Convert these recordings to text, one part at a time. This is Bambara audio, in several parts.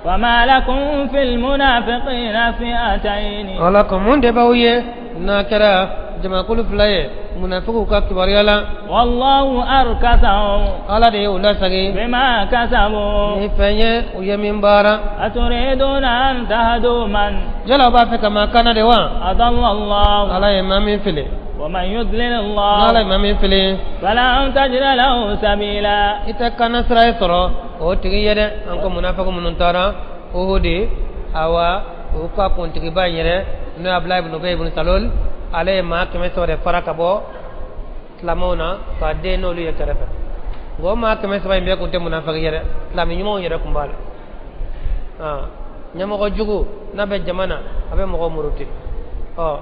Fama lakum fil munafiqina fi'atayn. Ala ko mun de b'aw ye n'a kɛra jamakulu fila ye munafigiw ka kibaruya la. Wallahu arkasahum. Ala de ye u lasegin. Bima kasabu. Ni fɛn ye u ye min baara. Aturiduna an tahdu man. Yala aw b'a fɛ ka maa kana de wa. Adalla Allah. Ala ye maa min fili. Wa man yudlil Allah. N'Ala ye maa min fili. Falan tajida lahu sabila. I tɛ kana sira ye sɔrɔ o tigi ye dɛ an ko munafiki minnu taara Uhudi awa u ka kuntigiba in yɛrɛ n'o ye Abulayi ibn Ubay ibn Salul ale ye maa 300 de fara ka bɔ silamɛw na ka den n'olu ye kɛrɛfɛ nka o maa 300 in bɛɛ tun tɛ munafiki ye dɛ silamɛ ɲumanw yɛrɛ tun b'a la ɲɛmɔgɔ jugu n'a bɛ jama na a bɛ mɔgɔ muruti ɔ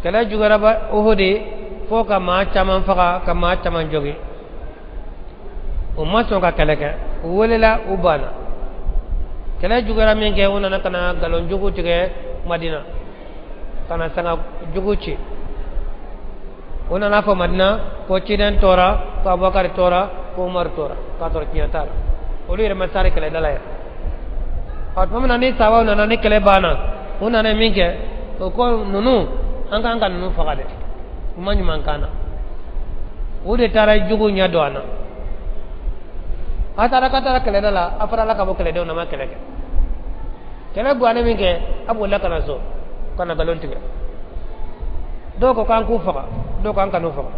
kɛlɛ juguyara Uhudi fo ka maa caman faga ka maa caman jogin u ma sɔn ka kɛlɛ kɛ u welela u banna kɛlɛ juguyara min kɛ u nana ka na nkalon jugu tigɛ Madina ka na sanga jugu ci u nana fɔ Madina ko ciden tɔɔra ko Abubakari tɔɔra ko Umaru tɔɔra k'a sɔrɔ tiɲɛ t'a la olu yɛrɛ ma sari kɛlɛda la yɛrɛ ɔ tuma min na ni sabaw nana ni kɛlɛ banna u nana min kɛ o ko ninnu an kan ka ninnu faga dɛ u ma ɲuman k'an na o de taara jugu ɲɛ don an na a taara ka taara kɛlɛda la a farala ka bɔ kɛlɛdenw na ma kɛlɛ kɛ kɛlɛ gannen min kɛ a bolila ka na so ka na nkalon tigɛ dɔw ko k'an k'u faga dɔw ko an kan'u faga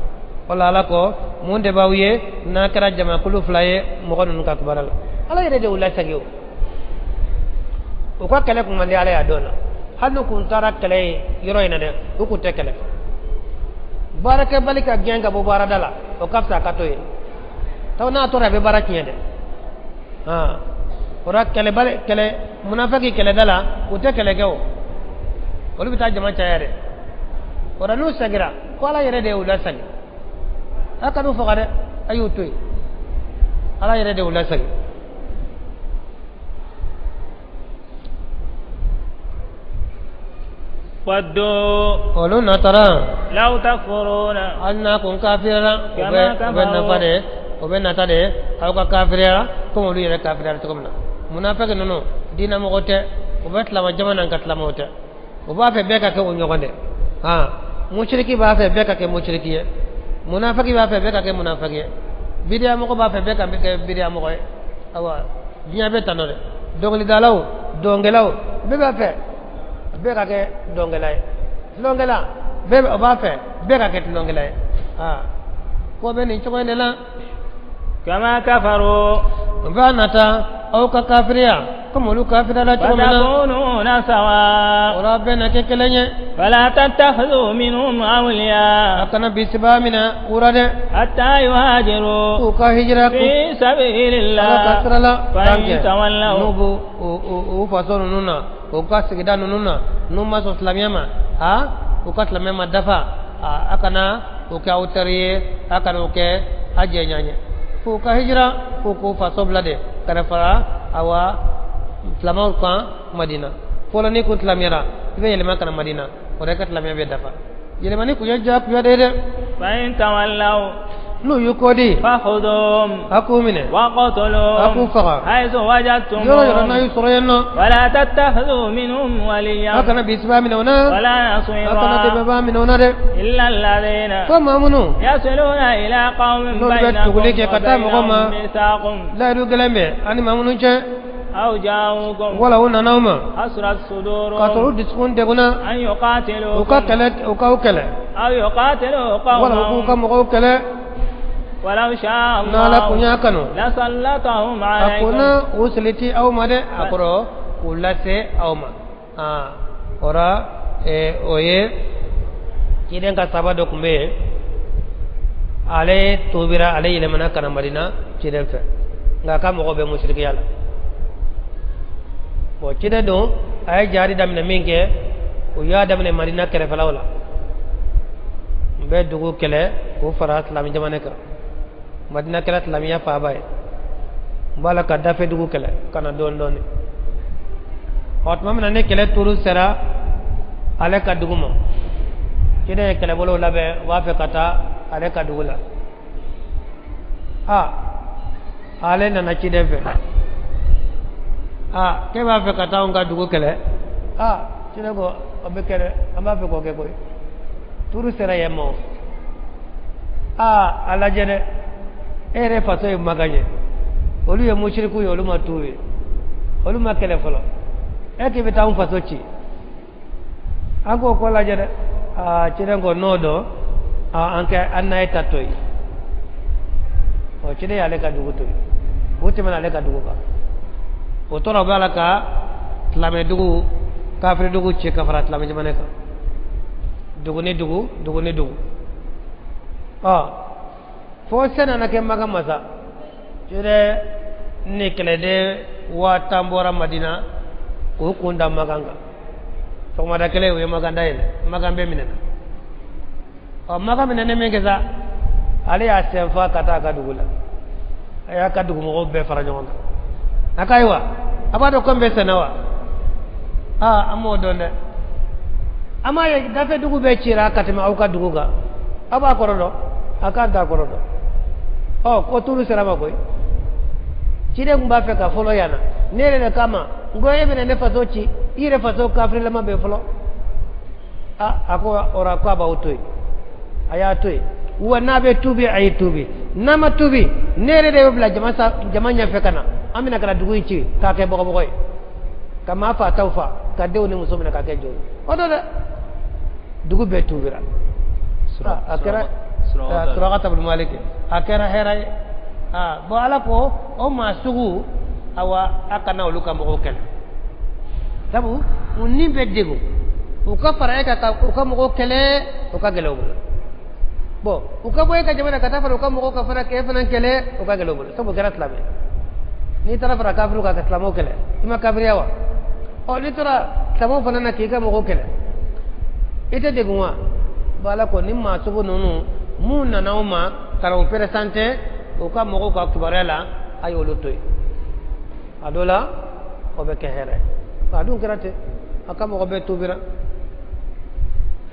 wala ala ko mun de b'aw ye n'a kɛra jamakulu fila ye mɔgɔ ninnu ka kibaruya la ala yɛrɛ de y'u lasegin o u ka kɛlɛ kun man di ala y'a don na hali n'u kun taara kɛlɛ ye yɔrɔ in na dɛ u kun tɛ kɛlɛ baarakɛbali ka gɛn ka bɔ baarada la o ka fisa a ka to yen taw n'a tora a bɛ baara tiɲɛ dɛ o la kɛlɛbali kɛlɛ munafiki kɛlɛda la u tɛ kɛlɛ kɛ o olu bɛ taa jama caya dɛ o la n'u segira ko ala yɛrɛ de y'u lasegin a kan'u faga dɛ a y'u to yen ala yɛrɛ de y'u lasegin Waddu olu natara law takfuruna hali n'a kun kafiriyara u bɛ nafa de o bɛ nata de aw ka kafiriya komi olu yɛrɛ kafiriyara cogo min na munafiki ninnu diinɛmɔgɔ tɛ u bɛ silama jama na nka silamaw tɛ u b'a fɛ bɛɛ ka kɛ o ɲɔgɔn dɛ han musiriki b'a fɛ bɛɛ ka kɛ musiriki ye munafiki b'a fɛ bɛɛ ka kɛ munafiki ye bidiyamɔgɔ b'a fɛ bɛɛ ka kɛ bidiyamɔgɔ ye awa diɲɛ bɛ tan nɔ dɛ dɔnkilidalaw dɔnkɛlaw bɛɛ b'a fɛ bɛɛ ka kɛ dɔnkɛla ye tulonkɛla bɛɛ b'a fɛ bɛɛ ka kɛ tulonkɛla ye aa ko bɛ nin cogo in de la kama kafaru u b'a nata aw ka kafiriya komi olu kafiriyala cogo min na fatakununa sawa o la bɛɛ na kɛ kelen ye fala tattakhidhu minhum awliya a kana bisibaa minɛ u ra dɛ hatta yuhajiru k'u ka hijira fi sabilillah Ala ka sira la fa in tawallaw n'u b'u u faso ninnu na u ka sigida ninnu na n'u ma sɔn silamɛya ma a u ka silamɛya ma dafa a kana o kɛ aw teri ye a kana o kɛ a jɛɲɔgɔn ye k'u ka hijira k'u k'u faso bila de ka na fara awa silamɛw kan Madina fɔlɔ n'i kun silamɛyara i bɛ yɛlɛma ka na Madina o la i ka silamɛya bɛ dafa yɛlɛmani kun ye diyagoya de ye dɛ fa in tawallaw n'u y'u kɔ di fakhudhum a k'u minɛ waqtuluhum a k'u faga haythu wajadtumuhum yɔrɔ yɔrɔ n'a y'u sɔrɔ yen nɔ wala tattakhidhu minhum waliyan a kana bisibaa minɛ u na wala a kana nasira dɛmɛbaa minɛ u na dɛ illa alladhina fo maa minnu yasiluna ila qaumin N'olu bɛ bainakum tuguli kɛ wa ka taa mɔgɔ ma. bainahum mithaqun layidu gɛlɛn bɛ ani maa minnu cɛ aw ja'ukum wala u nana aw ma hasurat suduruhum k'a sɔrɔ u dusukun degunna an yuqatilukum u ka kɛlɛ u k'aw kɛlɛ aw yuqatilu wala u k'u ka qawmahum mɔgɔw kɛlɛ walaw sha'a n'Ala Allah kun y'a kanu lasallatahum a kun alaykum na u siliti aw ma dɛ a kɔrɔ k'u lase aw ma aa o la o ye ciden ka sahaba dɔ tun bɛ yen ale tubira ale yɛlɛmana ka na Madina ciden fɛ nka a ka mɔgɔw bɛ musirikiya la bon ciden don a ye jihadi daminɛ min kɛ u y'a daminɛ Madina kɛrɛfɛlaw la n bɛ dugu kɛlɛ k'u fara silamɛ jamana kan Madina kɛra silamɛya faaba ye n b'a la ka dafɛ dugu kɛlɛ ka na dɔɔni dɔɔni ɔ tuma min na ni kɛlɛ turu sera ale ka dugu ma ciden ye kɛlɛbolow labɛn u b'a fɛ ka taa ale ka dugu la a ale nana ciden fɛ Aa, k'e b'a fɛ ka taa anw ka dugu kɛlɛ? Aa, ciden ko o bɛ kɛ dɛ, an b'a fɛ k'o kɛ koyi. Turu sera yen ma o. Aa, a lajɛ dɛ, e yɛrɛ faso ye Makan ye, olu ye musiriku ye, olu ma tuubi, olu ma kɛlɛ fɔlɔ, e k'i bɛ taa anw faso ci, an k'o ko lajɛ dɛ. Aa, ciden ko n'o don, aa, an kɛ an n'a ye ta to yen. Ɔ, ciden y'ale ka dugu to yen, o tɛmɛna ale ka dugu kan. O tora o b'a la ka silamɛ dugu, kafiri dugu ci ka fara silamɛ jamana kan, dugu ni dugu, dugu ni dugu. Ɔ, fo se nana kɛ Makan masa. Ciden ni kɛlɛden 10,000 bɔra Madina k'u kun da Makan kan. Sɔgɔmada kelen, u ye Makan dayɛlɛ, Makan bɛɛ minɛna. Ɔ, Makan minɛnen min kɛ sa, ale y'a senfa ka taa a ka dugu la. A y'a ka dugumɔgɔw bɛɛ fara ɲɔgɔn kan. A ko ayiwa, a b'a dɔn ko n bɛ sɛnɛ wa? Aa, an m'o dɔn dɛ. An m'a ye dafɛ dugu bɛɛ cira ka tɛmɛ aw ka dugu kan, aw b'a kɔrɔ dɔn? A k'an t'a kɔrɔ dɔn. Ɔ, ko tulu sera ma koyi. Ciden tun b'a fɛ ka fɔlɔ yan na, ne yɛrɛ de kama n ko e bɛna ne faso ci, i yɛrɛ faso kafirilama bɛ fɔlɔ. A, a ko ora ko a b'aw to yen. A y'a to yen wa, n'a bɛ tuubi, a ye tuubi, n'a ma tuubi, ne yɛrɛ de bɛ bila jama sa, jama ɲɛfɛ ka na, an bɛna ka na dugu in ci k'a kɛ bɔgɔbɔgɔ ye, ka maa fa taw fa, ka denw ni muso minɛ k'a kɛ jɔn ye. O don dɛ, dugu bɛɛ tuubira. A kɛra Surakata bin Malik, a kɛra hɛrɛ ye. Aa, bon, Ala ko o maa sugu, awa, a kana olu ka mɔgɔw kɛlɛ, sabu u ni bɛ degun. U ka fara e kan ka u ka mɔgɔw kɛlɛ, o ka gɛlɛn u bolo. Bon, u ka bɔ e ka jamana ka taa fara u ka mɔgɔw kan fana k'e fana kɛlɛ, o ka gɛlɛn u bolo, sabu o kɛra silamɛ. N'i taara fara kafiriw kan ka silamɛw kɛlɛ, i ma kafiriya wa? Ɔ, n'i tora silamɛw fana na k'i ka mɔgɔw kɛlɛ, i tɛ degun wa? Bon, Ala ko ni maa sugu ninnu mun nana aw ma ka na u présenté u ka mɔgɔw ka kibaruya la, a y'olu to yen. A dɔ la, o bɛ kɛ hɛrɛ. A dun kɛra ten, a ka mɔgɔ bɛɛ tuubira.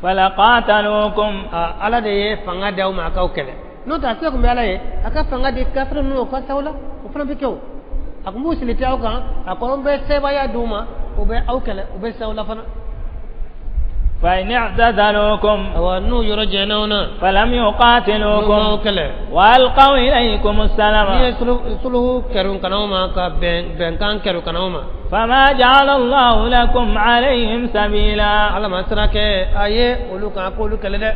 فلقاتلوكم. Ala de ye fanga di aw ma a k'aw kɛlɛ. N'o tɛ, a se tun bɛ Ala ye a ka fanga di kafiri ninnu, o ka s'aw la, o fana bɛ kɛ. O a tun b'u sili aw kan, a kɔrɔ bɛ sebaaya d'u ma, u bɛ aw kɛlɛ, u bɛ s'aw la fana. فإن اعتزلوكم Awa, n'u yɔrɔ jɛnna aw na, فلم n'u m'aw يقاتلوكم kɛlɛ, وألقوا إليكم n'i ye السلم suluhu kɛrun kana aw ma, ka bɛn bɛnkan kɛrun kana aw ma, فما جعل الله لكم عليهم سبيلا. Ala ma sira kɛ a ye olu kan a k'olu kɛlɛ dɛ.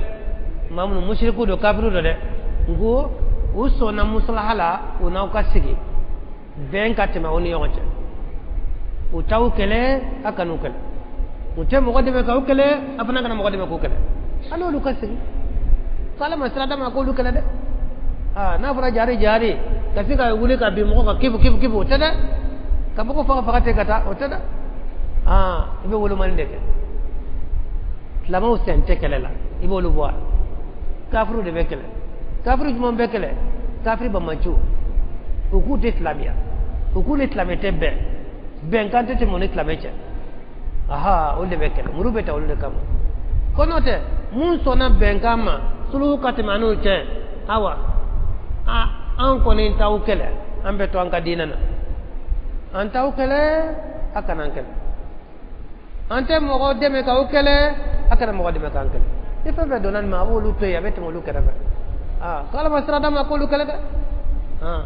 Maa minnu musiriku don, kafiriw don dɛ, n ko u sɔnna musalaha la, u n'aw ka sigi, bɛn ka tɛmɛ aw ni ɲɔgɔn cɛ, u t'aw kɛlɛ, a kan'u kɛlɛ. U tɛ mɔgɔ dɛmɛ k'aw kɛlɛ, a fana kana mɔgɔ dɛmɛ k'u kɛlɛ. A n'olu ka sigi ko Ala ma sira d'a ma k'olu kɛlɛ dɛ. Aa, n'a fɔra jari jari ka se ka wuli ka bin mɔgɔ kan, kibu kibu kibu, o tɛ dɛ. Ka mɔgɔ faga faga ten ka taa, o tɛ dɛ. Aa, i bɛ wolomali de kɛ. Silamɛw sen tɛ kɛlɛ la, i b'olu bɔ a la. Kafiriw de bɛ kɛlɛ. Kafiri jumɛn bɛ kɛlɛ? Kafiri bamaciw, u k'u tɛ silamɛya, u k'u ni silamɛ tɛ bɛn, bɛnkan tɛ tɛmɛ u ni silamɛ cɛ. Aha, olu de bɛ kɛlɛ, muru bɛ ta olu de kama. Ko n'o tɛ, mun sɔnna bɛnkan ma, suluhu ka tɛmɛ an n'u cɛ, awa, a an kɔni t'aw kɛlɛ, an bɛ to an ka diinɛ na, an t'aw kɛlɛ, a kana an kɛlɛ, an tɛ mɔgɔ dɛmɛ k'aw kɛlɛ, a kana mɔgɔ dɛmɛ k'an kɛlɛ. Ni fɛn fɛn donna nin ma, a b'olu to yen, a bɛ tɛmɛ olu kɛrɛfɛ. Aa, ko Ala ma sira d'a ma k'olu kɛlɛ dɛ. Aa.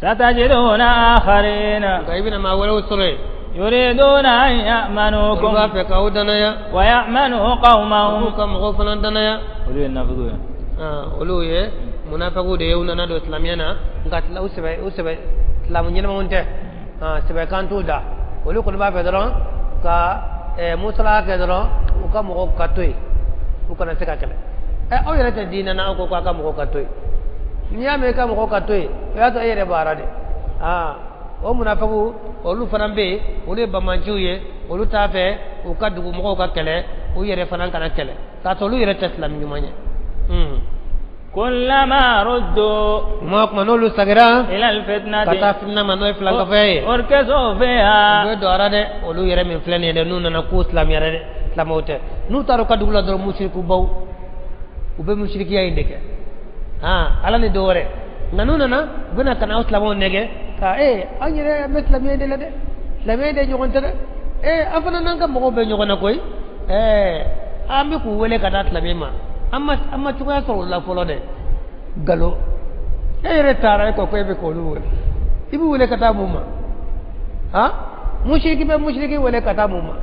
ستجدون آخرين Nka i bɛna maa wɛrɛw sɔrɔ yen يريدون أن olu يأمنوكم b'a fɛ k'aw danaya ويأمنوا u k'u قومهم. ka mɔgɔw fana danaya. Olu ye nafigiw ye. Aa, olu ye munafigiw de ye, u nana don silamɛya na, nka u sɛbɛ, u sɛbɛ silamɛ ɲɛnamaw tɛ. Aa, sɛbɛkan t'u da. Olu kɔni b'a fɛ dɔrɔn ka musalaha kɛ dɔrɔn, u ka mɔgɔw ka to yen, u kana se ka kɛlɛ. Aw yɛrɛ tɛ diinɛ na, aw ko k'a ka mɔgɔw ka to yen. N'i y'a mɛn i ka mɔgɔw ka to yen, o y'a sɔrɔ e yɛrɛ bɔra de. Aa, o munafigiw, olu fana bɛ yen, olu ye bamanciw ye, olu t'a fɛ u ka dugumɔgɔw ka kɛlɛ, u yɛrɛ fana kana kɛlɛ, k'a sɔrɔ olu yɛrɛ tɛ silamɛ ɲuman ye. كلما ردوا Kuma o kuma n'olu sagira إلى الفتنة ka taa fitina ma, n'o ye filankafoya ye, أركسوا u فيها. bɛ don a la dɛ. Olu yɛrɛ min filɛ nin ye dɛ, n'u nana k'u silamɛya dɛ, silamɛw tɛ. N'u taara u ka dugu la dɔrɔn, musirikubaw, u bɛ musirikiya in de kɛ. Han, Ala ni dɔ wɛrɛ. Nka n'u nana, u bɛna ka na aw silamɛw nɛgɛ. Aa an yɛrɛ an bɛ silamɛya de la dɛ, silamɛya de ɲɔgɔn tɛ dɛ. An fana n'an ka mɔgɔw bɛ ɲɔgɔn na koyi. An bɛ k'u wele ka taa silamɛ ma, an ma cogoya sɔrɔ o la fɔlɔ dɛ. Galo e yɛrɛ taara, e ko ko e bɛ k'olu wele, i b'u wele ka taa mun ma? Han, musiriki bɛ musiriki wele ka taa mun ma?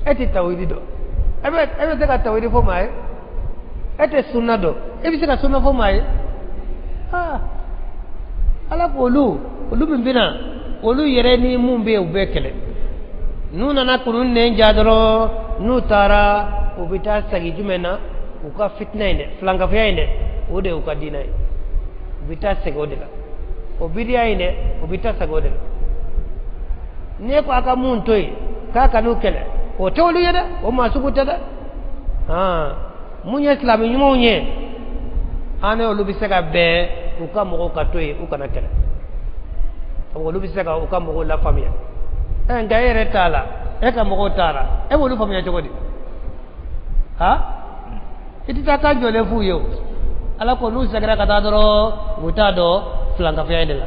E tɛ tawhidi dɔn, e bɛ se ka tawhidi fɔ maa ye? E tɛ sunna dɔn, e bɛ se ka sunna fɔ maa ye? Aa, ala k'olu olu min bɛ na, olu yɛrɛ ni mun bɛ yen, u bɛ kɛlɛ. N'u nana k'olu nɛn ja dɔrɔn, n'u taara, u bɛ taa segin jumɛn na? U ka fitina in dɛ, filankafoya in dɛ, o de y'u ka diinɛ ye. U bɛ taa segin o de la, o bidiya in dɛ, u bɛ taa segin o de la. N'e ko a ka mun to yen k'a ka n'u kɛlɛ, o tɛ olu ye dɛ, o maa sugu tɛ dɛ. Mun ye silamɛ ɲumanw ye, an ni olu bɛ se ka bɛn u ka mɔgɔw ka to yen, u kana kɛlɛ, olu bɛ se ka u ka mɔgɔw lafaamuya. Nka e yɛrɛ t'a la, e ka mɔgɔw taara, e b'olu faamuya cogo di? Ha, i tɛ taa kan jɔlen f'u ye o. Ala ko n'u seginna ka taa dɔrɔn, u t'a dɔn filankafoya in de la.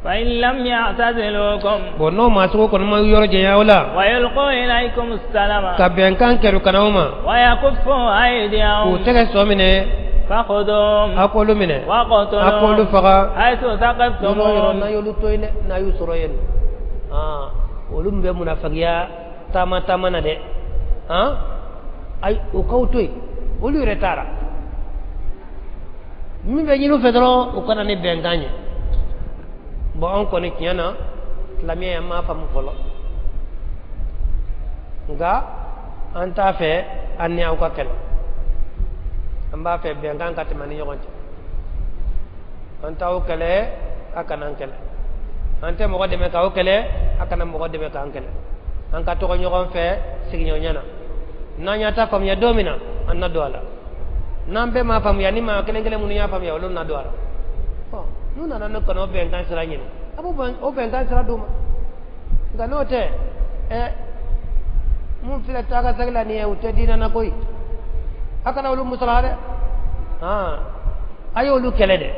فإن لم يعتزلوكم Bon, n'o maa sugu kɔni ma yɔrɔ janya o la, ويلقوا إليكم السلم ka bɛnkan kɛr'u kana o ma, ويكفوا k'u أيديهم tɛgɛ sɔ minɛ, فخذوهم a k'olu minɛ, a k'olu وقتلوهم faga حيث yɔrɔ yɔrɔ ثقفتموهم. N'a y'olu to yen dɛ, n'a y'u sɔrɔ yen nɔ, olu min bɛ munafagiya taama taama na dɛ, ayi, o k'aw to yen, olu yɛrɛ taara. Min bɛ ɲini u fɛ dɔrɔn, u kana ni bɛnkan ye. Bon, anw kɔni tiɲɛ na, silamɛya an m'a faamu fɔlɔ, nka an t'a fɛ an ni aw ka kɛlɛ, an b'a fɛ bɛnkan ka tɛmɛ ni ɲɔgɔn cɛ. An t'aw kɛlɛ, a kana an kɛlɛ. An tɛ mɔgɔ dɛmɛ k'aw kɛlɛ, a kana mɔgɔ dɛmɛ k'an kɛlɛ. An ka tɔgɔ ɲɔgɔn fɛ sigiɲɔgɔnya na. N'an y'a ta faamuya don min na, an na don a la. N'an bɛɛ m'a faamuya, ni maa kelen kelen minnu y'a faamuya, olu na don a la. Ɔ, n'u nana ne kɔnɔ, o bɛnkan sira ɲini, a b'o o bɛnkan sira d'u ma. Nka n'o tɛ, mun filɛ taa ka segin la nin ye, u tɛ diinɛ na koyi. A kana olu musalaha dɛ, a y'olu kɛlɛ dɛ.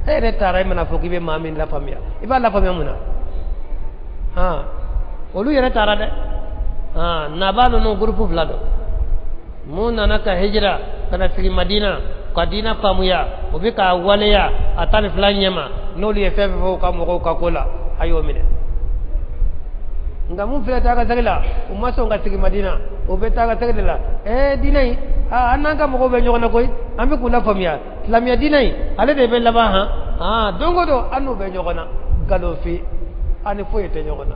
E yɛrɛ taara, e mana fɔ k'i bɛ maa min lafaamuya, i b'a lafaamuya mun na? Olu yɛrɛ taara dɛ. Naba ninnu gurupu fila don. Mun nana ka hijira ka na sigi Madina ka diina faamuya, o bɛ k'a waleya a 12 ɲɛma, n'olu ye fɛn fɛn fɔ u ka mɔgɔw ka ko la, a y'o minɛ. Nka mun filɛ taa ka segin la, u ma sɔn ka sigi Madina, o bɛ taa ka segin de la. Diinɛ in, an n'an ka mɔgɔw bɛ ɲɔgɔn na koyi, an bɛ k'u lafaamuya silamɛya diinɛ in, ale de bɛ laban. Han, don o don an n'u bɛ ɲɔgɔn na, nkalonfin, an ni foyi tɛ ɲɔgɔn na.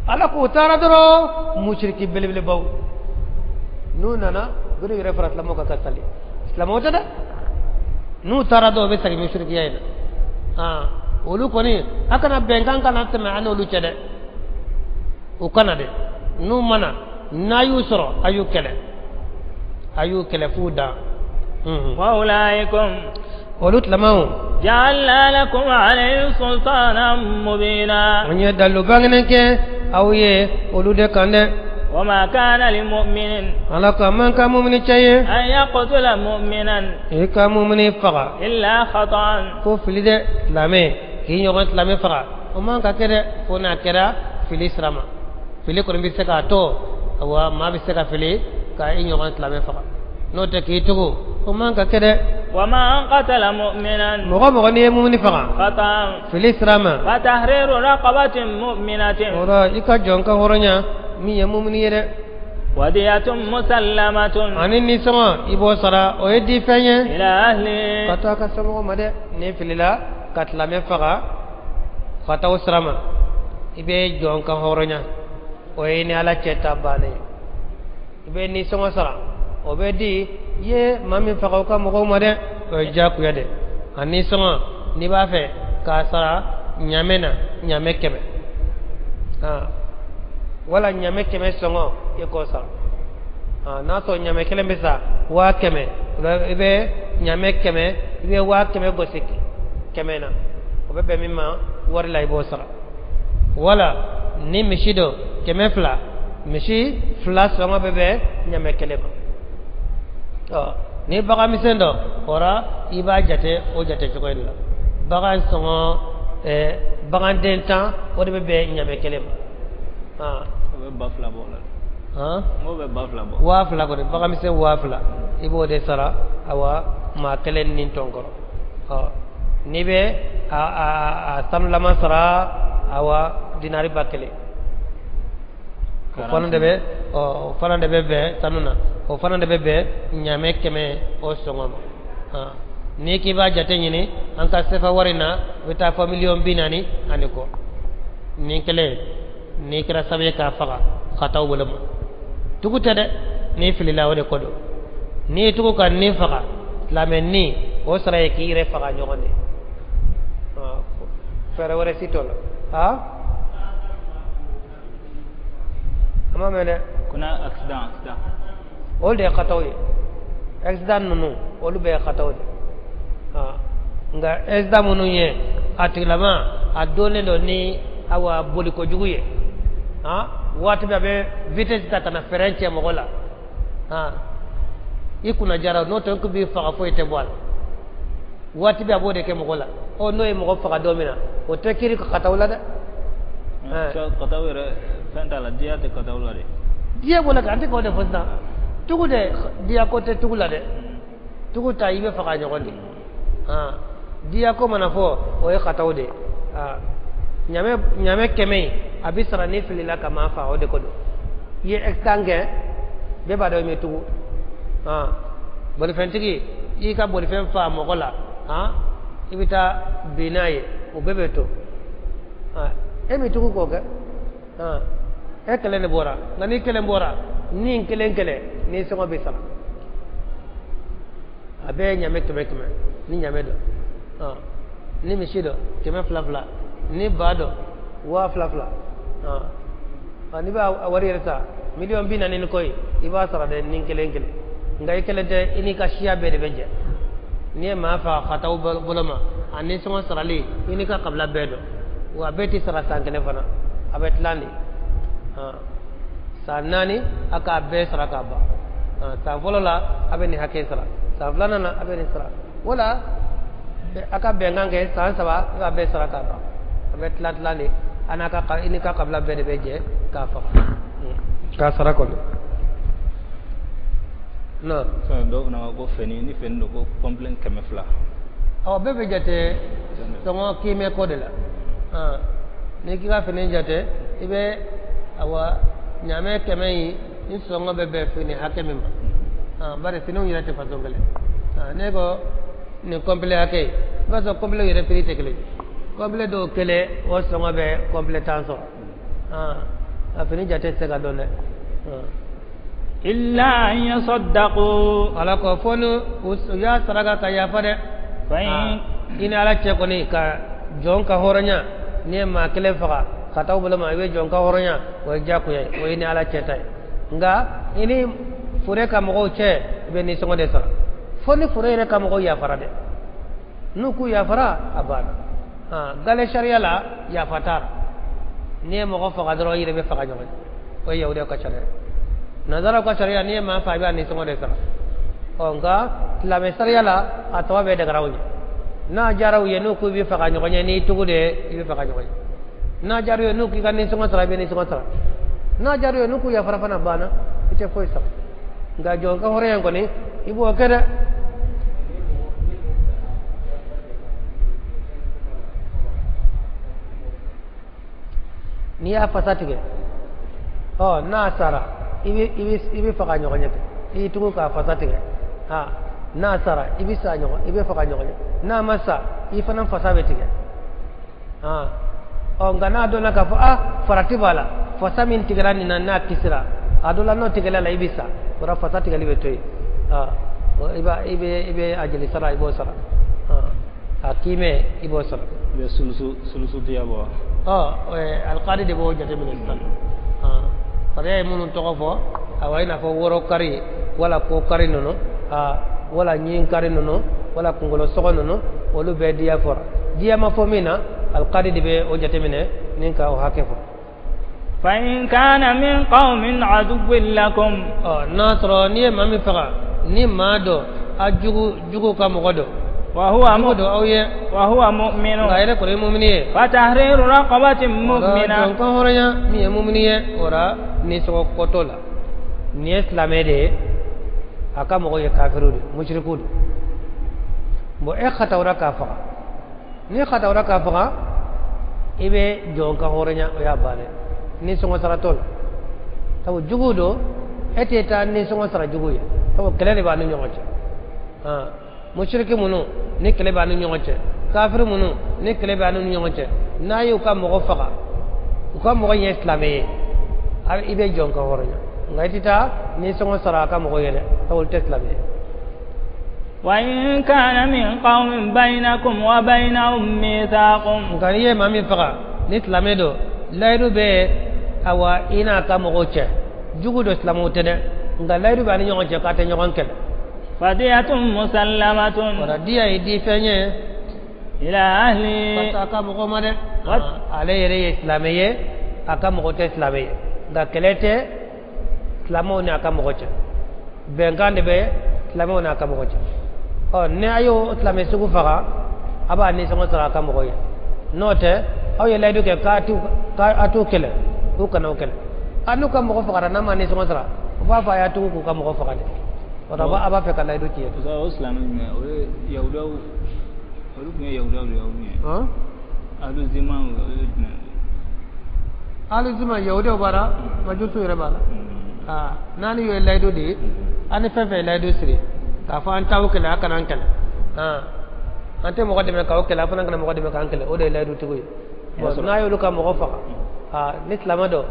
Ala k'u taara dɔrɔn, musiriki belebelebaw n'u nana, u bɛ yɛrɛ fara silamɛw kan ka sali. Silamɛw tɛ dɛ, n'u taara dɔrɔn, u bɛ segin musirikiya in na. Olu kɔni, a kana bɛnkan kana tɛmɛ an n'olu cɛ dɛ, u kana dɛ. N'u mana, n'a y'u sɔrɔ, a y'u kɛlɛ, a y'u kɛlɛ f'u dan. وأولئكم Olu tilamaw, جعلنا لكم عليهم سلطانا مبينا. An ye dalu bangenen kɛ aw ye olu de kan dɛ. وما كان لمؤمن Ala ko a man ka mumini cɛ ye أن يقتل مؤمنا i ka mumini faga إلا خطأ. Ko fili dɛ, silamɛ k'i ɲɔgɔn silamɛ faga, o man ka kɛ dɛ, fo n'a kɛra fili sira ma. Fili kɔni bɛ se k'a to, awa, maa bɛ se ka fili ka i ɲɔgɔn silamɛ faga, n'o tɛ k'i tugu, o man ka kɛ dɛ. ومن قتل مؤمنا Mɔgɔ mɔgɔ n'i ye mumini faga خطأ fili sira ma, فتحرير رقبة مؤمنة o la i ka jɔn ka hɔrɔnya min ye mumini ye dɛ, ودية مسلمة ani nisɔngɔ i b'o sara, o ye di fɛn ye إلى أهله. Ka taa ka somɔgɔw ma dɛ. N'i filila ka silamɛ faga ka taa o sira ma, i bɛ jɔn ka hɔrɔnya, o ye ni Ala cɛ ta bannen ye. I bɛ nisɔngɔ sara, o bɛ di i ye maa min faga o ka mɔgɔw ma dɛ, o ye diyagoya dɛ. A nisɔngɔ, n'i b'a fɛ k'a sara ɲamɛ na, ɲamɛ 100, wala ɲamɛ 100 sɔngɔ, i k'o sara. N'a sɔrɔ ɲamɛ kelen bɛ sa 100 000, i bɛ ɲamɛ 100, i bɛ 100 000 gosi 100 na, o bɛ bɛn min ma wari la, i b'o sara. Wala ni misi don, 200, misi fila sɔngɔ bɛ bɛn ɲamɛ kelen ma. Ɔ, ni bagan misɛn dɔ o la, i b'a jate o jate cogo in la, bagan sɔngɔ. Baganden 10, o de bɛ bɛn ɲamɛ kelen ma. O bɛ 2000 bɔ o la. N k'o bɛ 2000 bɔ. 2000 kɔni, baganmisɛn 2000, i b'o de sara awa maa kelen ni tɔn kɔrɔ. Ɔ, n'i bɛ a sanulama sara, awa dinari 1000, o fana de bɛ, ɔ, o fana de bɛ bɛn sanu na, o fana de bɛ bɛn ɲamɛ 100 o sɔngɔ ma. N'i k'i b'a jate ɲini an ka sefa wari na, o bɛ taa fɔ miliyɔn 40 ani kɔ. Nin kelen, n'i kɛra sababu ye k'a faga xataw bolo ma, tugu tɛ dɛ, n'i filila o de kɔ don. N'i ye tugu ka nin faga, silamɛ ni o sara ye k'i yɛrɛ faga ɲɔgɔn de, fɛɛrɛ wɛrɛ si t'o la. A ma mɛn dɛ. Ko n'a accident. Olu de ye xataw ye. Accident ninnu, olu bɛɛ ye xataw de. Nka accident minnu ye a tigilama a donnen don ni awa boli kojugu ye, waati bɛɛ a bɛ vitesse ta ka na frein cɛ mɔgɔ la, i kunna jara, n'o tɛ n b'i faga foyi tɛ bɔ a la, waati bɛɛ a b'o de kɛ mɔgɔ la. Ɔ, n'o ye mɔgɔ faga don min na, o tɛ kiiri xataw la dɛ. Xataw yɛrɛ fɛn t'a la, diya tɛ xataw la dɛ. Diya b'o la, an tɛ k'o de fɔ sisan. Tugu de, diya ko tɛ tugu la dɛ. Tugu ta, i bɛ faga ɲɔgɔn de. Diya ko mana fɔ, o ye xataw de ye. Ɲamɛ 100 in, a bɛ sara ni filila ka maa faga, o de ko don. I ye accident kɛ, bɛɛ b'a dɔn i bɛ tugu. Bolifɛntigi, i ka bolifɛn fa mɔgɔ la, i bɛ taa bin n'a ye, o bɛɛ bɛ to. E bɛ tugu k'o kɛ, e kelen de bɔra. Nka ni kelen bɔra, ni kelen kelen ni sɔngɔ bɛ sara, a bɛɛ ye ɲamɛ 100 100. Ni ɲamɛ dɔ, ni misi dɔ 200 200, ni ba dɔ 2000 2000. N'i b'a wari yɛrɛ ta, miliyɔn 40 ni kɔ ye, i b'a sara dɛ, ni kelen kelen. Nka i kelen tɛ, i n'i ka siya bɛɛ de bɛ jɛ. N'i ye maa faga xataw bolo ma, a ni sɔngɔ sarali, i n'i ka kabila bɛɛ dɔn. Wa a bɛɛ tɛ sara san kelen fana, a bɛ tilan de. San 4 a k'a bɛɛ sara k'a ban. San fɔlɔ la a bɛ nin hakɛ sara, san filanan na a bɛ nin sara, wala a ka bɛnkan kɛ san 3 i b'a bɛɛ sara k'a ban. A bɛ tilan tilan de, a n'a ka, i n'i ka kabila bɛɛ de bɛ jɛ k'a faga k'a sara kɔni. Non. Dɔw fana ko fɛni, ni fɛni don, ko complet 200. Ɔ, bɛɛ bɛ jate sɔngɔ kiimɛ ko de la. N'i k'i ka fini jate, i bɛ awa ɲamɛ 100 in ni sɔngɔ bɛ bɛn fini hakɛ min ma, bari finiw yɛrɛ tɛ façon kelen. Ne ko nin complet hakɛ, i b'a sɔrɔ complet yɛrɛ prix tɛ kelen ye. Complet dɔw kelen, o sɔngɔ bɛ complet 10 sɔrɔ. A fini jate tɛ se ka dɔn dɛ. Illa an yasaddaqu. Ala ko fo ni u y'a saraka ka yafa dɛ. I ni Ala cɛ kɔni, ka jɔn ka hɔrɔnya, n'i ye maa kelen faga ka taa u bolo ma, i bɛ jɔn ka hɔrɔnya, o ye diyagoya ye, o ye ni Ala cɛ ta ye. Nka i ni fure ka mɔgɔw cɛ, i bɛ nisɔngɔ de sara, fo ni fure yɛrɛ ka mɔgɔw yafara dɛ. N'u k'u yafara, a banna. Gale sariya la, yafa t'a la. N'i ye mɔgɔ faga dɔrɔn, i yɛrɛ bɛ faga ɲɔgɔn ye. O ye yahudiyaw ka sariya ye. Nanzaraw ka sariya, n'i ye maa faga, i b'a nisɔngɔ de sara. Ɔ, nka silamɛ sariya la, a tɔ bɛɛ dagara u ye. N'a diyara u ye, n'u ko i bɛ faga ɲɔgɔn ye, n'i tugu de, i bɛ faga ɲɔgɔn ye. N'a diyara u ye, n'u k'i ka nisɔngɔ sara, i bɛ nisɔngɔ sara. N'a diyara u ye, n'u k'u yafara fana, banna, i tɛ foyi sara. Nka jɔn ka hɔrɔnya kɔni, i b'o kɛ dɛ. N'i y'a fasa tigɛ, ɔ, n'a sara, i bɛ faga ɲɔgɔn ɲɛ kɛ. I y'i tugu k'a fasa tigɛ, n'a sara, i bɛ sa ɲɔgɔn, i bɛ faga ɲɔgɔn ɲɛ. N'a ma sa, i fana fasa bɛ tigɛ. Ɔ, nka n'a dɔnna k'a fɔ farati b'a la, fasa min tigɛra nin na, n'a kisira a dɔ la, n'o tigɛla la, i bɛ sa. O la fasa tigɛli bɛ to yen. I bɛ a jeli sara, i b'o sara. A kiimɛ, i b'o sara. I bɛ sulusu diya bɔ. Ɔ, alikadi de b'o jateminɛ sisan. Sariya ye minnu tɔgɔ fɔ, awa, i n'a fɔ woro kari, wala ko kari ninnu, wala ɲin kari ninnu, wala kunkolo sɔgɔ ninnu, olu bɛɛ diya fɔra. Diya ma fɔ min na, alikadi de bɛ o jateminɛ ni ka o hakɛ fɔ. Fa in kana min qaumin aduwwin lakum. Ɔ, n'a sɔrɔ n'i ye maa min faga, ni maa dɔ a jugu jugu ka mɔgɔ dɔ, Wa huwa jugu don aw ye. Wa huwa mu'minun. Nka a yɛrɛ kɔni ye mumini ye. Fa tahriru raqabatin mu'mina. Jɔn kan hɔrɔnya min ye mumini ye, o la nisɔngɔ ko t'o la. Nin ye silamɛ de ye, a ka mɔgɔw ye kafiriw de, musirikiw de. Bon, e xatawura k'a faga, n'i xatawura k'a faga, i bɛ jɔn kan hɔrɔnya, o y'a bannen, nisɔngɔ sara t'o la. Sabu juguw don, e tɛ taa nisɔngɔ sara jugu ye, sabu kɛlɛ de b'a ni ɲɔgɔn cɛ. Musiriki minnu ni kɛlɛ b'a ni ɲɔgɔn cɛ, kafiri minnu ni kɛlɛ b'a ni ɲɔgɔn cɛ, n'a y'u ka mɔgɔ faga, u ka mɔgɔ ye silamɛ ye, i bɛ jɔn kan hɔrɔnya, nka i tɛ taa nisɔngɔ sara a ka mɔgɔ ye dɛ, sabu olu tɛ silamɛ ye. Wa in kana min qawmin baynakum wa baynahum mithaqun. Nka n'i ye maa min faga ni silamɛ don, layidu bɛ awa i n'a ka mɔgɔw cɛ, jugu don, silamɛw tɛ dɛ, nka layidu b'a ni ɲɔgɔn cɛ k'a tɛ ɲɔgɔn kɛlɛ. Fadiyatun musallamatun. Wala diya ye di fɛn ye. Ila ahli. Ka taa a ka mɔgɔw ma dɛ. Ale yɛrɛ ye silamɛ ye, a ka mɔgɔ tɛ silamɛ ye, nka kɛlɛ tɛ silamɛw ni a ka mɔgɔ cɛ, bɛnkan de bɛ silamɛw ni a ka mɔgɔ cɛ. Ɔ, ni a y'o silamɛ sugu faga, a b'a nisɔngɔ sara a ka mɔgɔ ye. N'o tɛ, aw ye layidu kɛ k'a t'u kɛlɛ, u kana o kɛlɛ. A n'u ka mɔgɔ fagara, n'a ma nisɔngɔ sara, u b'a fɔ a y'a tugu k'u ka mɔgɔ faga dɛ. O la a b'a fɛ ka layidu tiɲɛ. O silamɛ jumɛn? O ye yahudaw, olu tun ye yahudaw de ye ou bien ahlu zima, o ye jumɛn? Ahlu zima, yahudaw b'a la, majusu yɛrɛ b'a la. N'ale ye layidu de ye, an ni fɛn fɛn ye layidu siri k'a fɔ an t'aw kɛlɛ, a kana an kɛlɛ, an tɛ mɔgɔ dɛmɛ k'aw kɛlɛ, a fana kana mɔgɔ dɛmɛ k'an kɛlɛ, o de ye layidutigiw ye. N'a y'olu ka mɔgɔ faga, ni silamɛ don,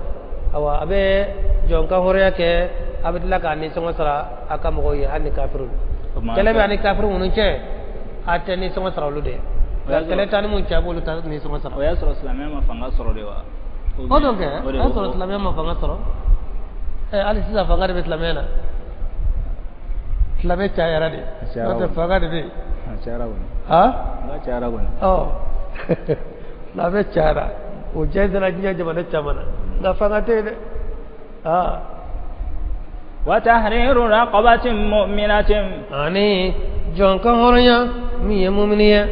awa a bɛ jɔn ka hɔrɔnya kɛ, a bɛ tila k'a nisɔngɔ sara a ka mɔgɔw ye, hali ni kafiriw don. Kɛlɛ bɛ ani kafiri minnu cɛ, a tɛ nisɔngɔ sara olu de ye, nka kɛlɛ t'an ni mun cɛ, a b'olu ta nisɔngɔ sara. O y'a sɔrɔ silamɛya ma fanga sɔrɔ de wa? O don kɛ, o y'a sɔrɔ silamɛya ma fanga sɔrɔ. Hali sisan fanga de bɛ silamɛya na, silamɛ cayara de, n'o tɛ fanga de bɛ yen. A cayara kɔni. A cayara kɔni. Ɔ, silamɛ cayara, o jɛnsɛnna diɲɛ jamana caman na, nka fanga tɛ yen dɛ. Wa tahriru raqabatin mu'minatin. Ani jɔn kan hɔrɔnya min ye mumini ye.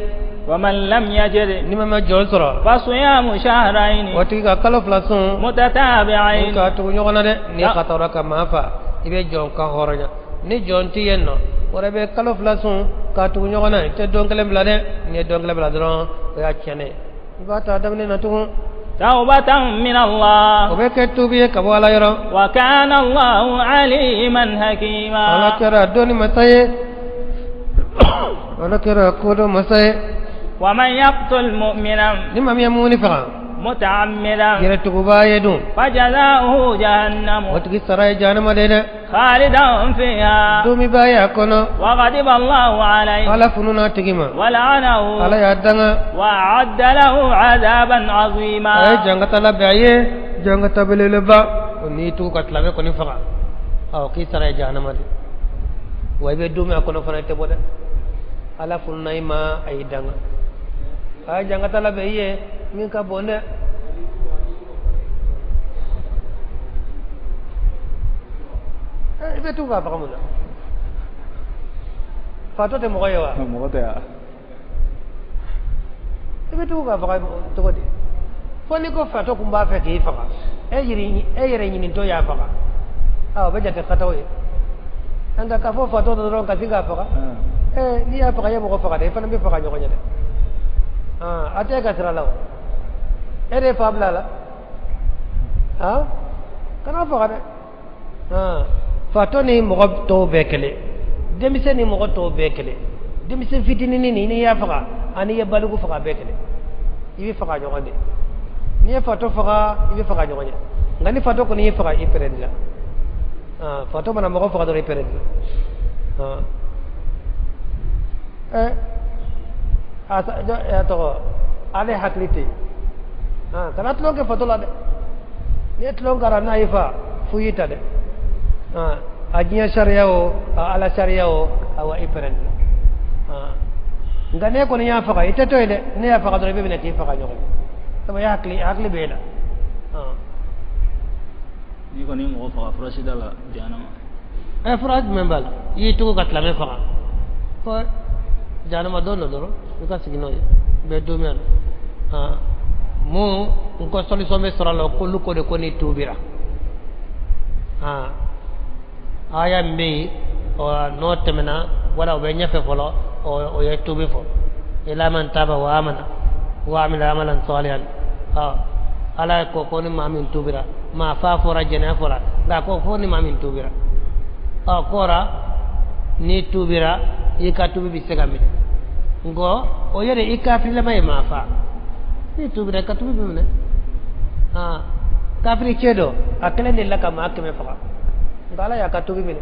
Wa man lam yajid. Ni ma jɔn sɔrɔ. Fa siyamu shahrayni. O tigi ka kalo 2 sun. Mutatabi'ayn. Ka tugu ɲɔgɔn na dɛ. N'i katara ka maa fa, i bɛ jɔn kan hɔrɔnya. Ni jɔn tɛ yen nɔ, o yɛrɛ bɛ kalo 2 sun ka tugu ɲɔgɔn na, i tɛ don kelen bila dɛ. N'i ye don kelen bila dɔrɔn, o y'a tiɲɛnen ye. I b'a ta daminɛ na tugun. Tawbatan min Allah. O bɛ kɛ tuubi ye ka bɔ Ala yɔrɔ. Wa kana Allahu aliman hakima. Ala kɛra dɔnni masa ye. Ala kɛra kodɔn masa ye. Wa man yaqtul mu'minan. Ni maa min ye mumini faga. Muta'ammidan. Yɛrɛtuguba ye dun. Fajaza'uhu jahannam. O tigi sara ye jahanama de ye dɛ. Khalidan fiha. Duumɛba ye a kɔnɔ. Wa ghadiba Allahu alayhi. Ala fununa a tigi ma. Wa la'anahu. Ala y'a danga. Wa a'adda lahu 'adaban 'azima. A ye jangata labɛn a ye, jangata belebeleba. O n'i tugu ka silamɛ kɔni faga, ɔ k'i sara ye jahanama de. Wa i bɛ duumɛ a kɔnɔ fana, i tɛ bɔ dɛ. Ala fununa i ma, a y'i danga. A ye jangata labɛn i ye min ka bon dɛ. I bɛ tugu k'a faga mun na? Fatɔ tɛ mɔgɔ ye wa? Mɔgɔ tɛ wa? I bɛ tugu k'a faga cogo di? Fo n'i ko fatɔ kun b'a fɛ k'i faga, e yɛrɛ ɲinitɔ y'a faga, o bɛ jate kataw ye. Nka k'a fɔ fatɔ dɔrɔn ka sin k'a faga, n'i y'a faga, i ye mɔgɔ faga dɛ, i fana bɛ faga ɲɔgɔn ye dɛ. A tɛ e ka sira la o, e de ye fa bila a la, kana faga dɛ. Fatɔ ni mɔgɔ tɔw bɛɛ kelen, denmisɛn ni mɔgɔ tɔw bɛɛ kelen, denmisɛn fitinin ni n'i y'a faga ani i ye baliku faga bɛɛ kelen, i bɛ faga ɲɔgɔn de. N'i ye fatɔ faga, i bɛ faga ɲɔgɔn ye, nka ni fatɔ kɔni y'i faga, i pɛrɛndila. Fatɔ mana mɔgɔ faga dɔrɔn, i pɛrɛndila. A tɔgɔ ale hakili tɛ yen. Kana tulon kɛ fatɔ la dɛ. N'i ye tulon kɛra n'a y'i fa, fu y'i ta dɛ. A diɲɛ sariya o, a ala sariya o, awa i pɛrɛndila. Nka n'e kɔni y'a faga, i tɛ to yen dɛ. Ne y'a faga dɔrɔn, i bɛ minɛ k'i faga ɲɔgɔn ye. Sabu i hakili bɛ e la. N'i kɔni ye mɔgɔ faga, fura si t'a la jahanama. Fura jumɛn b'a la? I y'i tugu ka silamɛ faga. Ko Jahanama don dɔ dɔrɔn i ka sigi n'o ye bɛɛ don min na mun n ko solution bɛ sɔrɔ a la k'olu ko de ko ni tuubira aya min bɛ yen n'o tɛmɛna wala o bɛ ɲɛfɛ fɔlɔ o ye tuubi fɔ ila man taba wa amana wa amila amalan salihan ala ko ko ni maa min tuubira maa fa fɔra jɛnɛya fɔra nka ko fo ni maa min tuubira kɔra n'i tuubira i ka tuubi bɛ se ka minɛ nka o yɛrɛ i kafirilama ye maa fa n'i tuubira i ka tuubi bɛ minɛ kafiri cɛ dɔ a kelen de la ka maa 100 faga nka ala y'a ka tuubi minɛ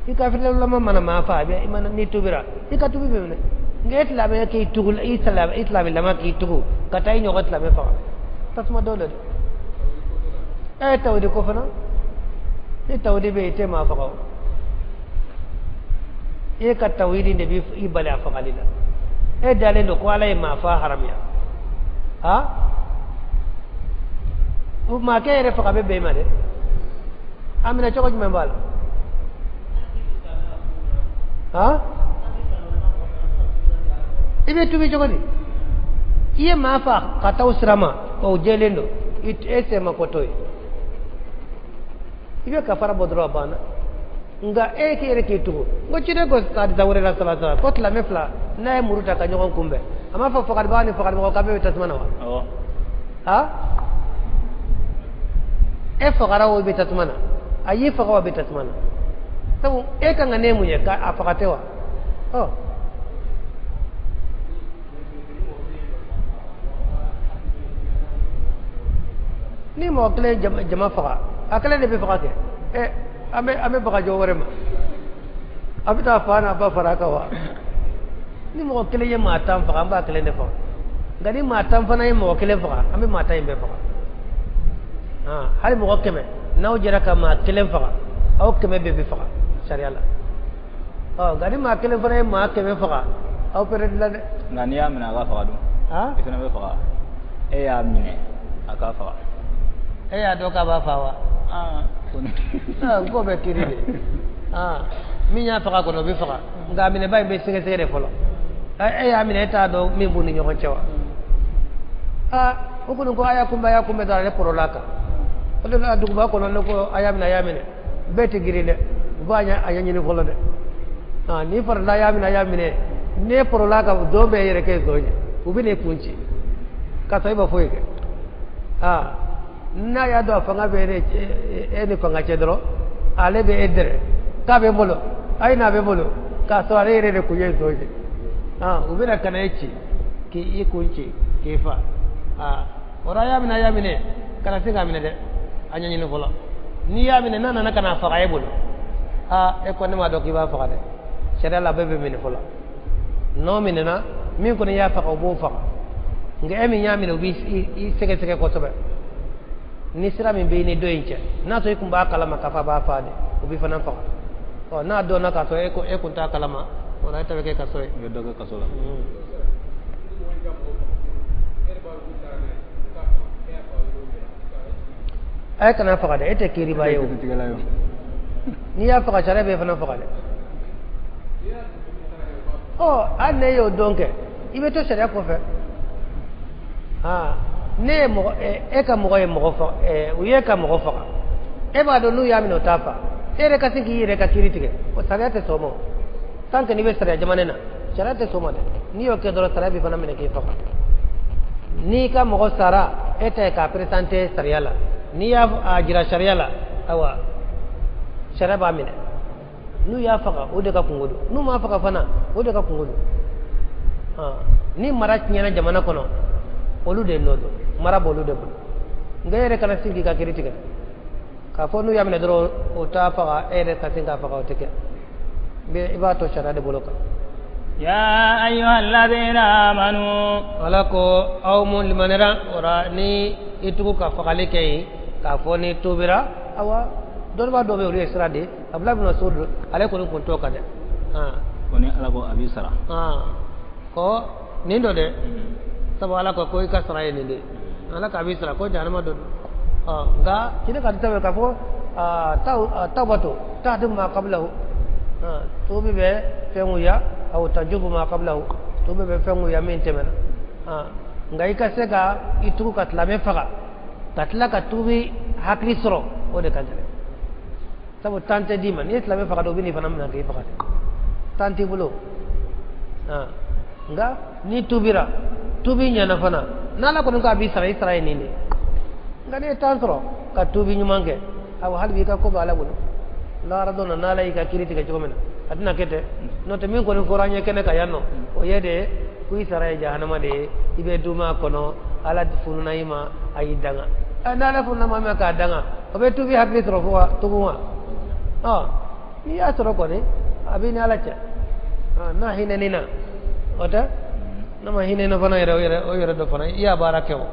i kafirilama mana maa fa a bɛ i mana n'i tuubira i ka tuubi bɛ minɛ nka e silamɛ k'i tugu i silamɛlama k'i tugu ka taa i ɲɔgɔn silamɛ faga tasuma dɔ la dɛ e tawhidi ko fana ni tawhidi bɛ yen i tɛ maa faga o e ka tawhidi de bɛ i bali a fagali la e dalen don ko ala ye maa fa haramuya maa kɛ yɛrɛ faga bɛ bɛn i ma dɛ a minɛ cogo jumɛn b'a la i bɛ tuubi cogo di i ye maa fa ka taa o sira ma o jɛlen don e sen ma ko to ye i bɛ kafara bɔ dɔrɔn a banna nka e k'i yɛrɛ k'i tugu n ko ciden ko hadisa wɛrɛ la sala sala ko silamɛ fila n'a ye muru ta ka ɲɔgɔn kunbɛn a m'a fɔ fagalibaa ni fagalimɔgɔ k'a bɛɛ bɛ tasuma na wa e fagara o bɛ tasuma na a y'i faga o bɛ tasuma na sabu e kan ka ne mun ye k'a faga tɛ wa ni mɔgɔ kelen jama faga a kelen de bɛ faga kɛ an bɛ baga jɔ wɛrɛ ma a bɛ taa fa n'a ba fara a kan wa ni mɔgɔ kelen ye maa 10 faga an b'a kelen de faga nka ni maa 10 fana ye mɔgɔ kelen faga an bɛ maa 10 in bɛɛ faga hali mɔgɔ 100 n'aw jɛra ka maa kelen faga aw 100 bɛɛ bɛ faga sariya la nka ni maa kelen fana ye maa 100 faga aw pɛrɛdi la dɛ. Nka n'i y'a minɛ a ka faga dun i fana bɛ faga e y'a minɛ a ka faga e y'a dɔn k'a b'a fa wa n k'o bɛ kiiri de min y'a faga kɔnɔ o bɛ faga nka a minɛba in bɛ sɛgɛsɛgɛ de fɔlɔ e y'a minɛ e t'a dɔn min b'u ni ɲɔgɔn cɛ wa o kɔni ko a y'a kunbɛn dɔrɔn ale pɔrɔla a kan o de la duguba kɔnɔ ne ko a y'a minɛ bɛɛ tɛ girin dɛ u b'a ɲɛɲini fɔlɔ dɛ n'i farala a y'a minɛ n'e pɔrɔla kan don bɛɛ yɛrɛ kɛ zon ye u bɛ n'i kun ci k'a sɔrɔ e ma foyi kɛ n'a y'a dɔn a fanga bɛ e ni fanga cɛ dɔrɔn ale bɛ e dɛrɛ k'a bɛ n bolo a ye n'a bɛ n bolo k'a sɔrɔ ale yɛrɛ de kun ye zon ye u bɛna ka na e ci k'i kun ci k'i fa o la a y'a minɛ kana se k'a minɛ dɛ a ɲɛɲini fɔlɔ n'i y'a minɛ n'a nana ka n'a faga e bolo e ko ne m'a dɔn k'i b'a faga dɛ sariya la bɛɛ bɛ minɛ fɔlɔ n'o minɛna min kɔni y'a faga o b'o faga nka e min y'a minɛ o b'i sɛgɛsɛgɛ kosɛbɛ ni sira min bɛ i ni dɔ in cɛ n'a sɔrɔ i kun b'a kalama k'a fɔ a b'a fa de o b'i fana faga n'a dɔnna k'a sɔrɔ e kun t'a kalama o la e ta bɛ kɛ kaso ye. I bɛ dɔ kɛ kaso la. E kana faga dɛ e tɛ kiiriba ye o n'i y'a faga sariya b'e fana faga dɛ hali n'e y'o dɔn kɛ i bɛ to sariya kɔfɛ ne ye mɔgɔ e ka mɔgɔ ye mɔgɔ faga u ye ka mɔgɔ faga e b'a dɔn n'u y'a minɛ o t'a fa e yɛrɛ ka se k'i yɛrɛ ka kiiri tigɛ o sariya tɛ sɔn o ma tant que n'i bɛ sariya jamana na sariya tɛ sɔn o ma dɛ n'i y'o kɛ dɔrɔn sariya b'i fana minɛ k'i faga n'i ka mɔgɔ sara e ta ye k'a présenter sariya la n'i y'a jira sariya la ayiwa sariya b'a minɛ n'u y'a faga o de ka kungo don n'u m'a faga fana o de ka kungo don ni mara tiɲɛna jamana kɔnɔ olu de nɔ don mara b'olu de bolo nka e yɛrɛ kana sin k'i ka kiiri tigɛ k'a fɔ n'u y'a minɛ dɔrɔn o t'a faga e yɛrɛ ka sin k'a faga o tɛ kɛ i b'a to sariya de bolo kan. Ya ayyuhalladhina amanu ala ko aw mun limanera ora ni i tugu ka fagali kɛ yen k'a fɔ ni tubira awa dɔnnibaa dɔw bɛ yen olu ye sira di Abdulayi bin Mas'ud ale kɔni kun t'o kan dɛ. Ko ni ala ko a b'i sara. Ko nin dɔ dɛ sabu ala ko ko i ka sara ye nin de ala k'a b'i sara ko jahanama dɔ don nka ciden ka di k'a fɔ tawbatu tahdimu ma qablahu tuubi bɛ fɛn ya aw tajubu ma qablahu tuubi bɛ fɛn goya min tɛmɛna. Nka i ka se ka i tugu ka silamɛ faga ka tila ka tuubi hakili sɔrɔ, o de ka gɛlɛn, sabu temps tɛ d'i ma. N'i ye silamɛ faga dɔrɔn, u bɛ n'i fana minɛ k'i faga dɛ, temps t'i bolo. Nka n'i tuubira, tuubi ɲɛna fana, n'Ala kɔni ko a b'i sara, i sara ye nin de ye. Nka n'i ye temps sɔrɔ ka tuubi ɲuman kɛ, awa, hali bi i ka ko bɛ Ala bolo. Lahara don na, n'Ala y'i ka kiiri tigɛ cogo min na, a tɛna kɛ ten. N'o tɛ, min kɔni fɔra an ye kɛnɛ kan yan nɔ, o ye de ko i sara ye jahanama de ye, i bɛ duma kɔnɔ. Ala fununa i ma, a y'i danga. N'Ala fununa maa min k'a danga, o bɛ tuubi hakili sɔrɔ fo wa tugun wa? Ɔ, n'i y'a sɔrɔ kɔni, a b'i ni Ala cɛ. N'a hinɛ na, o tɛ, n'a ma hinɛ na fana yɛrɛ, o yɛrɛ o yɛrɛ dɔ fana, i y'a baara kɛ o.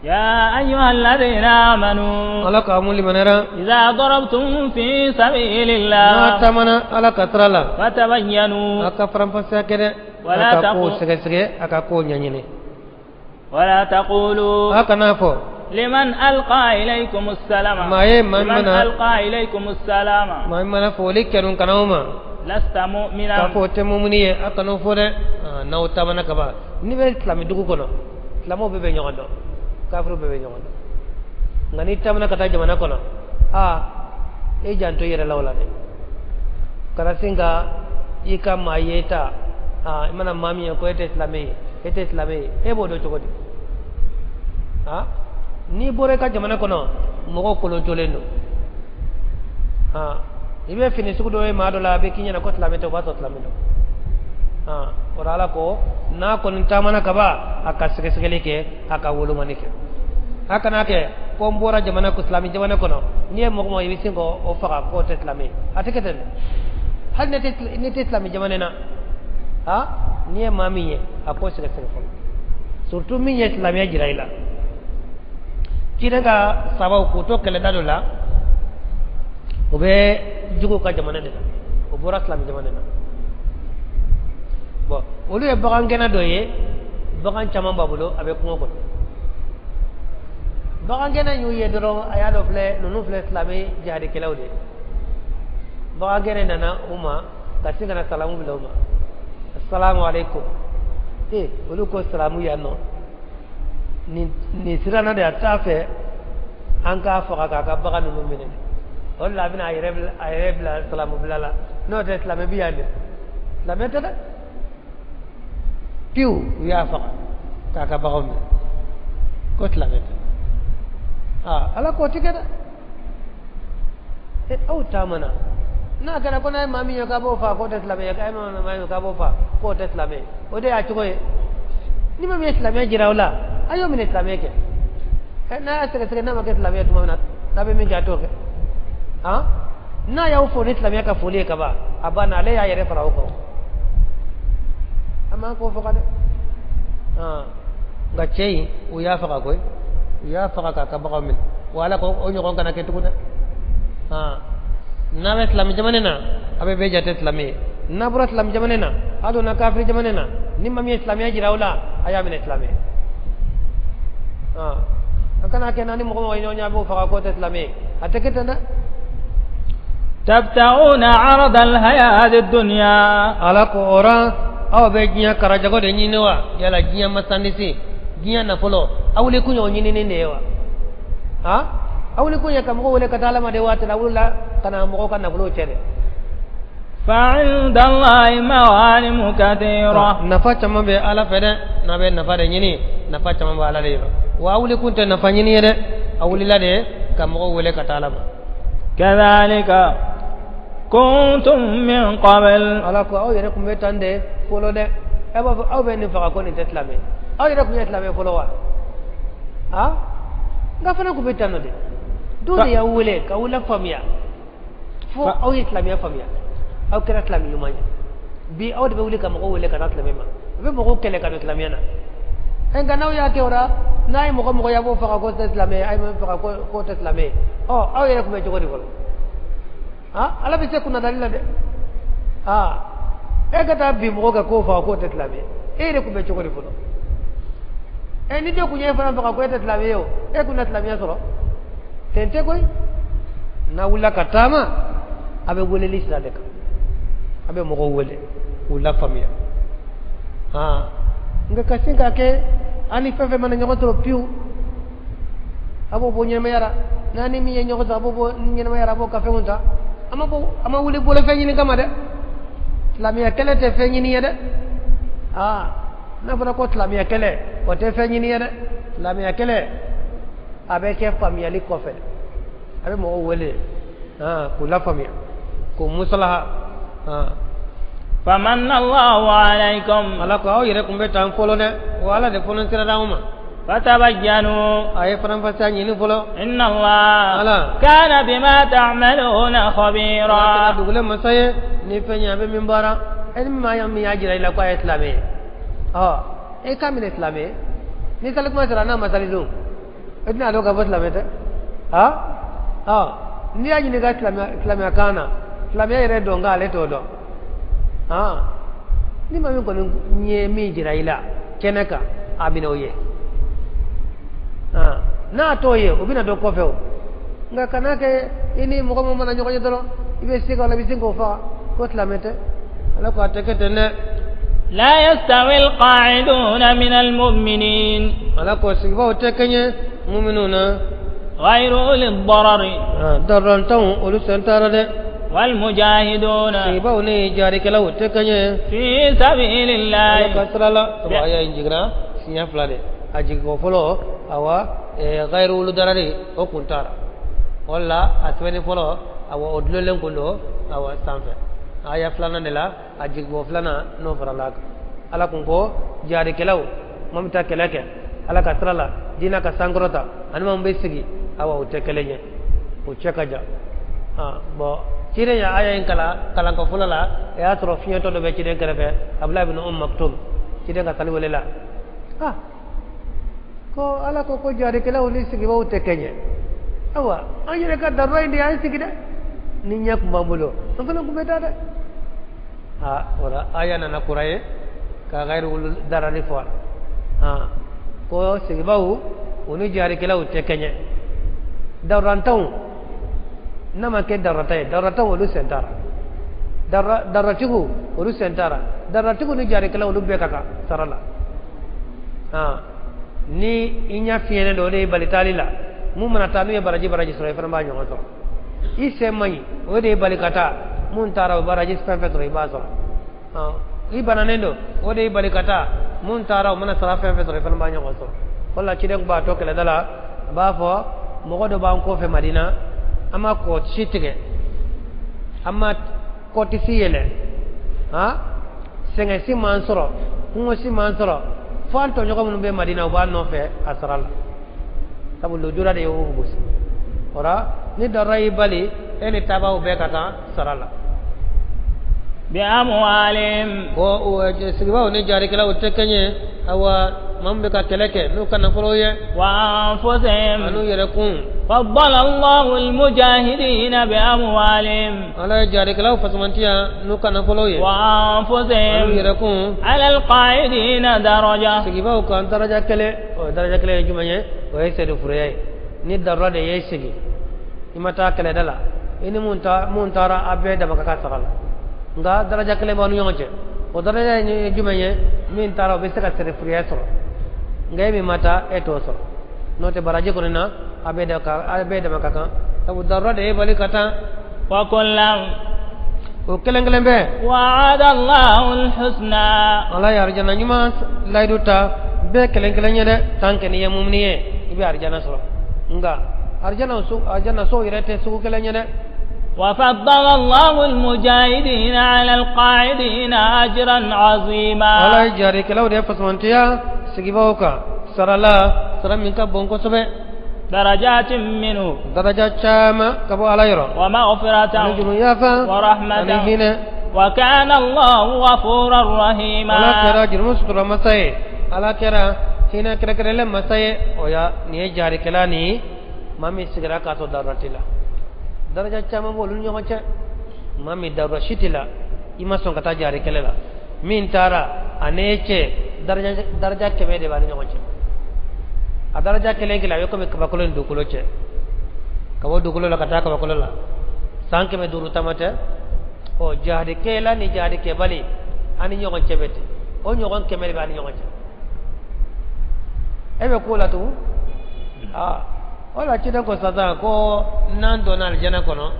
يا أيها الذين آمنوا Ala k'a mun limanɛra إذا ضربتم في سبيل n'a الله taamana Ala ka sira la, فتبينوا a ka faranfasiya kɛ dɛ, Wala a ka ko taqu- sɛgɛsɛgɛ, a ka ko ɲɛɲini. ولا تقولوا A kana fɔ لمن ألقى إليكم السلام maa ye maa min لمن mana ألقى إليكم السلام maa min mana foli kɛ kanaw ma لست k'a مؤمنا fɔ o tɛ mumuni ye, a kan'o fɔ dɛ. N'aw taamana ka ban, n'i bɛ silamɛ dugu kɔnɔ, silamɛw bɛɛ bɛ ɲɔgɔn dɔn, kafiriw bɛɛ bɛ ɲɔgɔn dɔn. Nka n'i taamana ka taa jamana kɔnɔ, aa, e janto i yɛrɛ la o la dɛ. Kana sin ka i ka maa ye ta. Aa, i mana maa min ye ko e tɛ silamɛ ye, e tɛ silamɛ ye, e b'o dɔn cogo di? Aa, n'i bɔra i ka jamana kɔnɔ, mɔgɔw koloncolen don. Aa, i bɛ fini sugu dɔ ye maa dɔ la, a bɛ k'i ɲɛna ko silamɛ tɛ, o b'a sɔrɔ silamɛ don. Aa, o la Ala ko n'a kɔni taamana ka ban, a ka sɛgɛsɛgɛli kɛ, a ka wolomani kɛ. A kana kɛ ko n bɔra jamana ko silamɛ jamana kɔnɔ, n'i ye mɔgɔ mɔgɔ i bɛ sin k'o faga k'o tɛ silamɛ ye. A tɛ kɛ ten dɛ. Hali ne tɛ silamɛ jamana na, ha, n'i ye maa min ye, a k'o sɛgɛsɛgɛ fɔlɔ, surtout min ye silamɛya jira i la. Ciden ka sabaw k'u to kɛlɛda dɔ la, u bɛ juguw ka jamana de la, u bɔra silamɛ jamana na. Bon, olu ye bagangɛnna dɔ ye, bagan caman b'a bolo, a bɛ kungo kɔnɔ. Bagangɛnna y'u ye dɔrɔn, a y'a dɔn filɛ ninnu filɛ silamɛ jihadikɛlaw de ye. Bagangɛnna nana u ma ka sin ka na salamu bila u ma: "Asalamu alaikum." Ee, olu ko salamu yan nɔ, nin siranna de, a t'a fɛ an k'a faga k'a ka bagan ninnu minɛ de. O de la a bɛna a yɛrɛ bila salamu bila la. N'o tɛ, silamɛ bi yan dɛ, silamɛ tɛ dɛ. Piwu, u y'a faga k'a ka baganw minɛ ko silamɛ tɛ. Aa, Ala k'o ti kɛ dɛ. E, aw taamana, n'a kɛra ko n'a ye maa min ye k'a b'o faa k'o tɛ silamɛ ye, k'a ye maa min ye k'a b'o faa k'o tɛ silamɛ ye, o de y'a cogo ye. Ni maa min ye silamɛya jira aw la, a y'o minɛ silamɛ kɛ. Ɛ, n'a y'a sɛgɛsɛgɛ, n'a ma kɛ silamɛ ye tuma min na, n'a bɛ min kɛ, a t'o kɛ. Han, n'a y'aw fo ni silamɛya ka foli ye ka ban, a banna, ale y'a yɛrɛ fara aw kan. An m'an k'o faga dɛ. Nka cɛ in, u y'a faga koyi, u y'a faga k'a ka baganw minɛ. Wa Ala ko o ɲɔgɔn kana kɛ tugun dɛ. N'a bɛ silamɛ jamana na, a bɛ bɛɛ jate silamɛ ye. N'a bɔra silamɛ jamana na, a donna kafiri jamana na, ni maa min ye silamɛya jira aw la, a y'a minɛ silamɛ ye. A kana kɛ n'a ni mɔgɔ mɔgɔ ye ɲɔgɔn ye, a b'o faga k'o tɛ silamɛ ye. A tɛ kɛ ten dɛ. تبتغون عرض الحياة الدنيا Ala ko o aw bɛ diɲɛ karajago de ɲini wa? Yala diɲɛ masandisi, diɲɛ nafolo, aw wuli kun y'o ɲinini de ye wa? Ha, aw wuli kun ye ka mɔgɔw wele ka taa Ala ma de waati la, wulila ka na mɔgɔw ka nafolo cɛ dɛ. فعند الله مغانم كثيرة Nafa caman bɛ Ala fɛ dɛ. N'a bɛ nafa de ɲini, nafa caman bɛ Ala de yɔrɔ. Wa aw wuli kun tɛ nafa ɲini ye dɛ, aw wulila de ka mɔgɔw wele ka taa Ala ma. كذلك كنتم من قبل Ala ko aw yɛrɛ tun bɛ tan de fɔlɔ dɛ. E b'a fɔ aw bɛ nin faga ko nin tɛ silamɛ, aw yɛrɛ tun ye silamɛ fɔlɔ wa? A nka fana tun bɛ tan nɔ de. Dɔw de y'aw wele k'aw la faamuya fo aw ye silamɛya faamuya, aw kɛra silamɛ ɲuman ye. Bi aw de bɛ wuli ka mɔgɔw wele ka taa silamɛ ma, u bɛ mɔgɔw kɛlɛ ka don silamɛya na. Ɛ, nka n'aw y'a kɛ o la, n'a ye mɔgɔ mɔgɔ ye, a b'o faga k'o tɛ silamɛ ye, a ye min faga k'o tɛ silamɛ ye. Ɔ, aw yɛrɛ tun bɛ cogo di fɔlɔ? Ah, Ala bɛ se kunnadali la dɛ. Aa, e ka taa bin mɔgɔ kan k'o faga k'o tɛ silamɛ ye, e yɛrɛ tun bɛ cogo di fɔlɔ? Ɛ, ni den kun ye fana faga ko e tɛ silamɛ ye o, e kun na silamɛya sɔrɔ ten tɛ koyi. N'a wulila ka taama, a bɛ weleli sira de kan, a bɛ mɔgɔw wele. k'u lafaamuya. Nka ka sin k'a kɛ an ni fɛn fɛn mana ɲɔgɔn sɔrɔ piwu, a b'o bɔ ɲɛnamaya la. N'a ni min ye ɲɔgɔn sɔrɔ, a b'o bɔ ɲɛnamaya la, a b'o ka fɛnw ta. A ma bɔ, a ma wuli bolofɛn ɲini kama dɛ. Silamɛya kɛlɛ tɛ fɛn ɲini ye dɛ. N'a fɔra ko silamɛya kɛlɛ, o tɛ fɛn ɲini ye dɛ. Silamɛya kɛlɛ a bɛ kɛ faamuyali kɔfɛ. A bɛ mɔgɔw wele k'u lafaamuya, k'u musalaha. Famanna Allahu alaykum. Ala ko aw yɛrɛ tun bɛ tan fɔlɔ dɛ, wa Ala de fɔlɔ sira d'anw ma. Fatabayyanu. A ye faranfasiya ɲini fɔlɔ. Inna Allah kana bima ta'maluna khabira. Ala kɛra dugulen masa ye ni fɛn ye a bɛ min baara. E ni maa min y'a jira i la ko a ye silamɛ ye, ɔ e k'a minɛ silamɛ ye. Ni sali kuma sera n'a ma sali dun, e tɛna dɔn k'a fɔ silamɛ tɛ. N'i y'a ɲininka silamɛya kan na, silamɛya yɛrɛ dɔn nka ale t'o dɔn. Ni maa min kɔni ye min jira i la kɛnɛ kan, a minɛ o ye. N'a t'o ye, o bɛna dɔn kɔfɛ o. Nka kana kɛ i ni mɔgɔ min mana ɲɔgɔn ye dɔrɔn, i bɛ se k'a la, i bɛ sin k'o faga ko silamɛ tɛ. Ala ko a tɛ kɛ ten dɛ. La yastawi alqa'iduna min almu'minin. Ala ko sigibaw tɛ kɛɲɛ mu'minu na. Ghayru uli darari. Darantanw olu sen taara dɛ. Walmujahiduna. Sigibaw ni jaarikɛlaw tɛ kɛɲɛ. Fi sabilillahi. Ala ka sira la. Sabu aya in jiginna siɲɛ fila de. A jiginko fɔlɔ, awa ghayru uli darari o kun taara. Wala a sɛbɛnni fɔlɔ, awa o dulolen kun don awa sanfɛ. Aya filanan de la, a jiginko filanan n'o farala a kan. Ala kun ko jaarikɛlaw maa min bɛ taa kɛlɛ kɛ Ala ka sira la, diinɛ ka sankɔrɔta, ani maa min bɛ sigi, awa o tɛ kelen ye, o cɛ ka jan. Bɔn ciden ye aya in kalan kalanko fɔlɔ la, a y'a sɔrɔ fiɲɛtɔ dɔ bɛ ciden kɛrɛfɛ, Abdulayi bin Umm Maktum, ciden ka sali wele la. Ko Ala ko ko jaarikɛlaw ni sigibaw tɛ kɛɲɛ. Awa an yɛrɛ ka darura in de y'an sigi dɛ. Ni ɲɛ tun b'an bolo, an fana tun bɛ taa dɛ. Wala aya nana kura ye ka ghayru darari fɔ. Ko sigibaw u ni jaarikɛlaw tɛ kɛɲɛ. Darurantanw n'a ma kɛ daruratan ye, darurantanw olu sen taara. Daruratigiw olu sen taara. Daruratigiw ni jaarikɛlaw olu bɛɛ ka kan sara la. Ni i ɲɛ fiɲɛnen don, o de ye bali taali la. Mun mana taa n'u ye baraji sɔrɔ, i fana b'a ɲɔgɔn sɔrɔ. I sen man ɲi, o de ye bali ka taa. Mun taara o baraji fɛn fɛn sɔrɔ, i b'a sɔrɔ. I bananen don, o de ye bali ka taa. Mun taara o mana sara fɛn fɛn sɔrɔ, i fana b'a ɲɔgɔn sɔrɔ. O la ciden tun b'a to kɛlɛda la, a b'a fɔ mɔgɔ dɔ b'an kɔfɛ Madina, an ma kɔ si tigɛ, an ma kɔti si yɛlɛ, sɛgɛn si m'an sɔrɔ, kungo si m'an sɔrɔ, fo an tɔɲɔgɔn minnu bɛ Madina u b'a nɔfɛ a sara la. Sabu lujura de y'o gosi. O la ni darura y'i bali, e ni taabaaw bɛɛ ka kan sara la. Bi amwalihim. Ko sigibaw ni jaarikɛlaw tɛ kɛɲɛ, awa maa min bɛ ka kɛlɛ kɛ n'u ka nafolo ye. Wa anfusihim. An'u yɛrɛ kun. Faddala Allahu al-mujahidina bi amwalihim. Ala ye jaarikɛlaw fasamantiya n'u ka nafolo ye. Wa anfusihim. An'u yɛrɛ kun. Ala al-qa'idina daraja. Sigibaw kan daraja kelen, o daraja kelen ye jumɛn ye? O ye seedefuruya ye. Ni darura de y'e sigi, i ma taa kɛlɛda la, i ni mun taara a bɛɛ dama ka kan sara la. Nka daraja kelen b'aw ni ɲɔgɔn cɛ. O daraja ye jumɛn ye? Min taara o bɛ se ka seedefuruya sɔrɔ, nka e min ma taa e t'o sɔrɔ. N'o tɛ baraji kɔni na, a bɛɛ dama ka kan. Sabu darura de ye bali ka taa. Wa kullan. O kelen kelen bɛɛ. Wa'ada Allahu al-husna. Ala ye arijana ɲuman layidu ta bɛɛ kelen kelen ye dɛ. Tant que n'i ye mumini ye, i bɛ arijana sɔrɔ. Nka arijana so yɛrɛ tɛ sugu kelen ye dɛ. وفضل الله المجاهدين على القاعدين أجرا عظيما. Ala ye jaarikɛlaw de fasamantiya sigibaw kan sara la, sara min ka bon kosɛbɛ. درجات منه. Daraja caman ka bɔ Ala yɔrɔ. ومغفرة. Ani juru yafa. ورحمة. Ani hinɛ. وكان الله غفورا رحيما. Ala kɛra jurumu sutura masa ye. Ala kɛra hinɛ kɛrɛnkɛrɛnlen masa ye. O ya nin ye jaarikɛla ni maa min sigira k'a to darura t'i la. Daraja caman b'olu ni ɲɔgɔn cɛ. Maa min darura si t'i la, i ma sɔn ka taa jaari kɛlɛ la, min taara a n'e cɛ daraja 100 de b'a ni ɲɔgɔn cɛ. A daraja kelen kelen a bɛ komi kabakolo ni dugukolo cɛ. Ka bɔ dugukolo la ka taa kabakolo la, san 500 taama tɛ. Ɔ jahadikɛla ni jahadikɛbali An ni ɲɔgɔn cɛ bɛ ten, o ɲɔgɔn 100 de b'an ni ɲɔgɔn cɛ. E bɛ ko la tugun. Aa, o la ciden ko sisan ko n'an donna alijana kɔnɔ,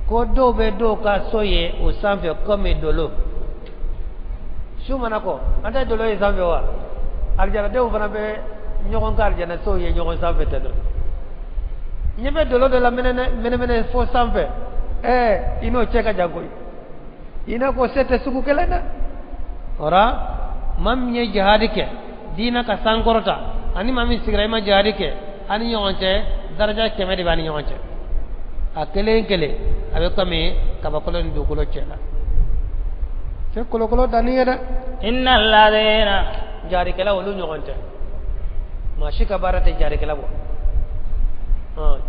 ko dɔw bɛ dɔw ka so ye o sanfɛ komi dolo. Su mana kɔ, an tɛ dolo ye sanfɛ wa? Alijanadenw fana bɛ ɲɔgɔn ka alijana sow ye ɲɔgɔn sanfɛ ten dɔ. Ɲɛ bɛ dolo dɔ la mɛnɛmɛnɛ fo sanfɛ. Ɛɛ, i n'o cɛ ka jan koyi. I n'a ko se tɛ sugu kelen dɛ. O la maa min ye jihadi kɛ diina ka sankɔrɔta, ani maa min sigira i ma jihadi kɛ, an ni ɲɔgɔn cɛ daraja 100 de b'an ni ɲɔgɔn cɛ. A kelen kelen a bɛ komi kabakolo ni dugukolo cɛ la. Se kolokolo danni ye dɛ. Inna alladhina Jaarikɛla, olu ɲɔgɔn tɛ. Maa si ka baara tɛ jaarikɛla bɔ.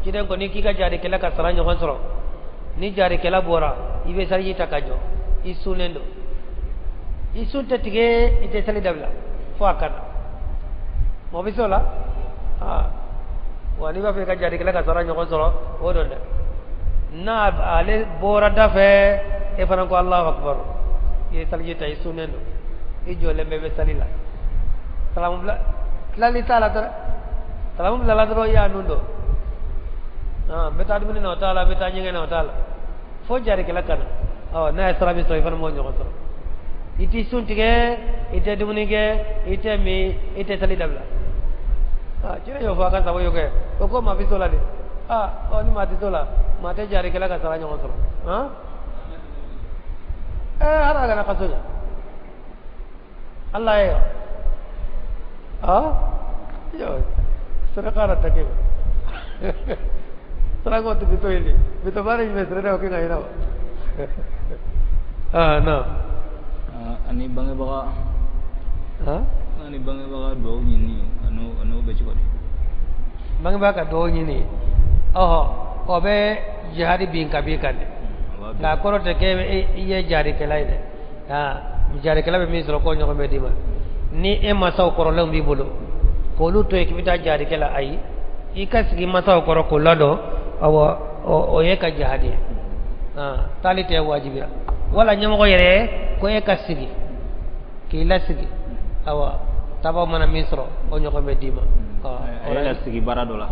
Ciden ko n'i k'i ka jaarikɛla ka sara ɲɔgɔn sɔrɔ, ni jaarikɛla bɔra, i bɛ seliji ta ka jɔ, i sunnen don, i sun tɛ tigɛ, i tɛ seli dabila fo a ka na. Mɔgɔ bɛ se o la? Wa n'i b'a fɛ i ka jaarikɛla ka sara ɲɔgɔn sɔrɔ, o don dɛ. N'a ale bɔra da fɛ, e fana ko Alahu akibaru, i ye seliji ta, i sunnen don, i jɔlen bɛ sali la. Salamu bila tilali t'a la dɛ. Salamu bilala dɔrɔn, i y'a nun don. N bɛ taa dumuni na, o t'a la. N bɛ taa ɲɛgɛn na, o t'a la, fo jaarikɛla ka na. Ɔ, n'a ye sira min sɔrɔ, i fana b'o ɲɔgɔn sɔrɔ. I t'i sun tigɛ, i tɛ dumuni kɛ, i tɛ min, i tɛ sali dabila. Cɛ y'o fɔ a ka sago y'o kɛ. O ko maa bɛ s'o la de. Ɔ, ni maa tɛ s'o la, maa tɛ jaarikɛla ka sara ɲɔgɔn sɔrɔ. Ɛɛ, hali a kana kaso ɲɛ Allah ye. Yo sadaka na take sarako tu bito ili bito bari me sere o kinga ina. Na ani bangebaga ha ani bangebaga duwawu ɲini, ano bɛ cogo di? Bangebaga ka duwawu ɲini, ɔhɔ, o bɛ jihadi bin ka b'i kan dɛ. Nka a kɔrɔ tɛ k'e i ye jaarikɛla ye dɛ. Jaarikɛla bɛ min sɔrɔ, k'o ɲɔgɔn bɛ d'i ma. Ni e masaw kɔrɔlenw b'i bolo, k'olu to yen k'i bɛ taa jaarikɛ la, ayi, i ka sigi masaw kɔrɔ k'o ladɔn. Awɔ, o ye ka jihadi ye. Taali tɛ wajibiya wala ɲɛmɔgɔ yɛrɛ ko e ka sigi k'i lasigi. Awa, tabaw mana min sɔrɔ, o ɲɔgɔn bɛ d'i ma. A ye lasigi baara dɔ la.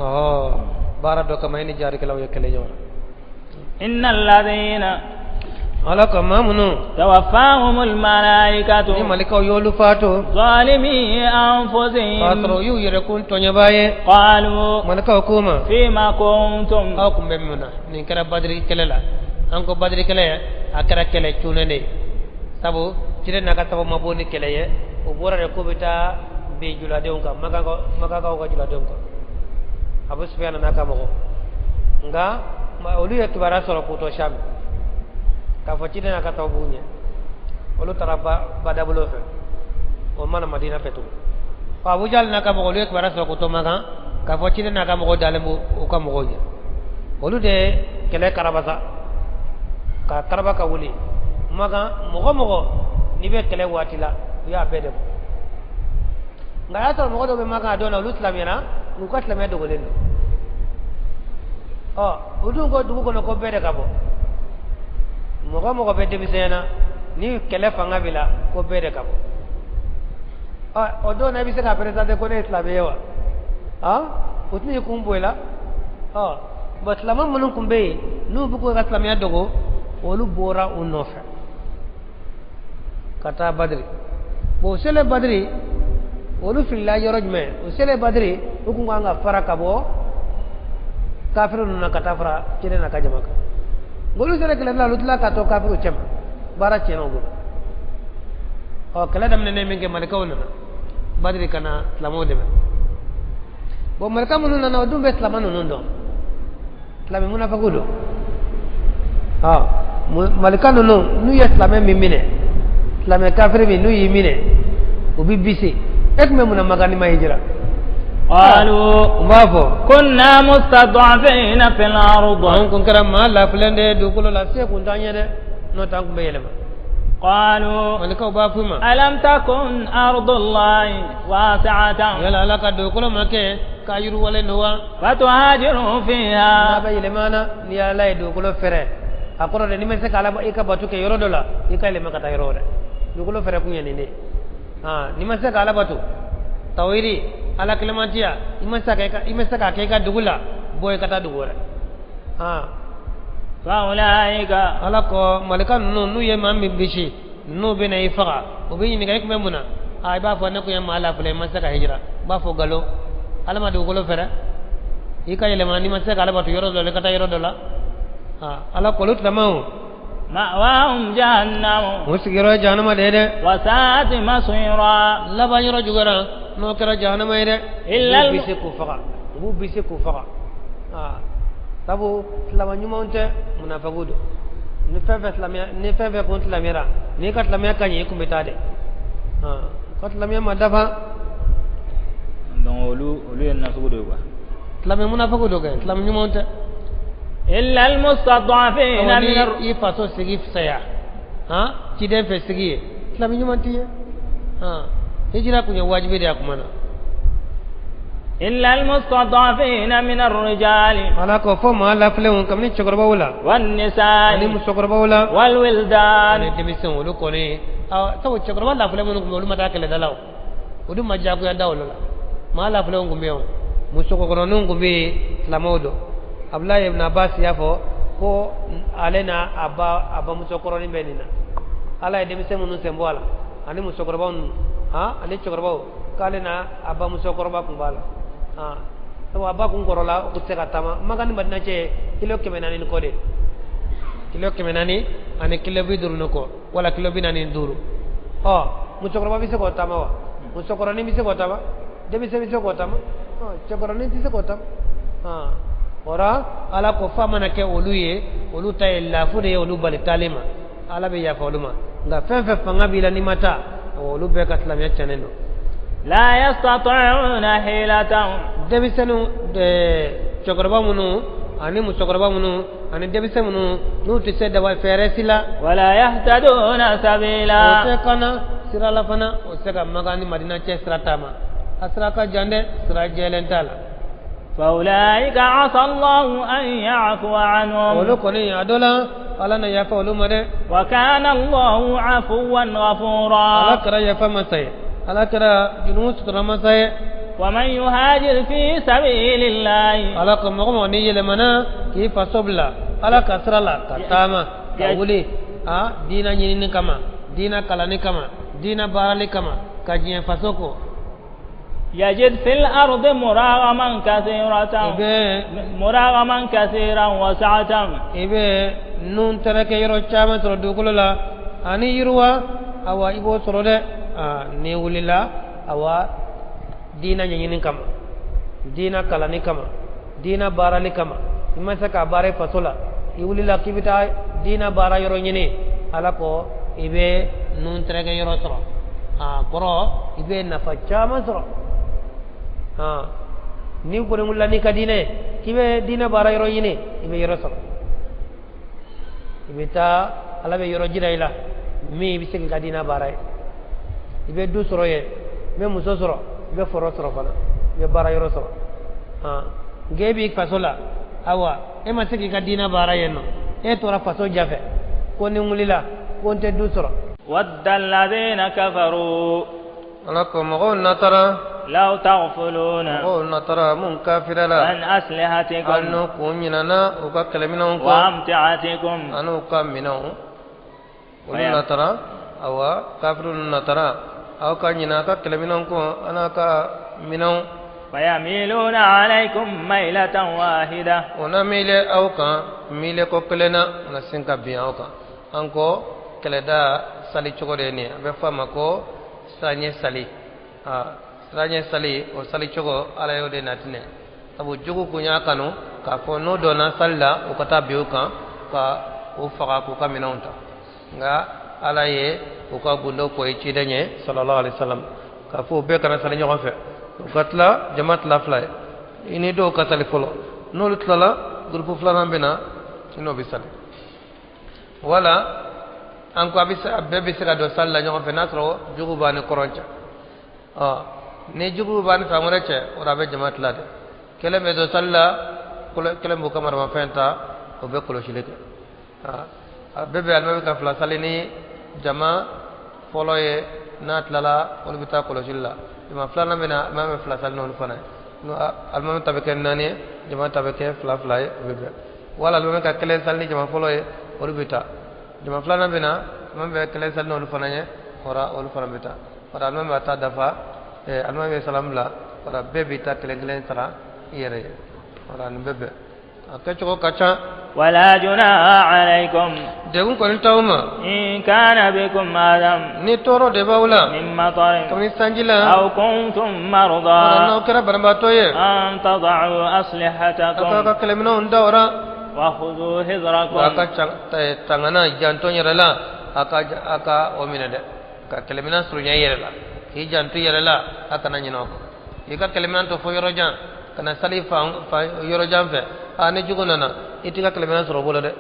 Baara dɔ kama, i ni jaarikɛlaw ye kelen ɲɔgɔn na. Inna alladhina Ala ka maa minnu tawaffahumul malaikatu ni malikaw y'olu faatu zalimi k'a anfusihim sɔrɔ u y'u yɛrɛ kun tɔɲɔbaa ye, qalu malikaw k'u ma fima kuntum aw kun bɛ mun na? Nin kɛra Badiri kɛlɛ la. An ko Badiri kɛlɛ, a kɛra kɛlɛ cunnen de ye, sabu ciden n'a ka sababu ma bɔ ni kɛlɛ ye. O bɔra de k'u bɛ taa bin juladenw kan, Makakaw ka juladenw kan, Abu Sufyan n'a ka mɔgɔ. Nka olu ye kibaruya sɔrɔ k'u to Sham k'a fɔ ciden n'a ka sababu b'u ɲɛ. Olu taara badabolo fɛ, o mana Madina fɛ tugun. Abu Jahal n'a ka mɔgɔ, olu ye kibaruya sɔrɔ k'u to Makan k'a fɔ ciden n'a ka mɔgɔw dalen b'u ka mɔgɔw ɲɛ. Olu de ye kɛlɛ karabasa ka karaba ka wuli Makan. Mɔgɔ mɔgɔ n'i bɛ kɛlɛ waati la, u y'a bɛɛ de bɔ. Nka a y'a sɔrɔ mɔgɔ dɔw bɛ Makan a don na, olu silamɛyara, u ka silamɛya dogolen don. Ɔ, u dun ko dugu kɔnɔ ko bɛɛ de ka bɔ. Mɔgɔ mɔgɔ bɛ denmisɛnya na, ni kɛlɛ fanga b'i la, ko bɛɛ de ka bɔ. Ɔ, o don na, i bɛ se k'a présenter ko ne ye silamɛ ye wa? O tɛna i kun bɔ i la. Ɔ bon, silamɛ minnu tun bɛ yen, n'u bɛ k'u ka silamɛya dogo, olu bɔra u nɔfɛ ka taa Badiri. Bon, u selen Badiri, olu filila yɔrɔ jumɛn? U selen Badiri, u kun kan ka fara ka bɔ kafiru ninnu na ka taa fara ciden n'a ka jama kan. Olu selen kɛlɛ la, olu tilala ka to kafiru cɛma, baara tiɲɛna u bolo. Ɔ, kɛlɛ daminɛnen min kɛ, malikaw nana Badiri ka na silamɛw dɛmɛ. Bon, malika minnu nana, o dun bɛ silamɛ ninnu dɔn, silamɛ munafakiw don. Malika ninnu, n'u ye silamɛ min minɛ, silamɛ kafiri min n'u y'i minɛ, u b'i bise: e tun bɛ mun na Makan ni ma hijira? Qalu U b'a fɔ kunna mustad'afina fil ard an kun kɛra maa lafilen de ye dugukolo la, se kun t'an ye dɛ, n'o tɛ an kun bɛ yɛlɛma. Qalu Malikaw b'a f'u ma alam takun ardullahi wasi'atan yala Ala ka dugukolo ma kɛ k'a yiriwalen don wa fatuhajiru n'a fiha bɛ yɛlɛma na? Ni Ala ye dugukolo fɛrɛ, a kɔrɔ de n'i ma se ka Ala i ka bato kɛ yɔrɔ dɔ la, i ka yɛlɛma ka taa yɔrɔ wɛrɛ. Dugukolo fɛrɛ kun ye nin de ye. N'i ma se ka Ala bato, tawhidi, Ala kelenmatiya, i ma se k'a kɛ i ka dugu la, bɔ i ka taa dugu wɛrɛ. Fa Ala ko malika ninnu n'u ye maa min bisi, n'u bɛna i faga, u bɛ ɲininka i tun bɛ mun na? I b'a fɔ ne tun ye maa lafili, i ma se ka hijira. I b'a fɔ nkalon. Ala ma dugukolo fɛrɛ, i ka yɛlɛma, n'i ma se ka Ala bato yɔrɔ dɔ la, i ka taa yɔrɔ dɔ la. Ala ko olu tilamaw ma'wahum jahannam, o sigiyɔrɔ ye jahanama de ye dɛ. Wa sa'at masira, laban yɔrɔ juguyara n'o kɛra jahanama ye dɛ. U b'u bisi k'u faga, u b'u bisi k'u faga. Sabu silama ɲumanw tɛ, munafagiw don. Ni fɛn fɛn silamɛya, ni fɛn fɛn kun silamɛyara, n'i ka silamɛya ka ɲi, i kun bɛ taa dɛ. Ka silamɛya ma dafa. Donc olu ye nasugu de ye quoi. Silamɛ munafagiw don kɛ, silamɛ ɲumanw tɛ. Illa al-mustad'afina min i faso sigi fisaya, ciden fɛ sigi ye, silamɛ ɲuman t'i ye. Hijira kun ye wajibi de ye a kuma na. Illa al-mustad'afina min ar-rijali, Ala ko fo maa lafilenw kabini cɛkɔrɔbaw la, wan-nisa'i, ani musokɔrɔbaw la, wal-wildan, ani denmisɛnw. Olu kɔni, sabu cɛkɔrɔba lafilen minnu tun bɛ, olu ma taa kɛlɛda la o, olu ma diyagoya da olu la. Maa lafilenw tun bɛ yen o, musokɔrɔninw tun bɛ yen, silamɛw don. Abulayi ibn Abbas y'a fɔ ko ale n'a a ba a bamusokɔrɔnin bɛ nin na. Ala ye denmisɛn minnu sen bɔ a la, ani musokɔrɔbaw ninnu, ani cɛkɔrɔbaw, k'ale n'a a bamusokɔrɔba tun b'a la. Sabu a ba kun kɔrɔla, o tun tɛ se ka taama. Maka ni Madina cɛ ye kilo 400 ni kɔ de, kilo 400 ani kilo 50 ni kɔ, wala kilo 45. Musokɔrɔba bɛ se k'o taama wa? Musokɔrɔnin bɛ se k'o taama? Denmisɛn bɛ se k'o taama? Cɛkɔrɔnin tɛ se k'o taama. O Ala ko fa mana kɛ olu ye, olu ta ye lafu de ye, olu bali taalen ma. Ala bɛ yafa olu ma. Nka fɛn fɛn fanga b'i la n'i ma taa, olu bɛɛ ka silamɛya tiɲɛnen don. La yastati'una hilatan, denmisɛnninw, cɛkɔrɔba minnu ani musokɔrɔba minnu ani denmisɛn minnu n'u tɛ se daba fɛɛrɛ si la, wala yahtaduna sabila, o tɛ kana sira la fana, o tɛ se ka Maka ni Madina cɛ sira taama. A sira ka jan dɛ, sira jɛlen t'a la. فأولئك عسى الله أن يعفو عنهم، olu kɔni a dɔ la Ala na yafa olu ma dɛ. وكان الله عفوا غفورا، Ala kɛra yafa masa ye, Ala kɛra jurumu sutura masa ye. ومن يهاجر في سبيل الله, Ala ko mɔgɔ mɔgɔ n'i yɛlɛmana k'i faso bila Ala ka sira la, ka taama, ka wuli diina ɲinini kama, diina kalanni kama, diina baarali kama, ka diɲɛ faso kɔ. يجد في الأرض مراغما كثيرة، مراغما كثيرا وسعة، i bɛ nun tɛrɛkɛ yɔrɔ caman sɔrɔ dugukolo la ani yiriwa, awa i b'o sɔrɔ dɛ. N'i wulila awa diina ɲɛɲini kama, diina kalanni kama, diina baarali kama, i ma se k'a baara i faso la, i wulila k'i bɛ taa diina baara yɔrɔ ɲini, Ala ko i bɛ nun tɛrɛkɛ yɔrɔ sɔrɔ. Kɔrɔ i bɛ nafa caman sɔrɔ. N'i kɔni wulila n'i ka diinɛ ye k'i bɛ diinɛ baara yɔrɔ ɲini, i bɛ yɔrɔ sɔrɔ. I bɛ taa, Ala bɛ yɔrɔ jira i la min i bɛ se k'i ka diinɛ baara ye. I bɛ du sɔrɔ yen, i bɛ muso sɔrɔ, i bɛ foro sɔrɔ fana, i bɛ baara yɔrɔ sɔrɔ. Nka e b'i faso la, awa e ma se k'i ka diinɛ baara yen nɔ, e tora faso jafɛ ko ni n wulila ko n tɛ du sɔrɔ. wadda alladhina kafaru, Ala ko mɔgɔw natara, law taghfuluna, mɔgɔw natara mun kafira la, an aslihatikum, hali n'u kun ɲinana u ka kɛlɛminɛnw kɔ, wa amti'atikum, ani u ka minɛnw, olu natara. Awa kafiriw natara, aw ka ɲinɛ a ka kɛlɛminɛnw kɔ an'a ka minɛnw. Fayamiluna alaykum maylatan wahida, o na miile aw kan miile ko kelen na, o na sin ka bin aw kan. An ko kɛlɛda sali cogo de ye nin ye, a bɛ fɔ a ma ko siranɲɛ sali. Siranɲɛ sali, o sali cogo Ala y'o de natinɛ. Sabu jugu kun y'a kanu k'a fɔ n'o donna sali la, u ka taa bin u kan ka u faga k'u ka minɛnw ta. Nka Ala ye u ka gundo fɔ i ciden ye sallallahu alaihi wasallam, k'a fɔ u bɛɛ kana sali ɲɔgɔn fɛ, u ka tila jama tila fila ye, i ni dɔw ka sali fɔlɔ, n'olu tilala gurupu filanan bɛ na, i n'o bɛ sali. Wala an ko a bɛɛ bɛ se ka don sali la ɲɔgɔn fɛ n'a sɔrɔ jugu b'a ni kɔrɔn cɛ. Ni jugu b'a ni fan wɛrɛ cɛ, o la a bɛ jama tila de. Kelen bɛ don sali la, kelen b'u ka maramafɛn ta, o bɛ kɔlɔsili kɛ. A bɛɛ bɛ alimami ka fila sali ni jama fɔlɔ ye n'a tilala olu bɛ taa kɔlɔsili la jama filanan bɛ na alimami bɛ fila sali n'olu fana ye alimami ta bɛ kɛ naani ye jama ta bɛ kɛ fila fila ye o bɛ bɛn wala alimami ka kelen sali ni jama fɔlɔ ye olu bɛ taa jama filanan bɛ na alimami bɛ kelen sali n'olu fana ye ora olu fana bɛ taa ora alimami b'a ta dafa alimami bɛ salam bila ora bɛɛ b'i ta kelen kelen sara i yɛrɛ ye ora nin bɛ bɛn a kɛcogo ka ca ولا جناح عليكم degun kɔni t'aw ma إن كان بكم أذى ni tɔɔrɔ de b'aw la من مطر kabini sanji la أو كنتم مرضى wala n'aw kɛra banabaatɔ ye أن تضعوا a k'a أسلحتكم ka kɛlɛminɛnw da o la وخذوا a حذركم ka tangana janto n yɛrɛ la a ka o minɛ dɛ ka kɛlɛminɛn surunya i yɛrɛ la k'i janto i yɛrɛ la a kana ɲinɛ o kɔ i ka kɛlɛminɛn to fo yɔrɔ jan kana sali fan yɔrɔ jan fɛ a ni jugu nana i t'i ka kɛlɛminɛn sɔrɔ o bolo dɛ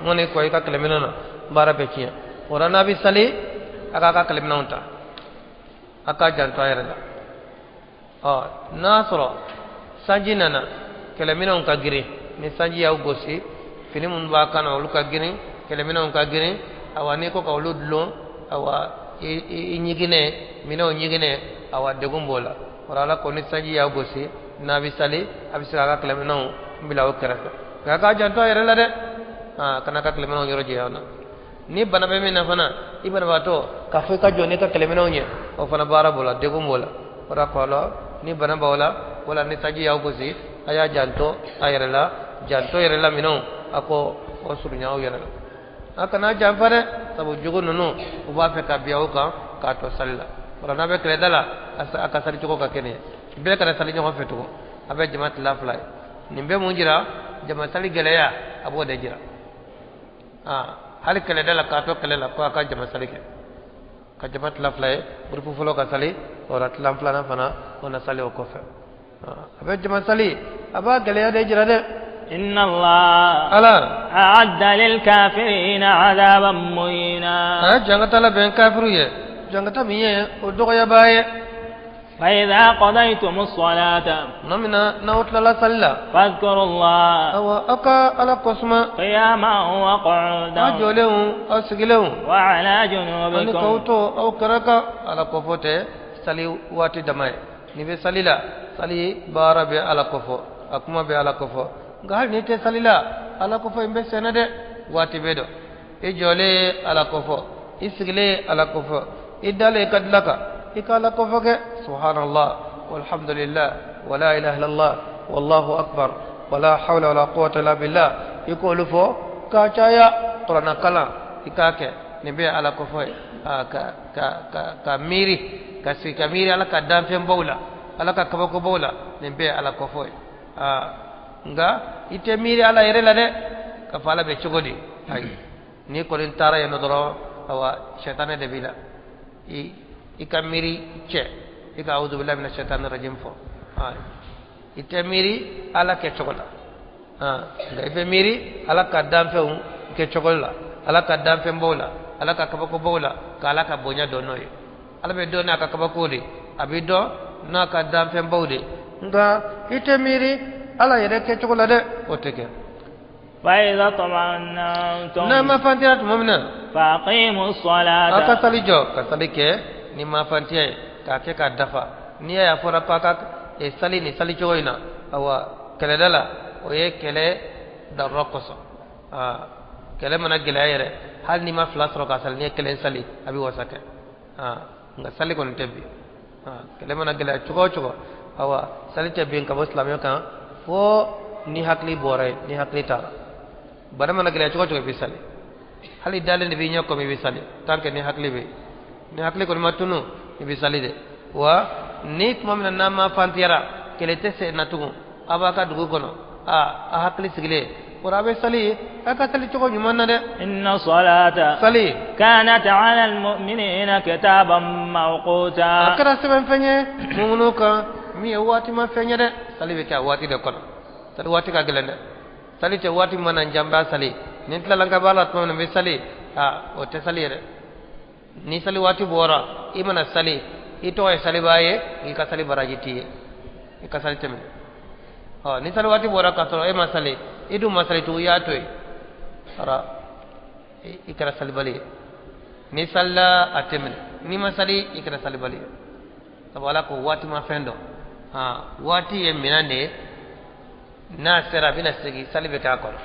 mɔni kɔ i ka kɛlɛminɛn na baara bɛ tiɲɛ o la n'a bɛ sali a k'a ka kɛlɛminɛnw ta a k'a janto a yɛrɛ la ɔ n'a sɔrɔ sanji nana kɛlɛminɛnw ka girin ni sanji y'aw gosi fini minnu b'a kan na olu ka girin kɛlɛminɛnw ka girin awa n'i ko ka olu dulon awa i ɲiginɛ minɛnw ɲiginɛ awa degun b'o la o la ala ko ni sanji y'aw gosi n'a bɛ sali a bɛ se k'a ka kɛlɛminɛnw bila o kɛrɛfɛ nka k'a janto a yɛrɛ la dɛ kana ka kɛlɛminɛnw yɔrɔ janya na ni bana bɛ min na fana i banabaatɔ k'a fɔ i ka jɔ n'i ka kɛlɛminɛnw ye o fana baara b'o la degun b'o la o de kɔ la ni bana b'aw la wala ni sanji y'aw gosi a y'a janto a yɛrɛ la janto yɛrɛ la minɛnw a ko o surunya aw yɛrɛ la a kana janfa dɛ sabu jugu ninnu u b'a fɛ ka bin aw kan k'a to sali la o la n'a bɛ kɛlɛda la a ka sali cogo ka kɛ nin ye bɛɛ kana sali ɲɔgɔn fɛ tugun a bɛ jama tila fila ye nin bɛ mun jira jama sali gɛlɛya a b'o de jira hali kɛlɛda la k'a to kɛlɛ la ko a ka jama sali kɛ ka jama tila fila ye gurupu fɔlɔ ka sali o la tila filanan fana o na sali o kɔfɛ a bɛ jama sali a b'a gɛlɛya de jira dɛ إن الله ala أعد للكافرين عذابا مهينا a ye jankata labɛn kafiru ye jankata min ye o dɔgɔyabaa ye فإذا قضيتم الصلاة tuma min na n'aw tilala sali la فاذكروا الله awa aw ka ala kɔsuma قياما aw وقعودا jɔlenw aw sigilenw وعلى ani k'aw جنوبكم to aw kɛrɛ kan ala kɔfɔ tɛ sali waati dama ye n'i bɛ sali la sali baara bɛ ala kɔfɔ a kuma bɛ ala kɔfɔ nka hali n'i tɛ sali la ala kɔfɔ in bɛ sɛnɛ dɛ waati bɛ dɔn i jɔlen ala kɔfɔ i sigilen ala kɔfɔ i dalen i ka dilan kan i ka ala kɔfɔ kɛ subhanallah walhamdulillah wala ilaha illallah wallahu akbar wala hawla wala quwwata illa billah i k'olu fɔ k'a caya kuranna kalan i k'a kɛ nin bɛɛ ye ala kɔfɔ ye ka miiri ka sigi ka miiri ala ka danfɛnbaw la ala ka kabakobaw la nin bɛɛ ye ala kɔfɔ ye nka i tɛ miiri ala yɛrɛ la dɛ k'a fɔ ala bɛ cogo di ayi n'i kɔni taara yen nɔ dɔrɔn awa sɛtanɛ de b'i la i ka miiri cɛ i ka awuzu bilahi mina sɛtanɛ rajim fɔ i tɛ miiri ala kɛcogo la nka i bɛ miiri ala ka danfɛnw kɛcogo la ala ka danfɛnbaw la ala ka kabakobaw la ka ala ka bonya dɔn n'o ye ala bɛ dɔn n'a ka kabako de a bɛ dɔn n'a ka danfɛnbaw de nka i tɛ miiri ala yɛrɛ kɛcogo la dɛ o tɛ kɛ فإذا اطمأننتم n'a ma fantiya tuma min na فأقيموا a ka الصلاة sali jɔ ka sali kɛ ni ma fantiya ye k'a kɛ k'a dafa n'i y'a ye a fɔra k'a ka sali nin sali cogo in na awa kɛlɛda la o ye kɛlɛ darura kosɔn kɛlɛ mana gɛlɛya yɛrɛ hali n'i ma fila sɔrɔ k'a sali n'i ye kelen sali a bɛ wasa kɛ nka sali kɔni tɛ bin kɛlɛ mana gɛlɛya cogo o cogo awa sali tɛ bin ka bɔ silamɛ kan fo ni hakili bɔra yen ni hakili taara bana mana gɛlɛya cogo o cogo i bɛ sali hali dalen de b'i ɲɛ kɔmi i bɛ sali tant que ni hakili bɛ yen ni hakili kɔni ma tunu i bɛ sali de wa ni tuma min na n'a ma fantiyara kɛlɛ tɛ sen na tugun a b'a ka dugu kɔnɔ a hakili sigilen o la a bɛ sali a ka sali cogo ɲuman na dɛ إن الصلاة sali كانت على المؤمنين كتابا a موقوتا kɛra sɛbɛnfɛn ye mumunu kan min ye waati ma fɛn ye dɛ sali bɛ kɛ a waati de kɔnɔ sali waati ka gɛlɛn dɛ sali tɛ waati mana n jan b'a sali ni n tilala n ka baara la tuma min na n bɛ sali o tɛ sali ye dɛ ni sali waati bɔra i mana sali i tɔgɔ ye salibaa ye i ka sali baraji t'i ye i ka sali tɛmɛ ni sali waati bɔra k'a sɔrɔ e ma sali i dun ma sali tugun i y'a to yen ara i kɛra salibali ye Ni salila a tɛ minɛ, n'i ma sali i kɛra salibali ye. Sabu Ala ko waati ma fɛn dɔn. Waati ye minɛn de ye, n'a sera a bɛna segin, sali bɛ k'a kɔnɔ.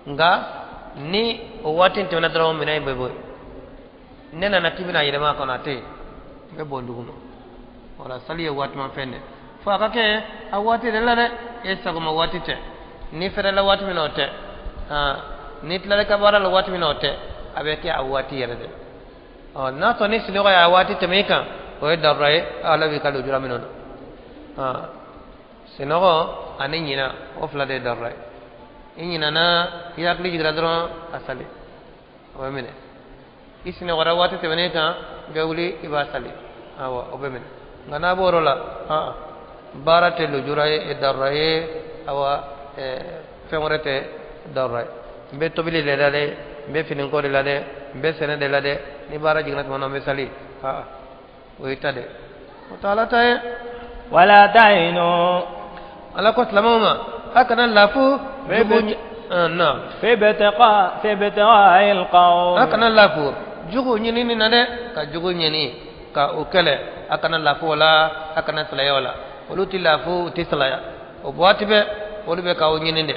Nka ni o waati in tɛmɛna dɔrɔn, minɛn in bɛ bɔ yen. Ne nana k'i bɛna yɛlɛma a kɔnɔ, a tɛ yen, i bɛ bɔn dugu ma. Wala sali ye waati ma fɛn de, fo a ka kɛ a waati de la dɛ. E sagoma waati tɛ, ni fɛrɛla waati min na o tɛ, ni tilala ka baara la waati min na o tɛ, a bɛ kɛ a waati yɛrɛ de. Ɔ n'a sɔrɔ ni sunɔgɔ y'a waati tɛmɛ i kan, o ye darura ye, Ala b'i ka lujura minɛ o la. Sunɔgɔ ani ɲina, o fila de ye darura ye. I ɲinana, i hakili jiginna dɔrɔn, a sali, o bɛ minɛ. I sunɔgɔra waati tɛmɛnen kan, i bɛ wuli i b'a sali, awɔ, o bɛ minɛ. Nka n'a bɔr'o la, baara tɛ lujura ye, darura ye, awa fɛn wɛrɛ tɛ darura ye. N bɛ tobili de la dɛ, n bɛ finiko de la dɛ, n bɛ sɛnɛ de la dɛ, ni baara jiginna tuma min na n bɛ sali, o y'i ta de, o tɛ Ala ta ye. Wala tahinu. Ala ko silamɛw ma, a kana lafu. في ابتغاء القوم. A kana lafu jugu ɲinini na dɛ, ka jugu ɲini ka o kɛlɛ, a kana lafu o la, a kana salaya o la. Olu tɛ lafu, u tɛ salaya, o waati bɛɛ olu bɛ k'aw ɲini de.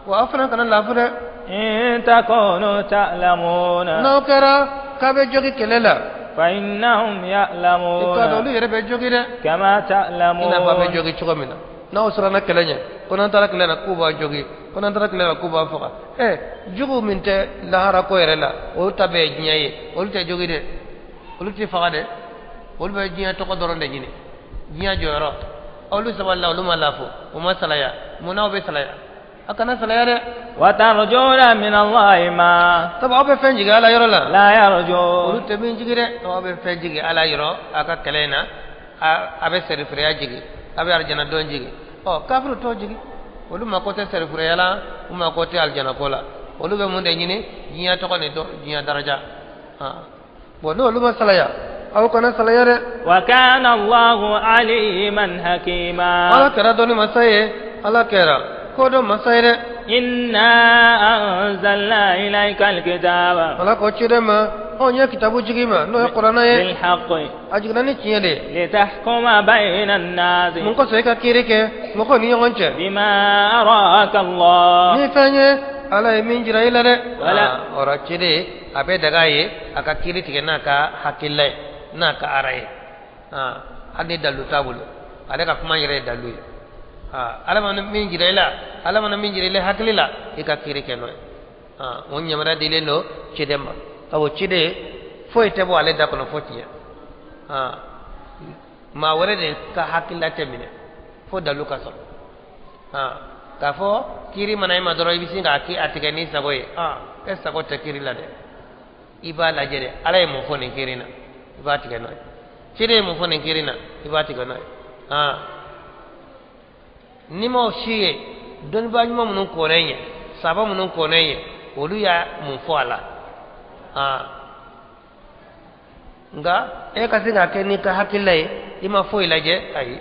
Wa aw fana kana lafu dɛ. إن تكونوا تعلمون. N'aw kɛra k'a bɛ jogi kɛlɛ la. فإنهم يعلمون. I k'a dɔn olu yɛrɛ bɛ jogi dɛ. كما تعلمون. I n'a fɔ a bɛ jogi cogo min na. N'aw siranna kɛlɛ ɲɛ, ko n'an taara kɛlɛ la k'u b'a jogi, ko n'an taara kɛlɛ la k'u b'a faga. Jugu min tɛ lahara ko yɛrɛ la, olu ta bɛɛ ye diɲɛ ye, olu tɛ jogi dɛ, olu tɛ faga dɛ, olu bɛ diɲɛ tɔgɔ dɔrɔn de ɲini, diɲɛ jɔyɔrɔ. Olu sabalila, olu ma lafu, u ma salaya. Mun n'aw bɛ salaya? A kana salaya dɛ. وترجون من الله ما. Sabu aw bɛ fɛn jigi Ala yɔrɔ la. لا يرجون. Olu tɛ min jigi dɛ, aw bɛ fɛn jigi Ala yɔrɔ a ka kɛlɛ in na, a bɛ sɛrifureya jigi, a bɛ arijana dɔn jigi. Ɔ kafiru t'o jigi, olu mako tɛ sɛrifureya la, u mako tɛ arijana ko la. Olu bɛ mun de ɲini? Diɲɛ tɔgɔ ni diɲɛ daraja. Bon, n'olu ma salaya, aw kana salaya dɛ. وكان الله عليما حكيما. Ala kɛra dɔnni masa ye, Ala kɛra kodɔn masa ye dɛ. إنا أنزلنا إليك الكتاب. Ala ko ciden ma, anw ye kitabu jigi ma, n'o ye Kuranɛ ye. بالحق. A jiginna ni tiɲɛ de ye. لتحكم بين الناس. Mun kosɔn? I ka kiiri kɛ mɔgɔw ni ɲɔgɔn cɛ. بما أراك الله. Ni fɛn ye Ala ye min jira i la dɛ. Wala. O la ciden a bɛ daga ye a ka kiiri tigɛ n'a ka hakilila ye, n'a ka ara ye, hali ni dalu t'a bolo, ale ka kuma yɛrɛ ye dalu ye. Ala mana min jira i la, Ala mana min jira i la hakili la, i ka kiiri kɛ n'o ye. O yamaruya dilen don ciden ma. Awɔ, ciden foyi tɛ bɔ ale da kɔnɔ fo tiɲɛ. Maa wɛrɛ de ka hakilila tɛ minɛ fo dalu ka sɔrɔ. K'a fɔ kiiri mana i ma dɔrɔn, i bɛ sin k'a a tigɛ n'i sago ye, e sago tɛ kiiri la dɛ. I b'a lajɛ dɛ, Ala ye mun fɔ nin kiiri na, i b'a tigɛ n'o ye. Ciden ye mun fɔ nin kiiri na, i b'a tigɛ n'o ye. N'i m'o si ye, dɔnnibaa ɲuman minnu kɔnna ɲɛ, saba minnu kɔnna ɲɛ, olu y'a mun fɔ a la. Nka e ka se k'a kɛ n'i ka hakilila ye, i ma foyi lajɛ, ayi,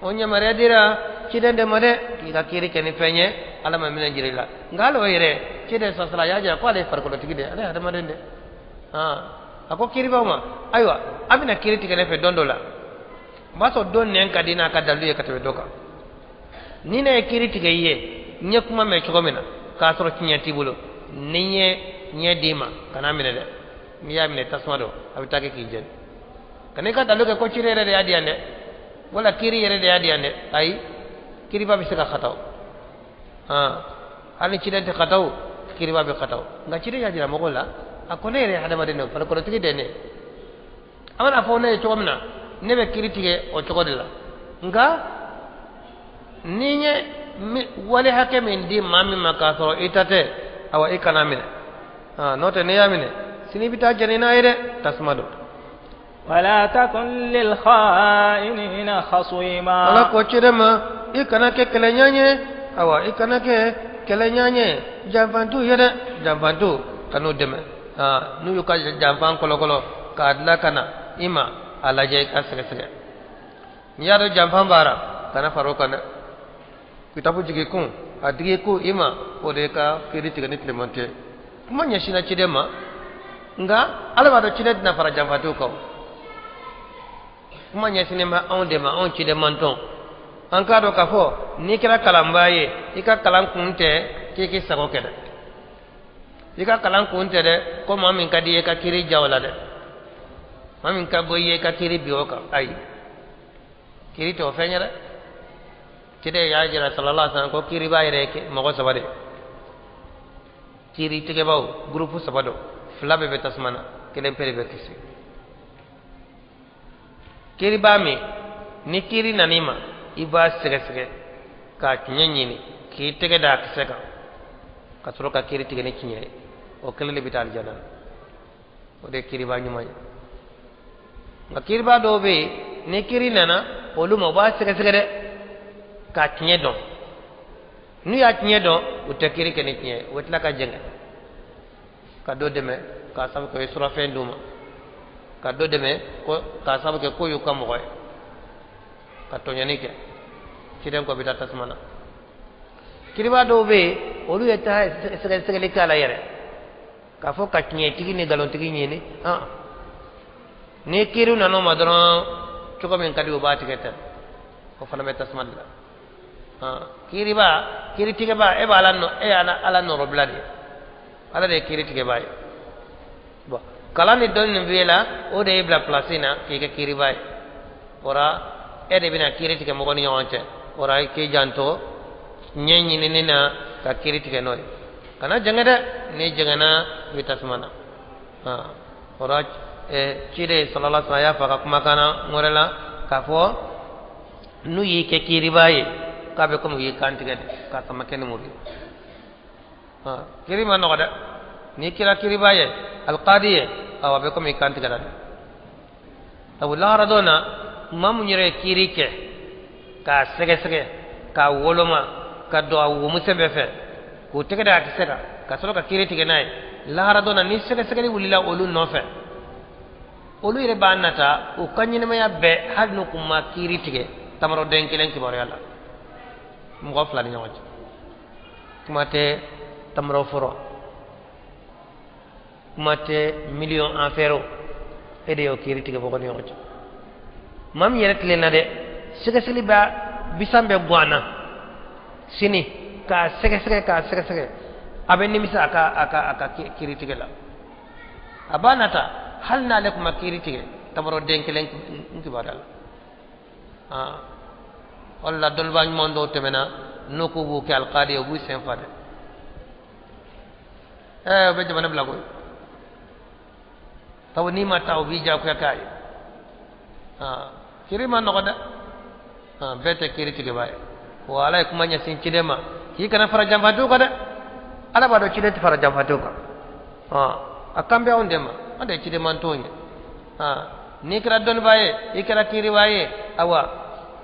o yamaruya dira ciden de ma dɛ, k'i ka kiiri kɛ ni fɛn ye Ala ma minɛ jira i la. Nka hali o yɛrɛ, ciden sasala a y'a jira ko ale ye farikolotigi de ye, ale ye hadamaden de. A ko kiiribaw ma, ayiwa, a bɛna kiiri tigɛ ne fɛ don dɔ la, o b'a sɔrɔ dɔ nɛn ka di n'a ka dalu ye ka tɛmɛ dɔ kan. Ni ne ye kiiri tigɛ i ye, n ye kuma mɛn cogo min na k'a sɔrɔ tiɲɛ t'i bolo, ni n ye ɲɛ d'i ma, kan'a minɛ dɛ. N'i y'a minɛ, tasuma don, a bɛ taa kɛ k'i jeni. Kana i ka dalu kɛ ko ciden yɛrɛ de y'a di yan dɛ, wala kiiri yɛrɛ de y'a di yan dɛ. Ayi, kiiriba bɛ se ka xataw, hali ni ciden tɛ xataw, kiiriba bɛ xataw. Nka ciden y'a jira mɔgɔw la, a ko ne yɛrɛ ye hadamaden de ye, farikolotigi de ye ne ye. A mana fɔ ne ye cogo min na, ne bɛ kiiri tigɛ o cogo de la. Nka ni n ye wale hakɛ min di maa min ma k'a sɔrɔ i ta tɛ, awa, i kana minɛ. N'o tɛ, n'i y'a minɛ sini, i bɛ taa jɛni n'a ye dɛ, tasuma don. ولا تكن للخائنين خصيما. Ala ko ciden ma, i kana kɛ kɛlɛɲɔgɔn ye, awa, i kana kɛ kɛlɛɲɔgɔn ye janfantu ye dɛ. Janfantu, ka n'u dɛmɛ. N'u y'u ka janfan kɔlɔkɔlɔ k'a dilan ka na i ma, a lajɛ, i ka sɛgɛsɛgɛ. N'i y'a dɔn janfan b'a la, kana fara o kan dɛ. Kitabu jigi kun a digi ko i ma, o de ka kiiri tigɛ ni tileman tɛ. Kuma ɲɛsinna ciden ma. Nka Ala b'a dɔn ciden tɛna fara janfatiw kan. Kuma ɲɛsinnen bɛ anw de ma, anw ciden mantɔn. An k'a dɔn k'a fɔ n'i kɛra kalanbaa ye, i ka kalan kun tɛ k'i k'i sago kɛ dɛ. I ka kalan kun tɛ dɛ ko maa min ka di i ye ka kiiri ja o la dɛ, maa min ka go i ye ka kiiri bi o kan. Ayi, kiiri tɛ o fɛn ye dɛ. Ciden y'a jira sallallahu alaihi wasallam ko kiiribaa yɛrɛ ye mɔgɔ saba de, kiiri tigɛbaaw gurupu saba don, fila bɛɛ bɛ tasuma na, kelen pe de bɛ kisi. Kiiribaa min ni kiiri nan'i ma, i b'a sɛgɛsɛgɛ k'a tiɲɛ ɲini, k'i tɛgɛ da a kisɛ kan ka sɔrɔ ka kiiri tigɛ ni tiɲɛ ye, o kelen de bɛ taa alijana na. O de ye kiiribaa ɲuman ye. Nka kiiribaa dɔw bɛ yen, ni kiiri nana olu ma, u b'a sɛgɛsɛgɛ dɛ k'a tiɲɛ dɔn. N'u y'a tiɲɛ dɔn, u tɛ kiiri kɛ ni tiɲɛ ye, u bɛ tila ka jɛngɛ ka dɔ dɛmɛ k'a sabu kɛ o ye surafɛn d'u ma, ka dɔ dɛmɛ ko k'a sabu kɛ k'o y'u ka mɔgɔ ye, ka tɔɲɔni kɛ. Ciden ko bɛ taa tasuma na. Kiiribaa dɔw bɛ yen, olu ye taa sɛgɛsɛgɛli k'a la yɛrɛ k'a fɔ ka tiɲɛtigi ni nkalontigi ɲini. Ni kiiri nana o ma dɔrɔn, cogo min ka di o b'a tigɛ ten, o fana bɛ tasuma de la. Kiiribaa, kiiritigɛbaa, e b'a la nɔ, e y'ala Ala nɔrɔbila de ye. Ala de ye kiiritigɛbaa ye. Bon, kalan ni dɔnni min b'e la, o de y'e bila place in na k'i kɛ kiiribaa ye. O la e de bɛna kiiri tigɛ mɔgɔ ni ɲɔgɔn cɛ. O la i k'i janto ɲɛ ɲinini na ka kiiri tigɛ n'o ye. Kana jɛngɛ dɛ, n'i jɛngɛna i bɛ tasuma na. O la ciden sallallahu alaihi wasallam y'a fɔ a ka kumakan na wɛrɛ la k'a fɔ n'u y'i kɛ kiiribaa ye, k'a bɛ komi u y'i kan tigɛ de k'a sama kɛ ni muru ye. Kiiri ma nɔgɔ dɛ. N'i kɛra kiiribaa ye, alikadi ye, awa a bɛ komi i kan tigɛra dɛ. Sabu lahara don na, maa mun yɛrɛ ye kiiri kɛ k'a sɛgɛsɛgɛ k'a woloma ka don a womisɛn bɛɛ fɛ k'u tɛgɛ da a kisɛ kan ka sɔrɔ ka kiiri tigɛ n'a ye, lahara don na ni sɛgɛsɛgɛli wulila olu nɔfɛ, olu yɛrɛ b'a nata u ka ɲɛnɛmaya bɛɛ, hali n'u kun ma kiiri tigɛ tamaroden kelen kibaruya la mɔgɔ fila ni ɲɔgɔn cɛ, kuma tɛ tamaro fɔrɔ, kuma tɛ miliyɔn afɛrɛw, e de y'o kiiri tigɛ mɔgɔ ni ɲɔgɔn cɛ. Maa min yɛrɛ tilenna dɛ, sɛgɛsɛgɛli b'a bisan bɛɛ gan na sini k'a sɛgɛsɛgɛ k'a sɛgɛsɛgɛ, a bɛ nimisa a ka kiiri tigɛ la. A b'a nata hali n'ale tun ma kiiri tigɛ tamaroden kelen kibaruya la. O de la dɔnnibaa ɲuman dɔw tɛmɛna, n'u k'u b'u kɛ alikadi ye, u b'u sen fa dɛ. O bɛ jamana bila koyi, sabu n'i ma taa u b'i diyagoya k'a ye. Kiiri ma nɔgɔ dɛ, bɛɛ tɛ kiiri tigɛbaa ye. Wa Ala ye kuma ɲɛsin ciden ma k'i kana fara janfantiw kan dɛ. Ala b'a dɔn ciden tɛ fara janfantiw kan. A kan bɛ anw de ma, an de ye ciden mantɔnw ye. N'i kɛra dɔnnibaa ye, i kɛra kiiribaa ye, awa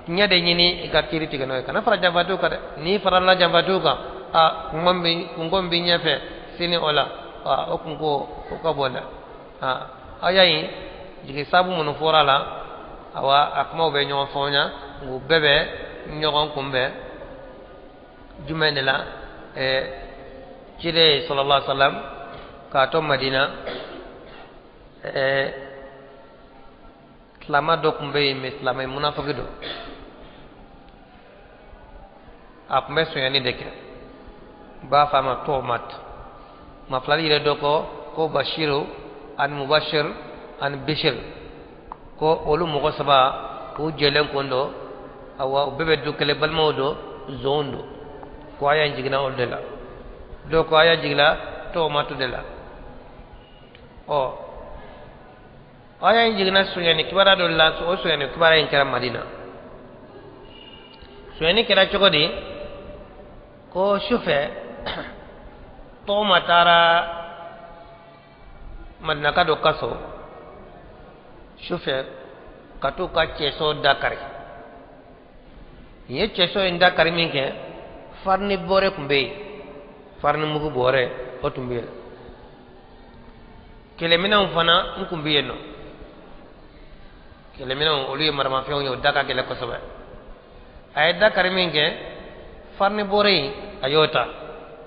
ɲɛ de ɲini i ka kiiri tigɛ n'o ye, kana fara janfantiw kan dɛ. N'i farala janfantiw kan, a kunko min b'i ɲɛfɛ sini o la, o kunko o ka bon dɛ. Aya in jigin sabu minnu fɔra a la, awa a kumaw bɛ ɲɔgɔn faamuya, u bɛɛ bɛ ɲɔgɔn kunbɛn jumɛn de la? Ciden sallallahu alaihi wasallam k'a to Madina, silama dɔ tun bɛ yen, mɛ silamɛ munafiki don, a tun bɛ sonyani de kɛ, u b'a fɔ a ma Tɔmat. Maa filali yɛrɛ dɔ ko ko Bashiru ani Mubashir ani Bishir, ko olu mɔgɔ saba u jɛlen kun don, awa u bɛɛ bɛ du kelen, balimaw don, zonw don, ko aya in jiginna olu de la. Dɔw ko aya jiginna Tɔmatu de la. Ɔ aya in jiginna sonyani kibaruya dɔ la, o sonyani kibaruya in kɛra Madina. Sonyani kɛra cogo di? Ko sufɛ Tɔma taara Madinaka dɔ ka so sufɛ ka t'u ka cɛso da kari. Nin ye cɛso in da kari min kɛ, farini bɔrɛ tun bɛ yen, farini mugu bɔrɛ o tun bɛ yen, kɛlɛminɛnw fana n tun bɛ yen nɔ. Kɛlɛminɛnw olu ye maramafɛnw ye, o da ka gɛlɛn kosɛbɛ. A ye da kari min kɛ, farini bɔrɛ in a y'o ta,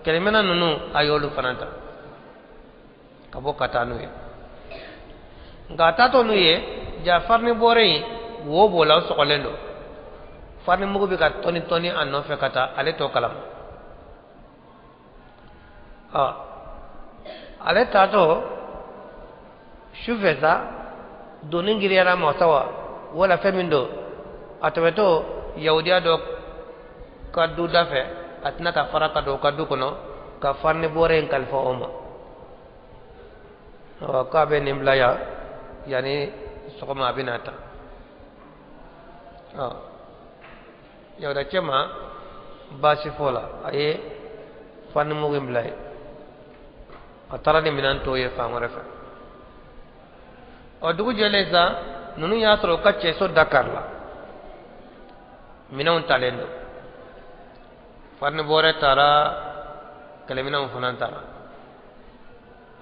kɛlɛminɛn ninnu a y'olu fana ta ka bɔ ka taa n'u ye. Nka a taatɔ n'u ye ja farini bɔrɛ in wo b'o la, o sɔgɔlen don, farini mugu bɛ ka tɔni tɔni a nɔfɛ ka taa, ale t'o kalama. Ɔ ale taatɔ su fɛ sa, doni giriyara ma sa wa, wala fɛn min don, a tɛmɛtɔ yahudiya dɔ ka du da fɛ, a tɛna ka fara ka don u ka du kɔnɔ ka farini bɔrɛ in kalifa o ma. Ɔ k'a bɛ nin bila yan, yanni sɔgɔma a bɛna ta. Ɔ yahudiya cɛ ma baasi fɔ la, a ye farini mugu in bila yen, a taara ni minɛn tɔw ye fan wɛrɛ fɛ. Ɔ dugu jɛlen sa, ninnu y'a sɔrɔ u ka cɛso da karila, minɛnw talen don, farini bɔrɛ taara, kɛlɛminɛnw fana taara.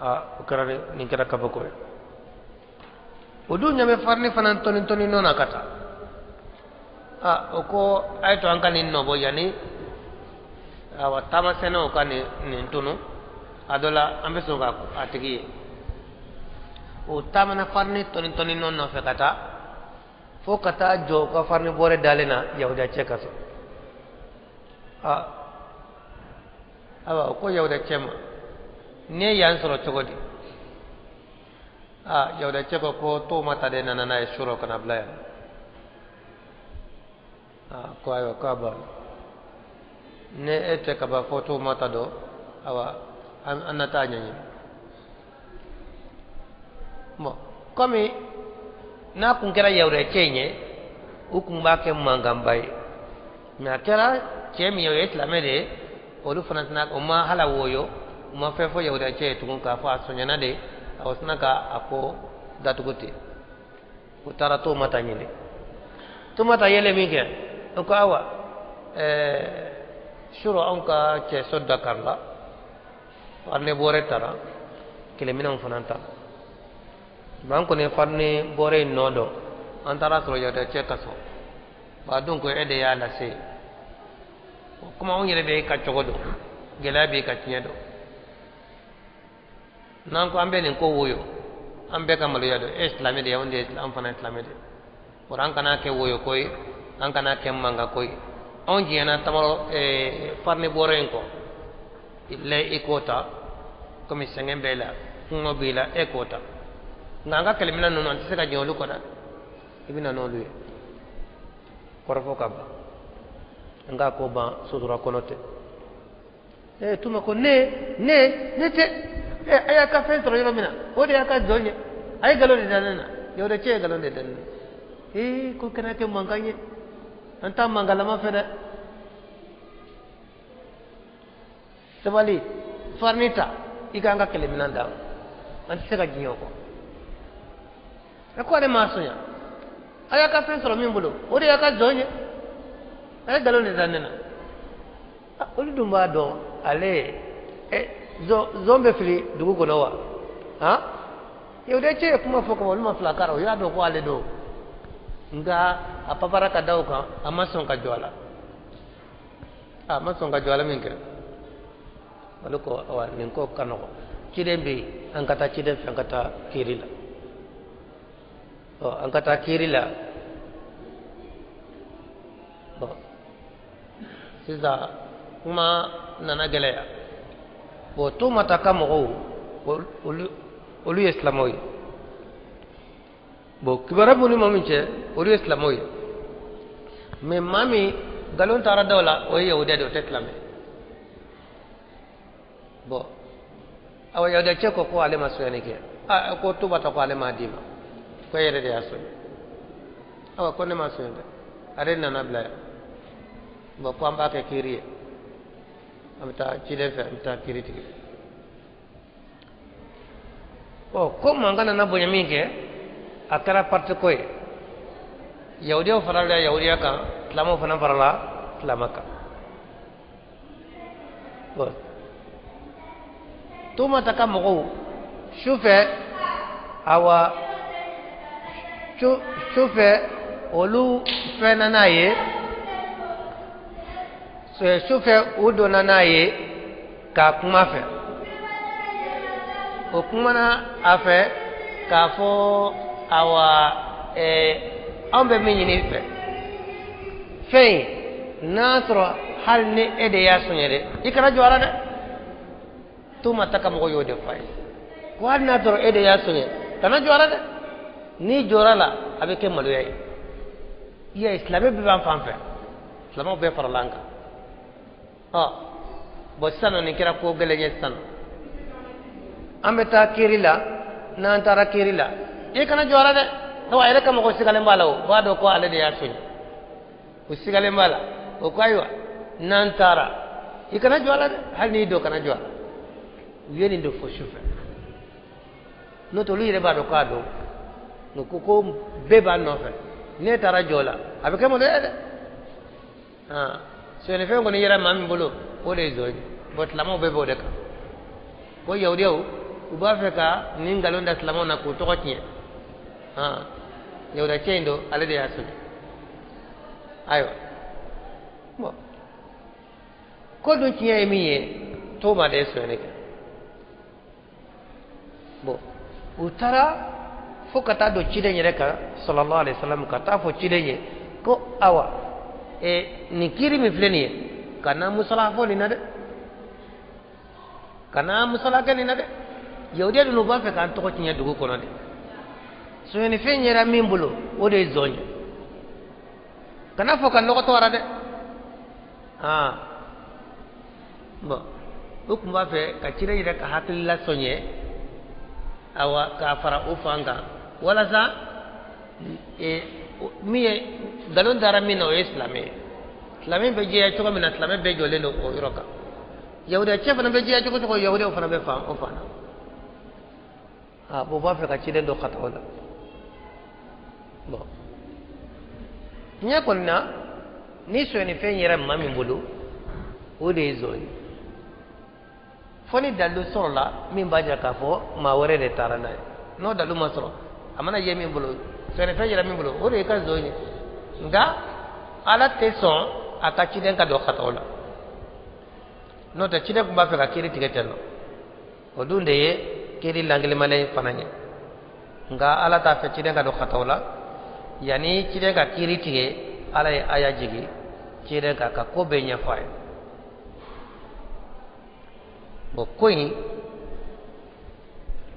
Aa o kɛra nin kɛra kabako ye. O dun ɲɛ bɛ farini fana tɔni tɔni nɔ na ka taa. Aa o ko a ye to an ka nin nɔbɔ yanni awa taamasɛnɛw ka nin tunu, a dɔ la an bɛ sɔn ka a tigi ye. O taamana farini tɔni tɔni nɔ nɔfɛ ka taa fo ka taa jɔ u ka farini bɔrɛ dalen na yahudiya cɛ ka so. Aa ayiwa o ko yahudiya cɛ ma, n'i ye yan sɔrɔ cogo di? Aa yahudiya cɛ ko ko Tumata de nana n'a ye surɔ ka na bila yan. Aa ko ayiwa k'a banna, ni e tɛ ka ban fɔ Tumata dɔn, ayiwa an na taa ɲɛɲini. Bon komi n'a kun kɛra yahudiya cɛ in ye, u kun b'a kɛ mankanba ye, mɛ a kɛra cɛ min ye, o ye silamɛ de ye, olu fana tɛna, o ma hala woyo, u ma fɛn fɔ yahudiya cɛ ye tugun k'a fɔ a sɔnyana de, a sina ka a ko datugu ten. U taara Tumata ɲini. Tumata yelen min kɛ, o ko awa surɔ anw ka cɛso da karila, farini bɔrɛ taara, kɛlɛminɛnw fana taara, mɛ an kɔni ye farini bɔrɛ in nɔ dɔn, an taara sɔrɔ yahudiya cɛ ka so, ba dun ko e de y'a lase, o kuma anw yɛrɛ bɛ e ka cogo dɔn, gɛlɛya b'e ka tiɲɛ dɔn, n'an ko an bɛ nin ko woyo, an bɛɛ ka maloya dɔn, e ye silamɛ de ye, anw de ye, an fana ye silamɛ de ye, o an kana kɛ woyo ko ye, an kana kɛ mankan ko ye, anw jɛnna tamaro farini bɔrɛ in kɔ, lɛ i k'o ta, komi sɛgɛn b'e la, kɔngɔ b'i la, e k'o ta, nka an ka kɛlɛminɛn ninnu an tɛ se ka jɛn olu kɔ dɛ, i bɛ na n'olu ye. Kɔrɔfɔ ka ban, an k'a ko ban sutura kɔnɔ tɛ. Tuma ko ne tɛ, a y'a ka fɛn sɔrɔ yɔrɔ min na, o de y'a ka zon ye, a ye nkalon de da ne na, yahudiya cɛ ye nkalon de da ne na. Ko kana kɛ mankan ye, an t'a mankanlama fɛ dɛ. Sabali, farini ta, i k'an ka kɛlɛminɛn d'a ma, an tɛ se ka diɲɛ o kɔ. A ko ale m'a sonya, a y'a ka fɛn sɔrɔ min bolo, o de y'a ka zon ye, a ye nkalon de da ne na. Olu dun b'a dɔn ale zon bɛ fili dugu kɔnɔ wa? Han, yahudiya cɛ ye kuma fɔ kama, olu ma fila k'a la, o y'a dɔn ko ale don, nka a papara ka da o kan, a ma sɔn ka jɔ a la. A ma sɔn ka jɔ a la min kɛ, olu ko awa nin ko ka nɔgɔn, ciden bɛ yen, an ka taa ciden fɛ, an ka taa kiiri la. Ɔ an ka taa kiiri la. Bɔn sisan kuma nana gɛlɛya. Bɔn Tumata ka mɔgɔw olu ye silamɛw ye. Bɔn kibaruya b'u ni maa min cɛ, olu ye silamɛw ye, mɛ maa min nkalon taara da o la, o ye yahudiya de ye, o tɛ silamɛ. Bɔn awa yahudiya cɛ ko ko ale ma sonyani kɛ. Aa ko Tumata ko ale m'a d'i ma, ko e yɛrɛ de y'a sonya. Awa ko ne ma sonya dɛ, ale nana bila yan. Bɔn ko an b'a kɛ kiiri ye, an bɛ taa ciden fɛ, an bɛ taa kiiri tigɛ. Ɔ ko mankan nana bonya min kɛ, a kɛra parti ko ye, yahudiyaw farala yahudiya kan, silamɛw fana farala silamɛ kan. Bɔn Tumata ka mɔgɔw su fɛ, awa su fɛ olu fɛnna n'a ye, su fɛ u donna n'a ye k'a kuma fɛ, o kumana a fɛ K'a fɔ awa anw bɛ min ɲini i fɛ fɛn in n'a sɔrɔ hali ni e de y'a sonya dɛ i kana jɔ a la dɛ Toma ta ka mɔgɔ y'o de fɔ a ye ko hali n'a sɔrɔ e de y'a sonya kana jɔ a la dɛ n'i jɔra a la a bɛ kɛ maloya ye i y'a ye silamɛ bɛɛ b'an fan fɛ silamɛw bɛɛ farala an kan ɔ bɔn sisan nɔ nin kɛra ko gɛlɛn ye sisan nɔ an bɛ taa kiri la n'an taara kiri la i kana jɔ a la dɛ sabu a yɛrɛ ka mɔgɔ sigalen b'a la o b'a dɔn ko ale de y'a sonya o sigalen b'a la o ko ayiwa n'an taara i kana jɔ a la dɛ hali n'i don kana jɔ a la u ye nin de fɔ su fɛ n'o tɛ olu yɛrɛ b'a dɔn k'a don nka ko ko bɛɛ b'a nɔfɛ n'e taara jɔ la a bɛ kɛ maloya ye dɛ sonyɛnifɛn kɔni yera maa min bolo o de ye zon ye bɔn silamɛw bɛɛ b'o de kan ko yahudiyaw u b'a fɛ ka nin nkalon da silamɛw na k'u tɔgɔ tiɲɛ yahudiya cɛ in don ale de y'a sonya ayiwa bɔn ko dun tiɲɛ ye min ye Toma de ye sonyɛni kɛ bon u taara fo ka taa don ciden yɛrɛ kan sallallahu alaihi wasallam ka taa fɔ ciden ye ko awa nin kiri min filɛ nin ye kana musala fɔ nin na dɛ kana musala kɛ nin na dɛ yahudiya ninnu b'a fɛ k'an tɔgɔ tiɲɛ dugu kɔnɔ de sonyɛnifɛn yera min bolo o de ye zon ye kana fɔ ka nɔgɔ to a la dɛ aa bon u tun b'a fɛ ka ciden yɛrɛ ka hakilila sɔnyɛ awa k'a fara o fan kan walasa min ye nkalon dara min na o ye silamɛ ye silamɛ bɛ jɛya cogo min na silamɛ bɛɛ jɔlen don o yɔrɔ kan yahudiya cɛ fana bɛ jɛya cogo cogo yahudiyaw fana bɛ fan o fan na a b'o b'a fɛ ka ciden dɔ ka o la bon tiɲɛ kɔni na ni sonyɛnifɛn yera maa min bolo o de ye zon ye fo ni dalilu sɔrɔla min b'a jira k'a fɔ maa wɛrɛ de taara n'a ye n'o dalilu ma sɔrɔ a mana ye min bolo sonyɛnifɛn yera min bolo o de ye ka zon ye nka ala tɛ sɔn a ka ciden ka don xataw la n'o tɛ ciden tun b'a fɛ ka kiiri tigɛ ten nɔ o dun de ye kiri lankelemalen fana ye nka ala t'a fɛ ciden ka don xataw la yanni ciden ka kiri tigɛ ala ye aya jigi ciden k'a ka ko bɛɛ ɲɛfɔ a ye bon ko in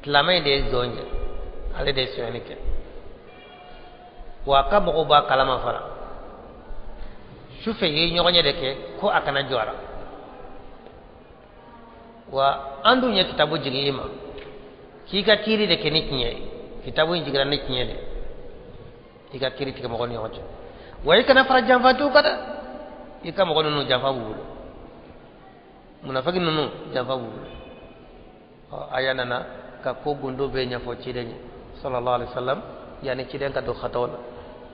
silamɛ in de ye zon ye ale de ye sonyɛni kɛ wa a ka mɔgɔw b'a kalama fana sufɛ ye ɲɔgɔnye de kɛ ko a kana jɔ a la wa an dun ye kitabu jigin i ma k'i ka kiiri de kɛ ni tiɲɛ ye kitabu in jiginna ni tiɲɛ de i ka kiiri tigɛ mɔgɔ ni ɲɔgɔn cɛ wa i kana fara janfantiw kan dɛ i ka mɔgɔ ninnu janfa b'u bolo munafiki ninnu janfa b'u bolo ɔ aya nana ka ko gundo bɛɛ ɲɛfɔ ciden ye sallallahu alaihi wasallam yanni ciden ka don xataw la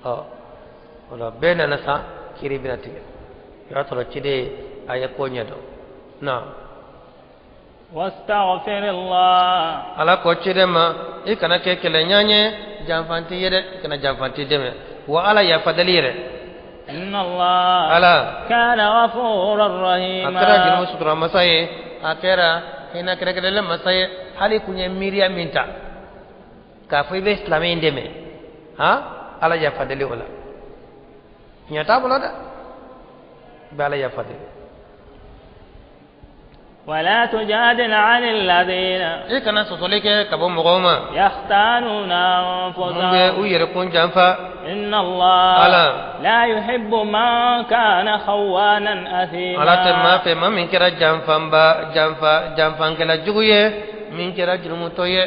ɔ o la bɛɛ nana sa kiiri bɛna tigɛ o y'a sɔrɔ ciden a ye ko ɲɛdɔn na wastaghfirullah ala ko ciden ma i kana kɛ kɛlɛɲɔgɔn ye janfanti ye dɛ i kana janfanti dɛmɛ wa ala yafa deli yɛrɛ inna allah ala kana ghafuran rahima a kɛra jurumu sutura masa ye a kɛra hinɛ kɛrɛnkɛrɛnlen masa ye hali kun ye miiriya min ta k'a fɔ i bɛ silamɛ in dɛmɛ han ala yafa deli o la tiɲɛ t'a bolo dɛ i bɛ ala yafa deli wala tujadil anil ladina i kana sɔsɔli kɛ ka bɔ mɔgɔw ma yakhtanuna anfusahum mun bɛ u yɛrɛ kun janfa inna allah ala la yuhibbu man kana khawanan athima ala tɛ maa fɛ maa min kɛra janfanba janfa janfankɛla jugu ye min kɛra jurumutɔ ye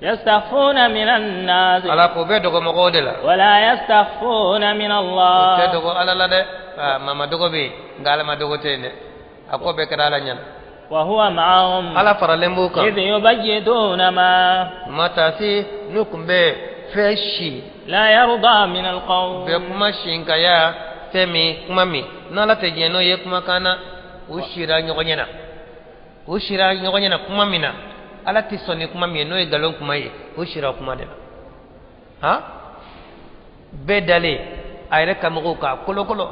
yastakhfuna minan nas ala ko bɛ dogo mɔgɔw de la wala yastakhfuna min allah o tɛ dogo ala la dɛ maa ma dogo bɛ yen nka ala ma dogo tɛ yen dɛ a ko bɛɛ kɛra ala ɲɛna wa huwa ma'ahum ala faralen b'u kan idh yubayyituna ma matasi n'u kun bɛ fɛn si la yarda min alqawl bɛ kuma sinkaya fɛn min kuma min n'ala tɛ diɲɛ n'o ye kumakan na u sira ɲɔgɔn ɲɛna u sira ɲɔgɔn ɲɛna kuma min na ala tɛ sɔn ni kuma min ye n'o ye nkalon kuma ye u sira kuma de la han bɛɛ dalen a yɛrɛ ka mɔgɔw k'a kolokolo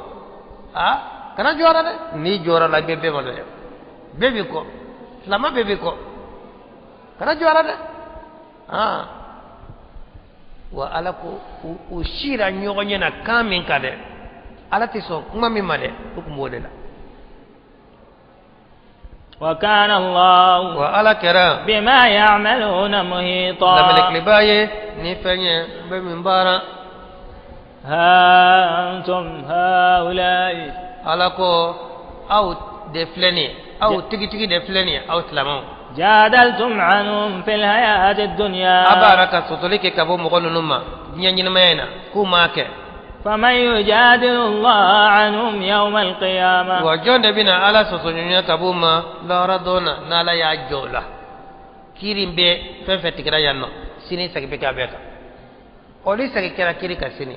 a kana jɔ a la dɛ n'i jɔra a la i bɛ bɛɛ maloya bɛɛ b'i kɔ silamɛ bɛɛ b'i kɔ kana jɔ a la dɛ han Wa Ala ko u sira ɲɔgɔn ɲɛ na kan min kan dɛ, Ala tɛ sɔn kuma min ma dɛ, u tun b'o de la. Wa kana Allah wa Ala kɛra bima ya'maluna muhita, lamelekeliba ye ni fɛn ye n bɛ min baara. Ha antum haula'i, Ala ko aw de filɛ nin ye, aw tigitigi de filɛ nin ye, aw silamɛw. Jadaltum anhum fil hayati dunya, a b'a la ka sɔsɔli kɛ ka bɔ mɔgɔ ninnu ma diɲɛ ɲɛnamaya in na k'u m'a kɛ. Faman yujadilu Allah anhum yawma al-qiyamah, wa jɔn de bɛna Ala sɔsɔɲɔgɔnya ka b'u ma lahara don na, n'Ala y'a jɔ o la? Kiiri bɛ fɛn fɛn tigɛra yan nɔ, sini segin bɛ kɛ a bɛɛ kan. Ɔ ni segin kɛra kiiri kan sini,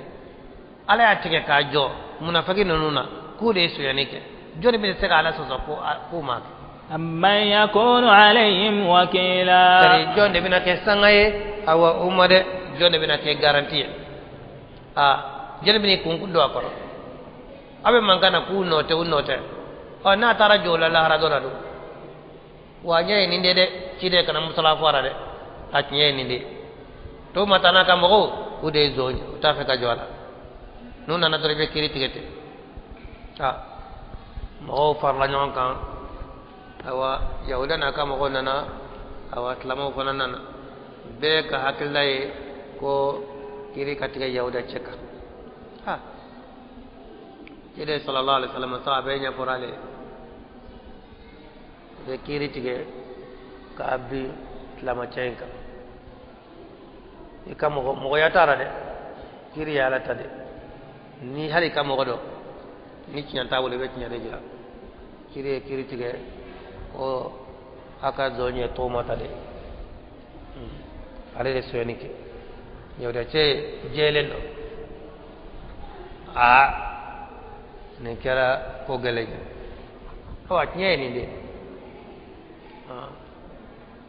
Ala y'a tigɛ k'a jɔ munafiki ninnu na k'u de ye sonyani kɛ, jɔn de bɛ se ka Ala sɔsɔ ko k'u m'a kɛ? Amman yakunu alayhim wakila, tari jɔn de bɛna kɛ sanga ye awa o ma dɛ, jɔn de bɛna kɛ garanti ye? Aa, jɔn de bɛna kun don a kɔrɔ? A bɛ mankan na k'u nɔ tɛ, u nɔ tɛ. Ɔ n'a taara jɔ o la lahara dɔ la dun? Wa ɲɛ ye nin de dɛ, ciden kana musala fɔ a la dɛ, a tiɲɛ ye nin de ye. To ma taa n'a ka mɔgɔw, u de ye zon ye, u t'a fɛ ka jɔ a la. N'u nana dɔrɔn, i bɛ kiiri tigɛ ten. Aa, mɔgɔw farala ɲɔgɔn kan. Awa, yahuda n'a ka mɔgɔw nana, awa silamɛw fana nana. Bɛɛ ka hakilila ye ko kiiri ka tigɛ yahuda cɛ kan. Ha, ciden sallallahu alaihi wasallam sa, a bɛɛ ɲɛfɔra ale ye. U bɛ kiiri tigɛ k'a bin silamɛcɛ in kan. I ka mɔgɔ mɔgɔya t'a la dɛ, kiiri ye Ala ta de. Ni hali i ka mɔgɔ dɔ ni tiɲɛ t'a bolo, i bɛ tiɲɛ de jira. Kiiri ye kiiri tigɛ ko a ka zon ye tɔgɔma ta de, ale de sonyani kɛ. Yahuda cɛ jɛlen don. Aa, nin kɛra ko gɛlɛn ye. Ɔ, a tiɲɛ ye nin de ye.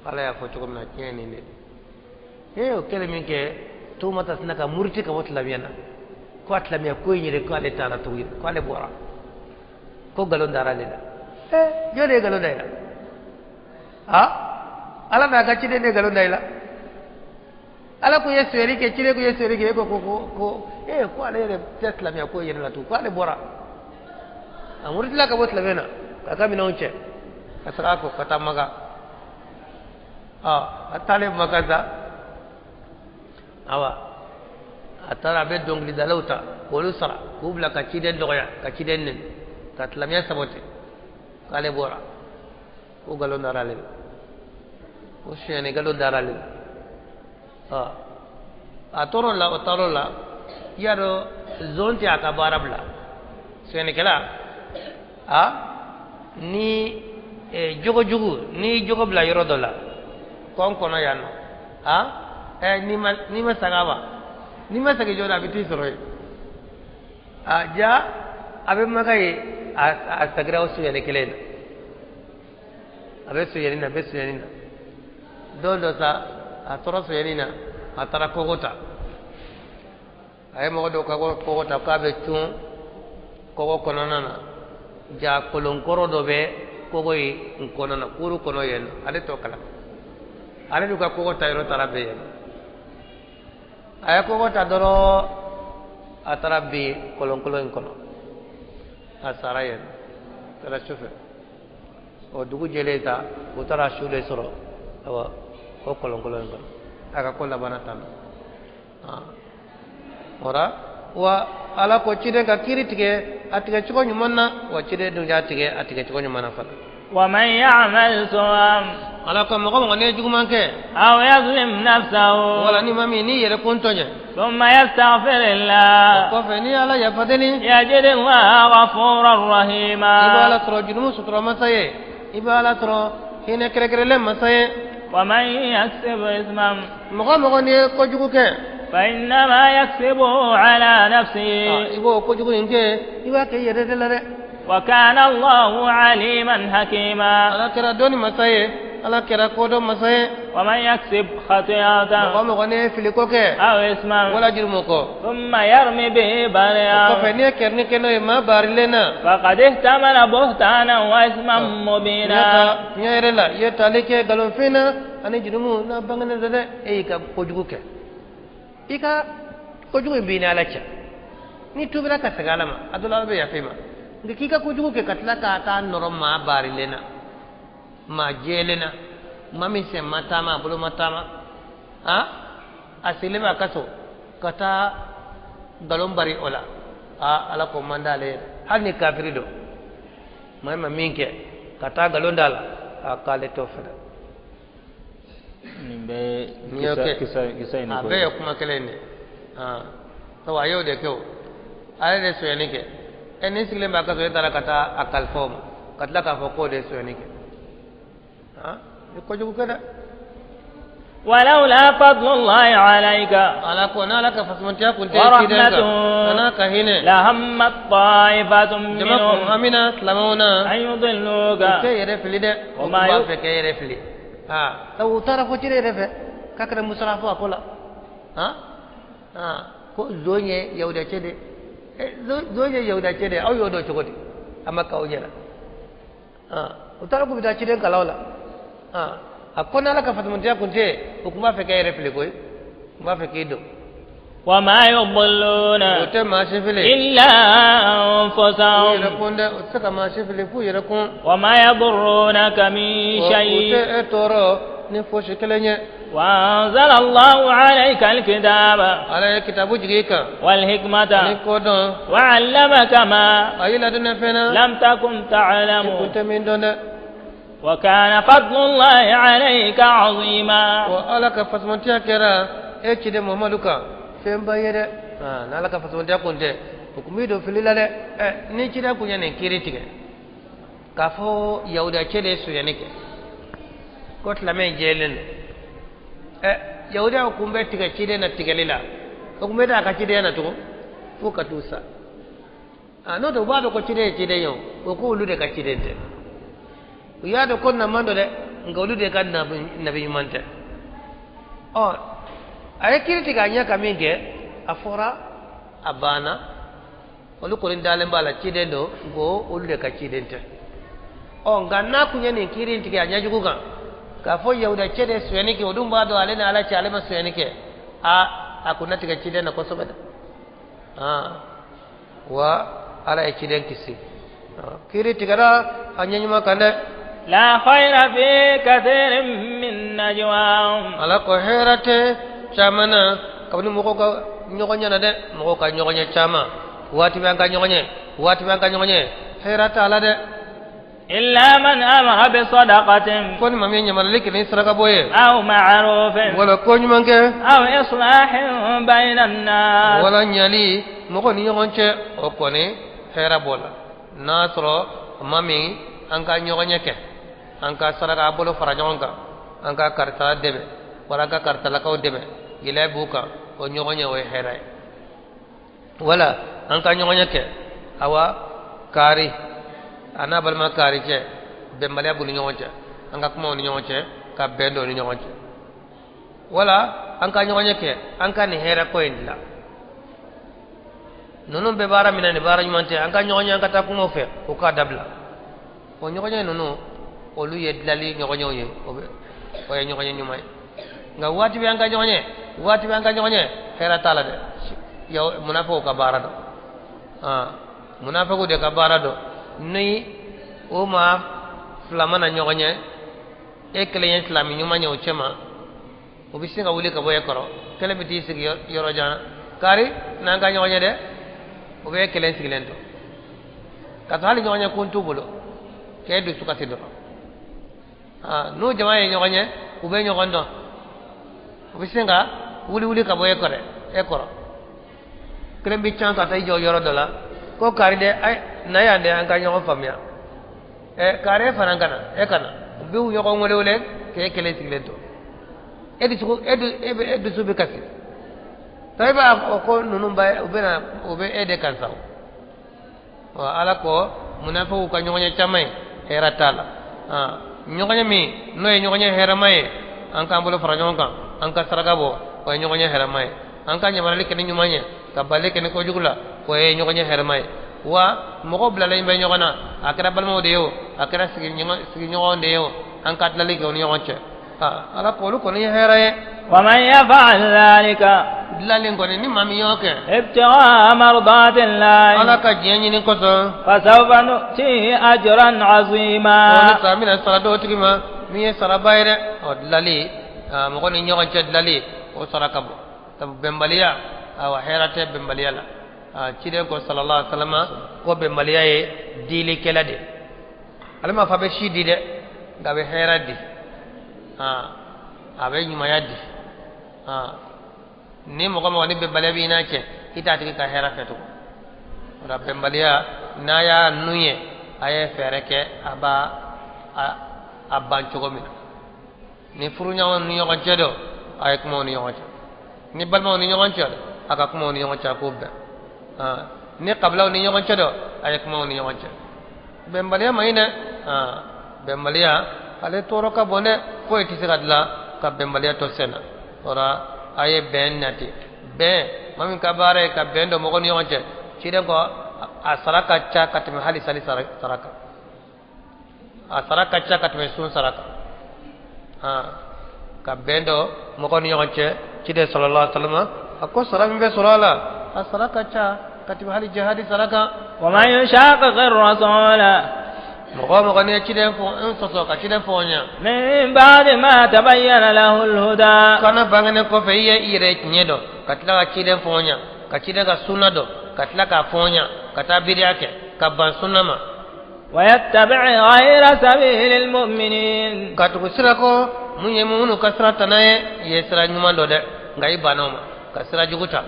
Ala y'a fɔ cogo min na, a tiɲɛ ye nin de ye. Ee, o kɛlen min kɛ, Tomata sina ka muruti ka bɔ silamɛya na, ko a silamɛya ko in yɛrɛ, ko ale t'a la tuguni, ko ale bɔra, ko nkalon dara ale la. Ee, jɔn de ye nkalon da i la? A Ala n'a ka ciden de ye nkalon da i la. Ala ko ye sonyali kɛ, ciden ko ye sonyali kɛ, e ko ko ee, ko ale yɛrɛ tɛ silamɛya ko yɛrɛ la tugun, ko ale bɔra. A murutila ka bɔ silamɛya na k'a ka minɛnw cɛ ka taga a kɔ ka taa Maka. A taalen Maka sa, awa a taara, a bɛ dɔnkilidalaw ta k'olu sara k'u bila ka ciden dɔgɔya, ka ciden neni, ka silamɛya sabote, k'ale bɔra, ko nkalon dara ale la, ko sonyani nkalon dara ale la. A tor'o la, o taar'o la, i y'a dɔn zon tɛ a ka baara bila. Sonyanikɛla, a ni jogo jugu, n'i jogo bila yɔrɔ dɔ la kɔn kɔnɔ yan nɔ, a n'i ma saga wa, n'i ma segin joona, a bɛ t'i sɔrɔ yen. A ja a bɛ Maka ye, a segira o sonyani kelen na. A bɛ sonyani na, a bɛ sonyani na. Don dɔ sa, a tora sonyani na, a taara kogo ta. A ye mɔgɔ dɔw ka kogo ta k'a bɛ cun kogo kɔnɔna na. Ja kolonkɔrɔ dɔ bɛ kogo in kɔnɔ na, kuru kɔnɔ yen nɔ, ale t'o kalama. Ale dun ka kogo ta yɔrɔ taara bɛn yen. A ye kogo ta dɔrɔn, a taara bin kolonkolon in kɔnɔ, a sara yen. Kɛra sufɛ, o dugu jɛlen sa, u taara su de sɔrɔ, awa, o kolonkolon in kɔnɔ. A ka ko labanna tan nɔ. O la wa, Ala ko ciden ka kiiri tigɛ a tigɛ cogo ɲuman na. Wa ciden dun y'a tigɛ a tigɛ cogo ɲuman na fana. ومن يعمل سوءا Ala ko mɔgɔ mɔgɔ n'i ye juguman kɛ أو يظلم نفسه wala ni ma min n'i yɛrɛ kun tɔɲɛ ثم يستغفر الله o kɔfɛ n'i Ala yafa deli يجد الله غفورا i b'a رحيما Ala sɔrɔ jurumu sutura masa ye, i b'a Ala sɔrɔ hinɛ kɛrɛnkɛrɛnlen masa ye. ومن يكسب إثما Mɔgɔ mɔgɔ n'i ye kojugu kɛ فإنما يكسبه على نفسه i b'o kojugu in kɛ, i b'a kɛ i yɛrɛ de la dɛ. وكان الله عليما حكيما Ala kɛra dɔnni masa ye, Ala kɛra kodɔn masa ye. ومن يكسب خطيئة Mɔgɔ mɔgɔ n'i ye filiko kɛ أو إثما wala jurumu kɔ ثم يرم به o بريئا kɔfɛ n'i ye kɛrɛni kɛ n'o ye maa baarilen na فقد احتمل بهتانا وإثما مبينا tiɲɛ yɛrɛ la, i ye tali kɛ nkalonfin na ani jurumu n'a bangenen tɛ dɛ. E y'i ka kojugu kɛ. I ka kojugu in b'i ni Ala cɛ, n'i tubira ka segin Ala ma, a dɔ la Ala bɛ yafa i ma. Nka k'i ka kojugu kɛ ka tila k'a taa nɔrɔ maa baarilen na, maa jɛlen na, maa min sen ma taama, a bolo ma taama, a sigilen bɛ a ka so ka taa nkalon bari o la, a Ala ko man d'ale ye dɛ. Hali ni kafiri don, maa ma min kɛ ka taa nkalon d'a la, a k'ale t'o fɛ dɛ. Nin bɛɛ kisa in a bɛɛ ye kuma kelen de ye. Sabu a y'o de kɛ o, ale de sonyɛni kɛ. Ɛ ni sigilen b'a ka so, e taara ka taa a kalifa o ma, ka tila k'a fɔ k'o de ye sonyɛni kɛ. I kojugu kɛ dɛ. ولولا فضل الله عليك على كون لك فسمنتيا كنت أنا كهينة لهمت طائفة منهم أمينة سلمونا أن يضلوك وما يفك يرفلي ها لو تعرف تري رفع كاكر مصرفوا أقولا ها ها ko zonye yaudace de zonye yaudace de aw yodo cogo di amma kaw ɲɛna u taara k'u bɛ taa ciden kalaw la a ko n'ala ka fasumantiya kun tɛ o tun b'a fɛ k'e yɛrɛ fili koyi u b'a fɛ k'i don. وما يضلون o tɛ maa si fili. إلا أنفسهم. U yɛrɛ kun dɛ, o tɛ se ka maa si fili f'u yɛrɛ kun. وما يضرونك من شيء. O tɛ e tɔɔrɔ ni fosi kelen ye. وأنزل الله عليك الكتاب. على كتاب جيك. والحكمة. وعلمك ما. لم تكن تعلم. كنت من دون. وكان فضل الله عليك عظيما. وألك فسمنتيا كرا إيش محمدك فين بايرة نالك فسمنتيا كنت وكميدو في الليلة نيجي كوني نكيرتك كافو يهودا كده سوينك كنت لما يجيلن yahudiyaw kun bɛ tigɛ ciden na tigɛli la o kun bɛ taa a ka cidenya na tugun fo ka t'u sa n'o tɛ u b'a dɔn ko ciden ye ciden ye o o ko olu de ka ciden tɛ u y'a dɔn ko naman don dɛ nka olu de ka nabi ɲuman tɛ ɔ a ye kiiri tigɛ a ɲɛ ka min kɛ a fɔra a banna olu kɔni dalen b'a la ciden don nka olu de ka ciden tɛ ɔ nka n'a kun ye nin kiiri in tigɛ a ɲɛjugu kan k'a fɔ yahuda cɛ de sonyɛni kɛ o dun b'a dɔn ale ni ala cɛ ale ma sonyɛni kɛ a kun na tigɛ ciden na kosɛbɛ dɛ wa ala ye ciden kisi kiiri tigɛra a ɲɛ ɲuman kan dɛ. La khayra fi kathirin min najwahum. Ala ko hɛrɛ tɛ caman na kabini mɔgɔw ka ɲɔgɔn ɲɛ na dɛ mɔgɔw ka ɲɔgɔn ɲɛ caman waati bɛ an ka ɲɔgɔn ɲɛ waati bɛ an ka ɲɔgɔn ɲɛ hɛrɛ t'a la dɛ. إلا من أمر بصدقة كون ما مين يملك لي سرقة بوي أو معروف ولا كون منك أو إصلاح بين الناس ولا نيالي مغني يغنش أو كوني خير بولا ناصر مامي أنك نيغنيك أنك سرقة بولو فرجونك أنك كارتا دبي ولا أنك كارتا لكو دبي إلى بوكا ونيغني وخير ولا أنك نيغنيك أو كاري ana balima kaari cɛ bɛnbaliya b'u ni ɲɔgɔn cɛ an ka kumaw ni ɲɔgɔn cɛ ka bɛn don ni ɲɔgɔn cɛ wala an ka ɲɔgɔn ɲɛ kɛ an ka nin hɛrɛ ko in dilan ninnu bɛ baara min na nin baara ɲuman tɛ an ka ɲɔgɔn ɲɛ an ka taa kumaw fɛ o k'a dabila o ɲɔgɔn ɲɛ ninnu olu ye dilali ɲɔgɔn ɲɛw ye o ye ɲɔgɔn ɲɛ ɲuman ye nka waati bɛ an ka ɲɔgɔn ɲɛ waati bɛ an ka ɲɔgɔn ɲɛ hɛrɛ t'a la dɛ munafigiw ka baara dɔn munafigiw de ka baara dɔn ni o maa fila mana ɲɔgɔn ɲɛ e kelen ye silamɛ ɲuman ye o cɛ ma o bɛ sin ka wuli ka bɔ e kɔrɔ kelen bɛ t'i sigi yɔrɔ jan na kari n'an ka ɲɔgɔn ɲɛ dɛ o bɛ e kelen sigilen to ka sɔrɔ hali ɲɔgɔn ɲɛ kun t'u bolo k'e dusu kasi dɔrɔn n'u jama ye ɲɔgɔn ɲɛ u bɛ ɲɔgɔn dɔn u bɛ sin ka wuli wuli ka bɔ e kɔrɔ e kɔrɔ kelen bɛ can ka taa i jɔ yɔrɔ dɔ la ko kari dɛ ay na yan dɛ an ka ɲɔgɔn faamuya kari e fana ka na e ka na u bɛ ɲɔgɔn wele wele k'e kelen sigilen to e dusu e dusu bɛ kasi ta i b'a fɔ ko ninnu bɛ u bɛ na u bɛ e de kan sa wa ala ko munafigiw ka ɲɔgɔn ɲɛ caman ye hɛrɛ t'a la ɲɔgɔn ɲɛ min n'o ye ɲɔgɔn ɲɛ hɛrɛma ye an k'an bolo fara ɲɔgɔn kan an ka saraka bɔ o ye ɲɔgɔn ɲɛ hɛrɛma ye an ka ɲamarali kɛ ni ɲuman ye ka bali kɛ ni kojugu la o ye ɲɔgɔn ɲɛ hɛrɛma ye wa mɔgɔ bilalen bɛ ɲɔgɔn na a kɛra balimaw de ye o a kɛra sigiɲɔgɔn de ye o an ka tilali kɛ u ni ɲɔgɔn cɛ Ala ko olu kɔni ye hɛrɛ ye. ومن يفعل ذلك Dilalen kɔni ni maa min y'o kɛ ابتغاء مرضات الله Ala ka diɲɛ ɲini kosɔn, فسوف نؤتيه أجرا o ni عظيما. sa bɛna sara dɔw tigi ma min ye saraba ye dɛ. Ɔ dilali, mɔgɔ ni ɲɔgɔn cɛ dilali, o sara ka bon, sabu bɛnbaliya, awa, hɛrɛ tɛ bɛnbaliya la. Ciden ko sallallahu alaihi wa sallam ko bɛnbaliya ye dilikɛla de. Ale ma fɔ a bɛ si di dɛ, nka a bɛ hɛrɛ di, a bɛ ɲumanya di. Ni mɔgɔ mɔgɔ ni bɛnbaliya b'i n'a cɛ, i t'a tigi ka hɛrɛ fɛ tugun. O la bɛnbaliya, n'a y'a nun ye, a ye fɛɛrɛ kɛ a b'a a ban cogo min na. Ni furuɲɔgɔn ni ɲɔgɔn cɛ don, a ye kuma u ni ɲɔgɔn cɛ. Ni balimaw ni ɲɔgɔn cɛ don, a ka kuma u ni ɲɔgɔn cɛ, a k'o bɛn. Ni kabilaw ni ɲɔgɔn cɛ don, a ye kuma u ni ɲɔgɔn cɛ. Bɛnbaliya man ɲi dɛ. Bɛnbaliya ale tɔɔrɔ ka bon dɛ, foyi tɛ se ka dilan ka bɛnbaliya to sen na. O la a ye bɛn nati, bɛn, maa min ka baara ye ka bɛn don mɔgɔw ni ɲɔgɔn cɛ, ciden ko a sara ka ca ka tɛmɛ hali sali sara kan, a sara ka ca ka tɛmɛ sun sara kan. Ka bɛn don mɔgɔw ni ɲɔgɔn cɛ, ciden sallallahu alaihi wa sallam a ko sara min bɛ sɔrɔ a la, a sara ka ca ka tɛmɛ hali jihadi sara kan. ومن يشاقق الرسول Mɔgɔ o mɔgɔ n'i ye ciden fɔ n sɔsɔ ka ciden fɔ ɲɛ من بعد ما تبين له الهدى kana bangenen kɔfɛ i ye i yɛrɛ tiɲɛ dɔn, ka tila ka ciden fɔ ɲɛ, ka ciden ka sunna dɔn, ka tila k'a fɔ ɲɛ, ka taa biriya kɛ ka ban sunna ma, ويتبع غير سبيل المؤمنين ka tugu sira kɔ mun ye minnu ka sira tana ye, i ye sira ɲuman dɔn dɛ, nka i banna o ma ka sira jugu ta,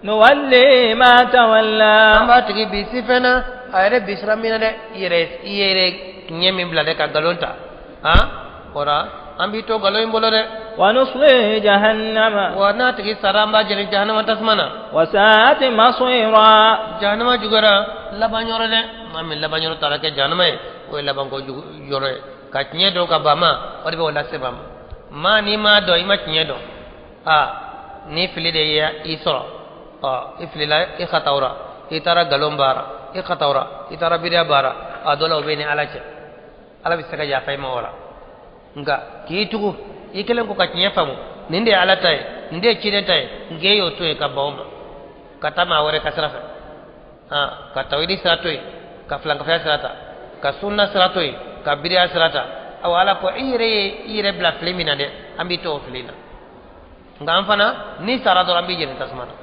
نوله ما an تولى b'a tigi bi si fɛn na a yɛrɛ bi sira min na dɛ, i yɛrɛ ɲɛ min bila dɛ ka nkalon ta, han, o la an b'i to nkalon in bolo dɛ. ونصليه جهنم Wa n'a tigi sara, an b'a jeni jahanama tasuma na. وساءت مصيرا. Jahanama juguyara laban yɔrɔ dɛ. Maa min laban yɔrɔ taara kɛ jahanama ye, o ye labanko jugu yɔrɔ ye. Ka tiɲɛ dɔn ka ban ma, o de bɛ o lase ban ma. Maa n'i m'a dɔn, i ma tiɲɛ dɔn, aa, ni fili de ye i sɔrɔ, ɔ i filila, i xatawura, i taara nkalon baara, i xatawura, i taara biriya baara, a dɔ la o bɛ ni Ala cɛ, Ala bɛ se ka yafa i ma o la. Nka k'i tugu i kɛlen ko ka tiɲɛ faamu, nin de ye Ala ta ye, nin de ye ciden ta ye, nka e y'o to yen ka ban o ma ka taa maa wɛrɛ ka sira fɛ, ka tawhidi sira to yen ka filankafoya sira ta, ka sunna sira to yen ka biriya sira ta, awa, Ala ko i yɛrɛ ye i yɛrɛ bila fili min na dɛ, an b'i to o fili na. Nka an fana n'i sara dɔrɔn, an b'i jeni tasuma na,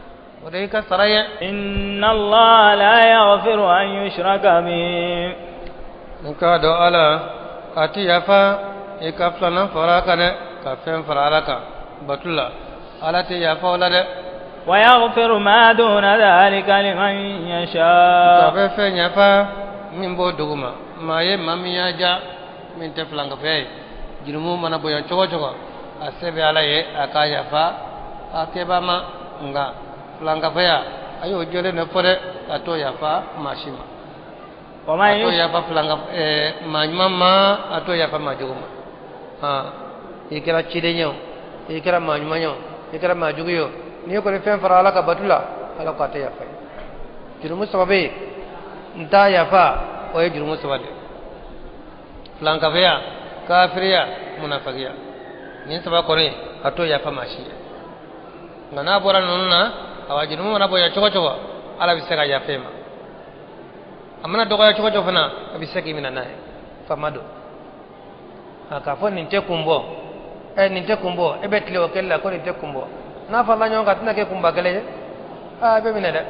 o de y'i ka sara ye. إن الله لا يغفر أن يشرك به N k'a dɔn Ala a ti yafa i ka filanan fara a kan dɛ, ka fɛn fara Ala kan batu la, Ala tɛ yafa o la dɛ. ويغفر ما دون ذلك لمن Nka a يشاء bɛ fɛn yafa min b'o dugu ma maa ye, maa min y'a ja min tɛ filankafoya ye. Jurumu mana bonya cogo o cogo, a se bɛ Ala ye a k'a yafa a kɛba ma. Nka filankafoya, a y'o jɔlen de fɔ dɛ, a t'o yafa maa si ma. ومن A t'o يشرك yafa filanka maa ɲuman ma, a t'o yafa maa jugu ma. Han, i kɛra ciden ye o, i kɛra maa ɲuman ye o, i kɛra maa jugu ye o, n'i kɔni fɛn fara Ala ka batu la, Ala ko a tɛ yafa ye. Jurumu saba bɛ yen n t'a yafa, o ye jurumu saba de ye: filankafoya, kafiriya, munafakiya. Nin saba kɔni, a t'o yafa maa si ye. Nka n'a bɔra ninnu na, awa, jurumu mana bonya cogo o cogo, Ala bɛ se ka yafa i ma. A mana dɔgɔya cogo o cogo fana, a bɛ se k'i minɛ n'a ye. Faama don a k'a fɔ nin tɛ kun bɔ, ɛ, nin tɛ kun bɔ, e bɛ tile o kɛli la ko nin tɛ kun bɔ, n'a farala ɲɔgɔn kan, a tɛna kɛ kunba kelen ye. Aa, i bɛ minɛ dɛ.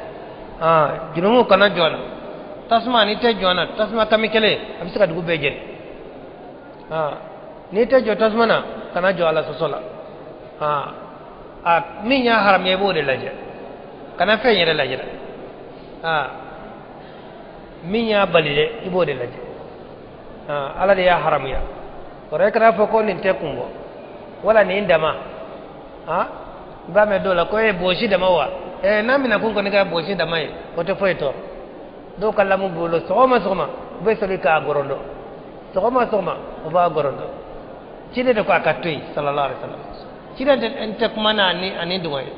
Aa, jurumu kana jɔ a la. Tasuma, n'i tɛ jɔ a la, tasuma kami kelen a bɛ se ka dugu bɛɛ jeni. Aa, n'i tɛ jɔ tasuma na, kana jɔ Ala sɔsɔ la. Aa, a min y'a haramuya, i b'o de lajɛ, kana fɛn yɛrɛ lajɛ dɛ. Aa, min y'a bali dɛ, i b'o de lajɛ. Aa, Ala de y'a haramuya kɔrɔ, e kana fɔ ko nin tɛ kun bɔ wala nin dama. Aa, i b'a mɛn dɔw la ko e bosi dama wa. Ɛ, n'a minɛ kun kɔni kɛra bosi dama ye, o tɛ foyi tɔɔrɔ. Dɔw ka lamu bolo, sɔgɔma sɔgɔma u bɛ sɔrɔ k'a gɔrɔndɔ, sɔgɔma sɔgɔma u b'a gɔrɔndɔ. Ciden de ko a ka to yen, sallallahu alaihi wasallam. Ciden tɛ tɛ kuma n'a ni ani dɔgɔ ye,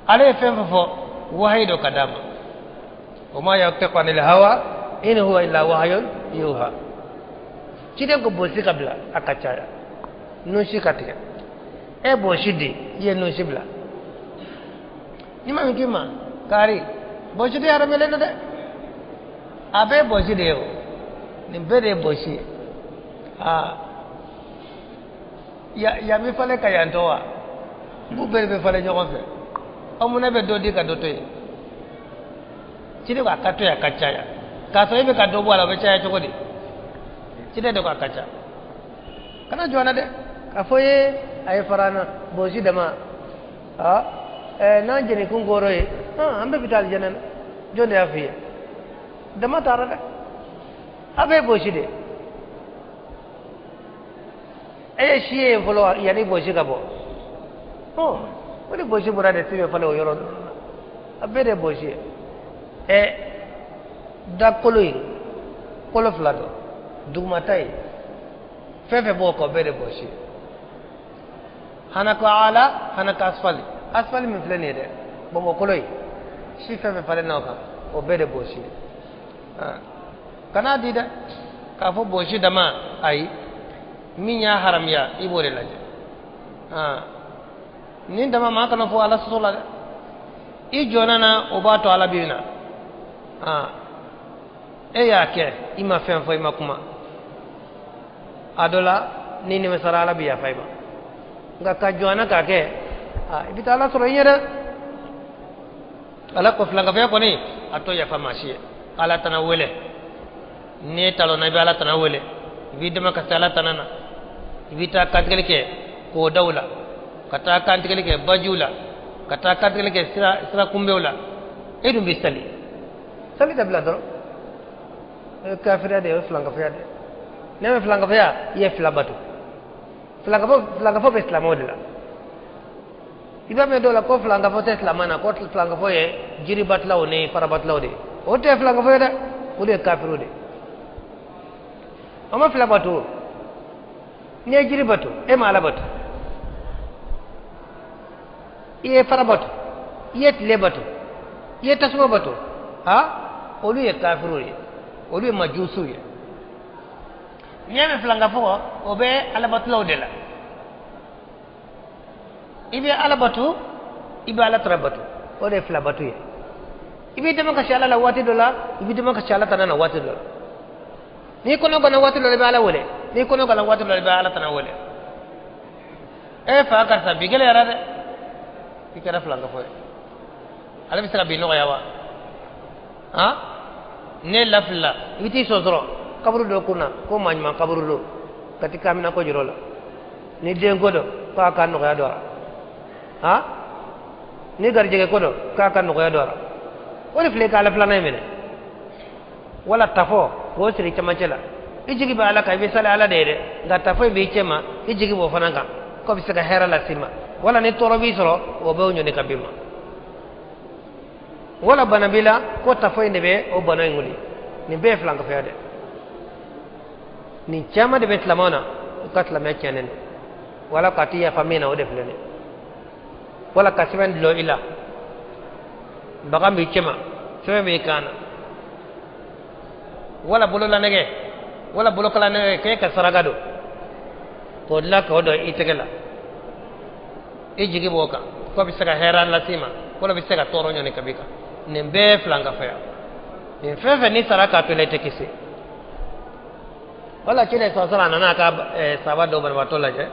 ale ye fɛn fɛn fɔ, wahayi dɔ ka d'a ma. وما ينطق عن الهوى إن هو إلا وحي يوحى. Ciden ko bosi ka bila a ka caya. Nunsi ka tigɛ e bɔsi di i ye nunsi bila ni ma min k'i ma kari bɔsi de haramuyalen don dɛ a bɛɛ ye bɔsi de ye o nin bɛɛ de ye bɔsi ye aa yan bɛ falen ka yan to wa n b'u bɛɛ de bɛ falen ɲɔgɔn fɛ aw munna bɛ dɔ di ka dɔ to yen ciden ko a ka to yen a ka caya k'a sɔrɔ e bɛ ka dɔ bɔ a la o bɛ caya cogo di ciden de ko a ka ca kana jɔ an na dɛ k'a fɔ ye a ye fara an na bɔsi dama aa ɛɛ n'an jɛnɛkun kɔrɔ ye an bɛɛ bɛ taa alijɛnɛ na jɔn de y'a f'i ye dama taara dɛ a bɛɛ ye bɔsi de e ye si ye yen fɔlɔ yanni bɔsi ka bɔ ɔ o ni bɔsi bɔra de si bɛ falen o yɔrɔ ninnu na a bɛɛ de ye bɔsi ye ɛ dakolo in kolo fila don dugumata in fɛn fɛn b'o kɔ bɛɛ de bɔsi ye hanako ala hanako asfali asfali min filɛ nin ye dɛ bɔnbɔnkolo in si fɛn fɛn falen na o kan o bɛɛ de bɔsi ye kan'a di dɛ k'a fɔ bɔsi dama ayi min y'a haramuya i b'o de lajɛ nin dama maa kana fɔ ala sɔsɔ la dɛ i jɔnna na o b'a to ala b'i na e y'a kɛ i ma fɛn fɔ i ma kuma a dɔ la ni nimisara ala bɛ yafa i ma nka ka jɔn na k'a kɛ i bɛ taa ala sɔrɔ i ɲɛ dɛ ala ko filankafoya kɔni a t'o yafa maa si ye ala tana wele n'i talonna i bɛ ala tana wele i b'i dɛmɛ ka se ala tana na i bɛ taa kantigɛli kɛ kɔdaw la ka taa kantigɛli kɛ bajiw la ka taa kantigɛli kɛ sira kunbɛw la e dun bɛ sali sali dabila dɔrɔn o ye kafiriya de ye o ye filankafoya de ye n'i y'a mɛn filankafoya i ye fila bato filankafo bɛ silamɛw de la i b'a mɛn dɔw la ko filankafo tɛ silamɛ na ko filankafo ye jiribatilaw ni farabatilaw de ye o tɛ filankafo ye dɛ o de ye kafiriw de ye o ma fila bato n'i ye jiri bato e ma ala bato i ye fara bato i ye tile bato i ye tasuma bato ha olu ye kafiriw ye olu ye majusiw ye n'i y'a mɛn filankafo o bɛ alabatilaw de la i bɛ ala bato i bɛ ala tana bato o de ye fila bato ye i b'i dɛmɛ ka si ala la waati dɔ la i b'i dɛmɛ ka si ala tana na waati dɔ la n'i kɔnɔ ganna waati dɔ la i bɛ ala wele n'i kɔnɔ ganna waati dɔ la i bɛ ala tana wele e fa karisa bi gɛlɛyara dɛ i kɛra filankafo ye ale bɛ se ka bi nɔgɔya wa han ne lafilila i bɛ t'i sɔsɔrɔ kaburu dɔ kunna ko maa ɲuman kaburu don ka t'i kamina ko jɔrɔ la ni den ko don k'a ka nɔgɔya don a la han ni garijɛgɛ ko don k'a ka nɔgɔya don a la o de filɛ k'ala filanan in minɛ wala tafo k'o siri cɛmancɛ la i jigi bɛ ala kan i bɛ sali ala de ye dɛ nka tafo in b'i cɛ ma i jigi b'o fana kan k'o bɛ se ka hɛrɛ las'i ma wala ni tɔɔrɔ b'i sɔrɔ o b'o ɲɔni ka b'i ma wala bana b'i la ko tafo in de bɛ o bana in wuli nin bɛɛ ye filankafoya dɛ nin caman de bɛ silamɛw na u ka silamɛya tiɲɛnen don wala k'a ti yafa min na o de filɛ nin ye wala ka sɛbɛn dulon i la bagan b'i cɛma sɛbɛn b'i kan na wala bololanɛgɛ wala bolokalanɛgɛ k'e ka saraka don k'o dilan k'o don i tɛgɛ la i jigi b'o kan k'o bɛ se ka hɛrɛ las'i ma wala bɛ se ka tɔɔrɔ ɲɔni ka b'i kan nin bɛɛ ye filankafoya nin fɛn fɛn n'i sara k'a to la i tɛ kisi wala ciden sɔsɔ a nana a ka saba dɔ banabaatɔ lajɛ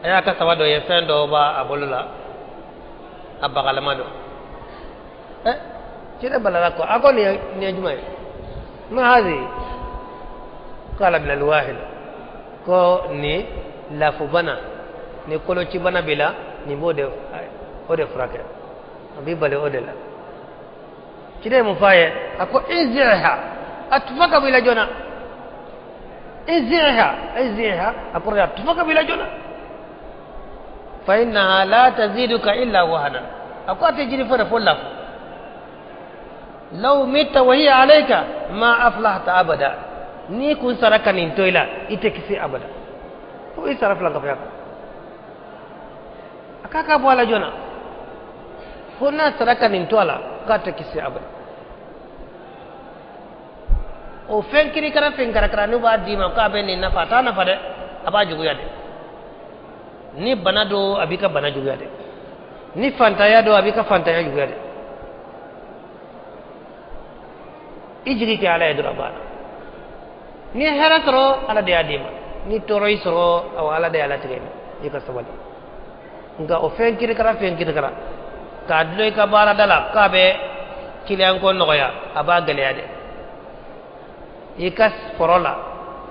a y'a ka saba dɔ ye fɛn dɔ b'a bolo la a bagalama don ɛ ciden balala ko a ko nin ye jumɛn ye ma hazi qala bil alwahid ko ni lafubana ni kolocibana b'i la nin b'o de o de furakɛ a b'i bali o de la ciden ye mun f'a ye a ko inziha a tufa ka bɔ i la joona inziha inziha a kɔrɔ ye a tufa ka bɔ i la joona fa innaha la taziduka illa wahana a ko a tɛ jiri fɔ fo lafu law mitta wa hiya alayka ma aflahta abada n'i kun sara ka nin to i la i tɛ kisi abada fo i sara filankafoya kan a k'a ka bɔ a la joona fo n'a sara ka nin to a la k'a tɛ kisi abada o fɛn kirikara fɛn karakara n'u b'a d'i ma k'a bɛ nin nafa a t'a nafa dɛ a b'a juguya de. Ni bana don, a b'i ka bana juguya dɛ. Ni fantanya don, a b'i ka fantanya juguya dɛ. I jigi kɛ Ala ye dɔrɔn, a banna. Ni hɛrɛ sɔrɔ, Ala de y'a d'i ma. Ni tɔɔrɔ y'i sɔrɔ, awɔ, Ala de y'a latigɛ i ma. I ka sabali. Nka o fɛn kirikara, fɛn kirikara k'a dulon i ka baarada la k'a bɛ kiliyan ko nɔgɔya, a b'a gɛlɛya dɛ. I ka foro la,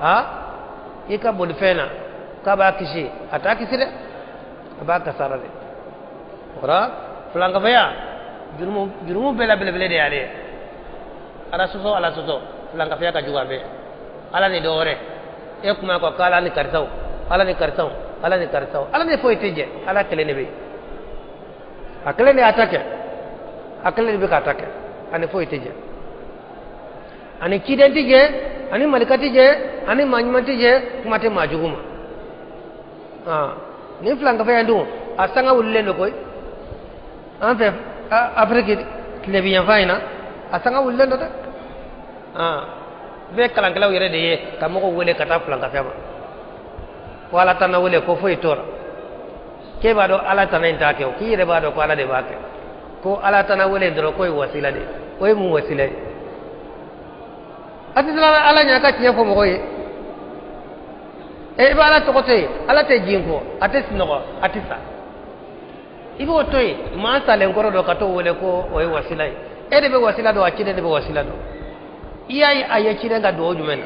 ha, i ka bolifɛn na k'a b'a kisi, a t'a kisi dɛ, a b'a kasara dɛ. O la filankafaya jurumu bɛɛ la belebele de y'ale ye. Ala sɔsɔ, Ala sɔsɔ, filankafaya ka jugu a bɛɛ. Ala ni dɔ wɛrɛ e kuma ko k'Ala ni karisaw, Ala ni karisaw, Ala ni karisaw, Ala ni foyi tɛ jɛ. Ala kelen de bɛ yen, a kelen de y'a ta kɛ, a kelen de bɛ k'a ta kɛ, ani foyi tɛ jɛ, ani ciden tɛ jɛ, ani malika tɛ jɛ, ani maa ɲuman tɛ jɛ, kuma tɛ maa jugu ma. Nin filankafaya dun, a sanga wulilen don koyi. An fɛ Afiriki tilebin yanfan in na, a sanga wulilen don dɛ. Bɛɛ kalankɛlaw yɛrɛ de ye ka mɔgɔw wele ka taa filankafaya ma, ko Ala tana wele ko foyi t'o la. K'e b'a dɔn Ala tana in t'a kɛ o, k'i yɛrɛ b'a dɔn ko Ala de b'a kɛ. Ko Ala tana wele dɔrɔn k'o ye wasila de ye. O ye mun wasila ye? A tɛ siran Ala ɲɛ ka tiɲɛ fɔ mɔgɔw ye. E bɛ Ala tɔgɔ to yen, Ala tɛ jin kɔ, a tɛ sunɔgɔ, a tɛ sa. I b'o to yen, maa salen kɔrɔ dɔ ka t'o wele ko o ye wasila ye. E de bɛ wasila dɔn, a ciden de bɛ wasila dɔn. I y'a ye a ye ciden ka duwawu jumɛn na?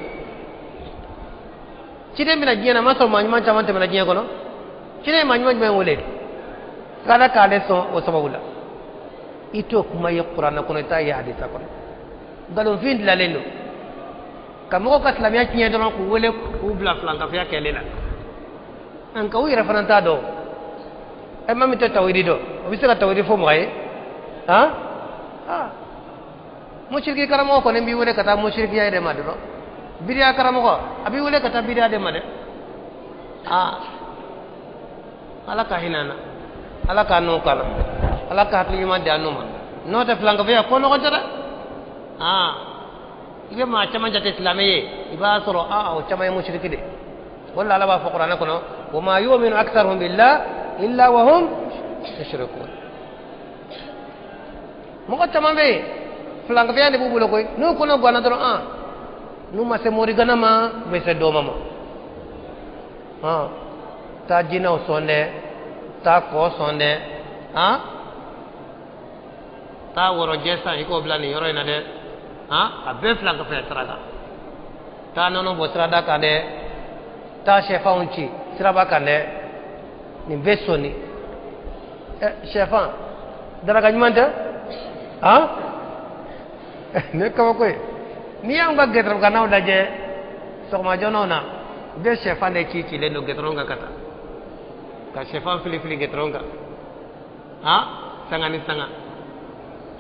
Ciden bɛna diɲɛ na, a ma sɔrɔ maa ɲuman caman tɛmɛna diɲɛ kɔnɔ. Ciden ye maa ɲuman jumɛn wele k'Ala k'ale sɔn o sababu la? I t'o kuma ye kuranɛ kɔnɔ, i t'a ye hadisa kɔnɔ. Nkalonfin dilanlen don ka mɔgɔw ka silamɛya tiɲɛ dɔrɔn, k'u wele k'u bila filankafoya kɛlen la. Nka u yɛrɛ fana t'a dɔn. Ɛ, maa min tɛ tawhidi dɔn, o bɛ se ka tawhidi fɔ mɔgɔ ye? Han, musiriki karamɔgɔ kɔni b'i wele ka taa musirikiya yɛrɛ ma dɔrɔn. Biriya karamɔgɔ a b'i wele ka taa biriya de ma dɛ. Ala ka hinɛ an na, Ala k'a n'o k'an na, Ala ka hakili ɲuman di an n'u ma. N'o tɛ filankafoya ko nɔgɔn tɛ dɛ. I bɛ maa caman jate silamɛ ye, i b'a sɔrɔ o caman ye musiriki de. O de la Ala b'a fɔ kuranɛ kɔnɔ, wa ma yu'minu aktharuhum billah illa wa hum yushrikun. Mɔgɔ caman bɛ yen, filankafoya de b'u bolo koyi. N'u kɔnɔ ganna dɔrɔn, n'u ma se morigana ma, u bɛ se dɔma ma. Taa jinɛw sɔn dɛ, taa kɔ sɔn dɛ, taa wɔrɔjɛ san i k'o bila nin yɔrɔ in na dɛ. A bɛɛ filankafoya sira kan. Taa nɔnɔ bɔ sirada kan dɛ, taa sɛfanw ci siraba kan dɛ. Nin bɛɛ sɔnni. Sɛfan daraka ɲuman tɛ? Nin ye kabako ye. N'i y'anw ka gɛtɔrɔkannaw lajɛ sɔgɔma joona na, u bɛ sɛfan de ci cilen don gɛtɔrɔn kan ka taa ka sɛfan fili fili gɛtɔrɔn kan, sanga ni sanga,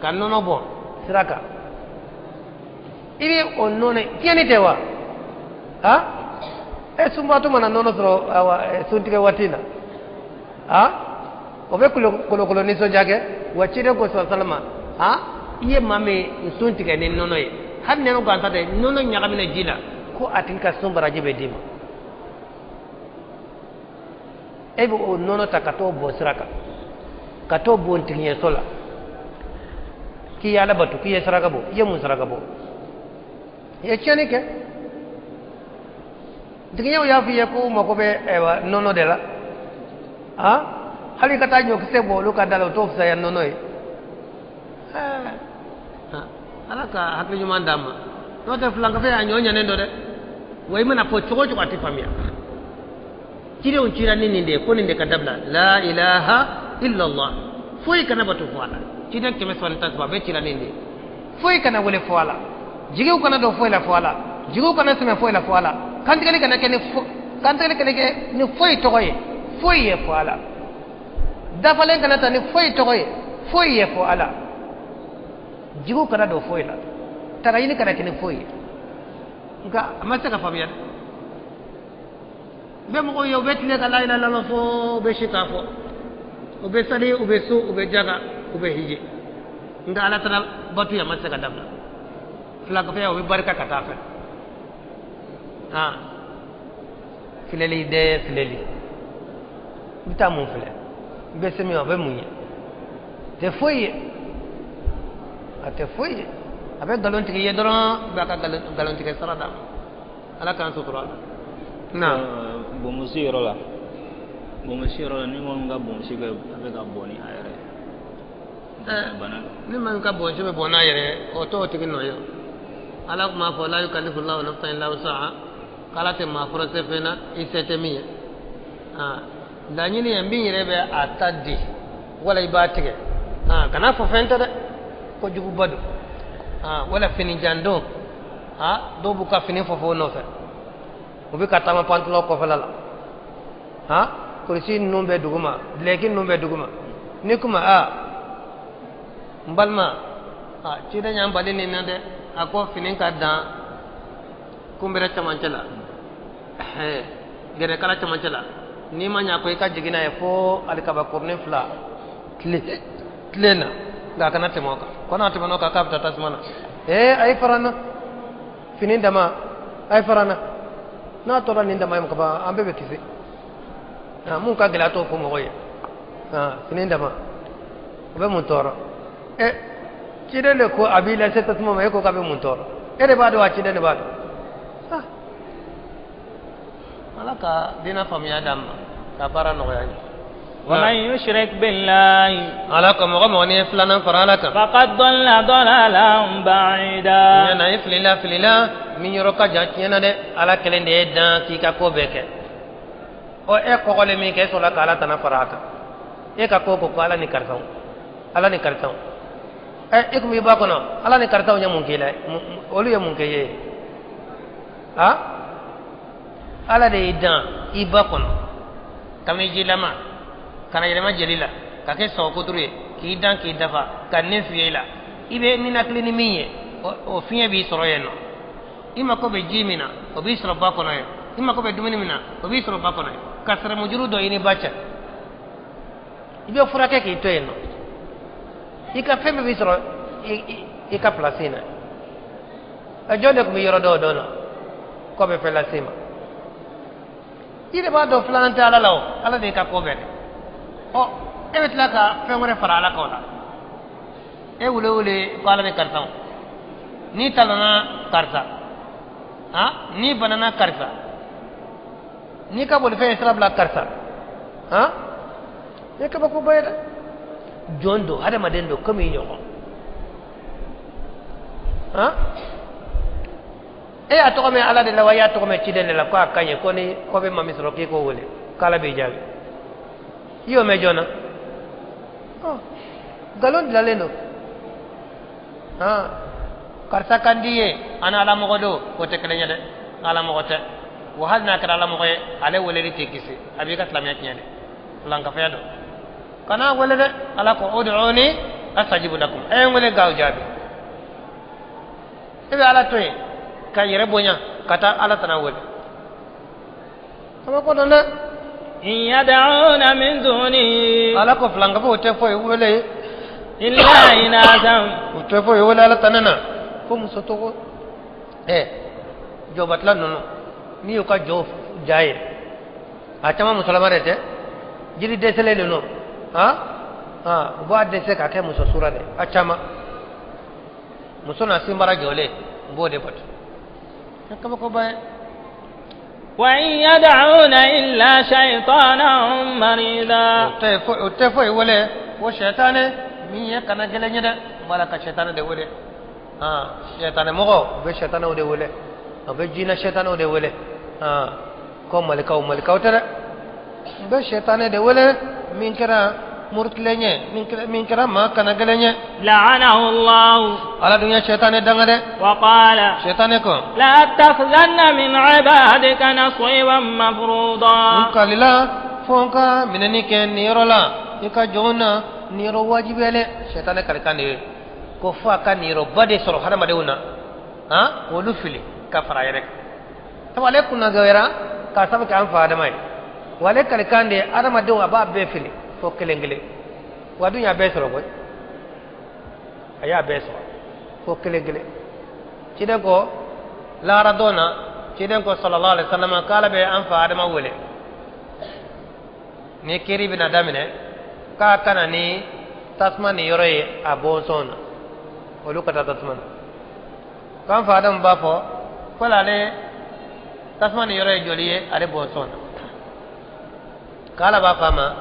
ka nɔnɔ bɔ sira kan. I bɛ o nɔnɔ tiɲɛni tɛ wa? E sunbaatɔ mana nɔnɔ sɔrɔ, awa, suntigɛ waati la, o bɛ kolokolo nisɔndiya kɛ. Wa ciden ko sɔrɔ salama, i ye maa min sun tigɛ ni nɔnɔ ye, hali nɔnɔ gansan tɛ, nɔnɔ ɲagaminen ji la, ko a tigi ka sun baraji bɛ d'i ma. E bɛ o nɔnɔ ta ka t'o bɔn sira kan, ka t'o bɔn tigiɲɛso la, k'i ye Ala bato, k'i ye saraka bɔ. I ye mun saraka bɔ? I ye tiɲɛni kɛ. Tigiɲɛw y'a f'i ye ko u mako bɛ nɔnɔ de la. Hali ka taa ɲɔkisɛ bɔ olu ka da la, o t'o fisaya nɔnɔ ye. Ala ka hakili ɲuman d'an ma. N'o tɛ filankafoya a ɲɔ ɲanen don dɛ. Wa i mana fɔ cogo o cogo, a tɛ faamuya. Cidenw cira ni nin de ye, ko nin de ka dabila, la ilaha illallah, foyi kana bato fo Ala. Ciden 313 bɛɛ cira nin de ye. Foyi kana wele fo Ala, jigiw kana don foyi la fo Ala, jigiw kana sɛmɛ foyi la fo Ala, kantigɛli kana kɛ ni fo, kantigɛli kana kɛ ni foyi tɔgɔ ye, foyi ye fo Ala, dafalen kana ta ni foyi tɔgɔ ye, foyi ye fo Ala, jigiw kana don foyi la, tagaɲini kana kɛ ni foyi ye. Nka a ma se ka faamuya dɛ. N bɛ mɔgɔw ye, u bɛ tile ka la ilaha illallah fɔ, u bɛ si k'a fɔ, u bɛ sali, u bɛ sun, u bɛ jaga, u bɛ hiji, nka Ala tana batu ya ma se ka dabila. Filankafoya o bɛ barika ka taa fɛ. Filɛli dɛ, filɛli. I bɛ taa mun filɛ? I bɛ se min ma, a bɛ mun ye? Tɛ foyi ye, a tɛ foyi ye. A bɛ nkalon tigɛ i ye dɔrɔn, i b'a ka nkalon tigɛ sara d'a ma. Ala k'an sutura a la. Na bonbosi yɔrɔ la, bonbosi yɔrɔ la, ni mɔgɔ min ka bonbosi bɛ a bɛ ka bɔn ni a yɛrɛ ye, bana. Ni maa min ka bonbosi bɛ bɔn n'a yɛrɛ ye, o t'o tigi nɔ ye. Ala tun b'a fɔ la yukallifu llahu nafsan illa wusaha, k'ala tɛ maa forcé fɛn na i se tɛ min ye. Laɲini ye min yɛrɛ bɛ a ta di wala i b'a tigɛ, kana fɔ fɛn tɛ dɛ, kojuguba don. Wala fini jan don, dɔw b'u ka fini fɔfɔ o nɔfɛ, u bɛ ka taama pantalon kɔfɛla la, kulusi ninnu bɛ duguma, dulɔki ninnu bɛ duguma. Ni kuma n balima, ciden y'an bali nin na dɛ, a ko fini ka dan kunbɛrɛ cɛmancɛ la, gɛrɛkala cɛmancɛ la, n'i ma ɲa ko i ka jigin n'a ye fo alikabakurunin 2 tilen na, nka a kana tɛmɛ o kan. Ko n'a tɛmɛna o kan, k'a bɛ taa tasuma na. A ye fara n na, fini dama, a ye fara n na. N'a tora nin dama ye ka ban, an bɛɛ bɛ kisi. Mun ka gɛlɛn, a t'o fɔ mɔgɔ ye. Fini dama, o bɛ mun tɔɔrɔ? Ciden de ko a b'i lase tasuma ma, e ko k'a bɛ mun tɔɔrɔ? E de b'a dɔn wa ciden de b'a dɔn? Ala ka diinɛ faamuya d'an ma, ka baara nɔgɔya an ye. ومن يشرك بالله Ala ko mɔgɔ mɔgɔ n'i ye filanan fara Ala kan, فقد ضل ضلالا بعيدا. Tiɲɛ na, i filila, filila min yɔrɔ ka jan tiɲɛ na dɛ. Ala kelen de ye dan k'i ka ko bɛɛ kɛ. Ɔ, e kɔgɔlen min kɛ, e sɔrɔla ka Ala tana fara a kan. E ka ko ko Ala ni karisaw, Ala ni karisaw. I kun b'i ba kɔnɔ, Ala ni karisaw ye mun k'i la? Olu ye mun kɛ i ye? Ala de y'i dan i ba kɔnɔ, kabini jilama ka na yɛlɛma jeli la, ka kɛ sɔgɔkuturu ye, k'i dan k'i dafa, ka nin fiyɛ i la. I bɛ ninakili ni min ye, o fiɲɛ b'i sɔrɔ yen nɔ. I mako bɛ ji min na, o b'i sɔrɔ ba kɔnɔ yen. I mako bɛ dumuni min na, o b'i sɔrɔ ba kɔnɔ yen. Ka sɛrɛmujuru dɔ i ni ba cɛ, i bɛ furakɛ k'i to yen nɔ. I ka fɛn bɛɛ b'i sɔrɔ i ka pilasi in na. Jɔn de tun bɛ yɔrɔ dɔw dɔn na k'o bɛ fɛn lase i ma? I de b'a dɔn filanan tɛ Ala la o, Ala de y'i ka ko bɛɛ kɛ. Ɔ, e bɛ tila ka fɛn wɛrɛ fara Ala kan o la. E wele wele ko Ala ni karisa, n'i talonna karisa, n'i banana karisa, n'i ka bolifɛn ye sira bila karisa, e kabakoba ye dɛ. Jɔn don, hadamaden don komi i ɲɔgɔn. E y'a tɔgɔ mɛn Ala de la wa i y'a tɔgɔ mɛn ciden de la ko a ka ɲi, ko ni ko bɛ maa min sɔrɔ k'i k'o wele k'Ala b'i jaabi? I y'o mɛn jɔn na? Nkalon dilanlen don. Karisa kan di ye, an Ala mɔgɔ don, o tɛ kelen ye dɛ. Ala mɔgɔ tɛ wa, hali n'a kɛra Ala mɔgɔ ye, ale weleli tɛ kisi, a b'i ka silamɛya tiɲɛ dɛ. Filankafɛya don, kana wele dɛ. Ala ko ud'uni astajibu lakum, e ye n wele k'aw jaabi. E bɛ Ala to yen ka yɛrɛ bonya ka taa Ala tana wele, kabako don dɛ. إن يدعون من دونه Ala ko filankafo o tɛ foyi wele إلا إناثا o tɛ foyi wele Ala tana na fo muso tɔgɔ. Jɔbatila ninnu, n'i y'u ka jɔw ja ye, a caman musolama de tɛ, jiri dɛsɛlen ninnu, u b'a dɛsɛ k'a kɛ muso sura de. A caman muso na sinbara jɔlen, u b'o de bato. Kabakoba ye. وإن يدعون إلا شيطانا مريدا. O tɛ foyi wele fo sɛtanɛ min ye kana gɛlɛn ye dɛ. U b'a la ka sɛtanɛ de wele. Sɛtanɛ mɔgɔ, u bɛ sɛtanɛw de wele, u bɛ jinɛ sɛtanɛw de wele ko malikaw. Malikaw tɛ dɛ, u bɛ sɛtanɛ de wele min kɛra murutilen ye, min kɛra maa kana gɛlɛn ye. لعنه الله. Ala dun ye sɛtanɛ danga dɛ. وقال Sɛtanɛ ko لأتخذن من عبادك نصيبا مفروضا. N kalila fo n ka minɛni kɛ nin yɔrɔ la i ka jɔnw na, nin yɔrɔ wajibiyalen. Sɛtanɛ kalikan de ye ko fo a ka nin yɔrɔba de sɔrɔ hadamadenw na, k'olu fili ka fara a yɛrɛ kan. Sabu ale kunnagɛra k'a sabu kɛ an fa Adama ye wa, ale kalikan de ye hadamadenw a b'a bɛɛ fili fo kelen kelen. Wa dun y'a bɛɛ sɔrɔ koyi, a y'a bɛɛ sɔrɔ fo kelen kelen. Ciden ko lahara don na, ciden ko sallallahu alaihi wasallam k'ala bɛ an fa Adama wele. Ni kiri bɛna daminɛ k'a ka na ni tasuma niyɔrɔ ye a bɔnsɔn na, olu ka taa tasuma na. K'an fa Adamu b'a fɔ ko ale tasuma niyɔrɔ ye joli ye ale bɔnsɔn na. K'ala b'a fɔ a ma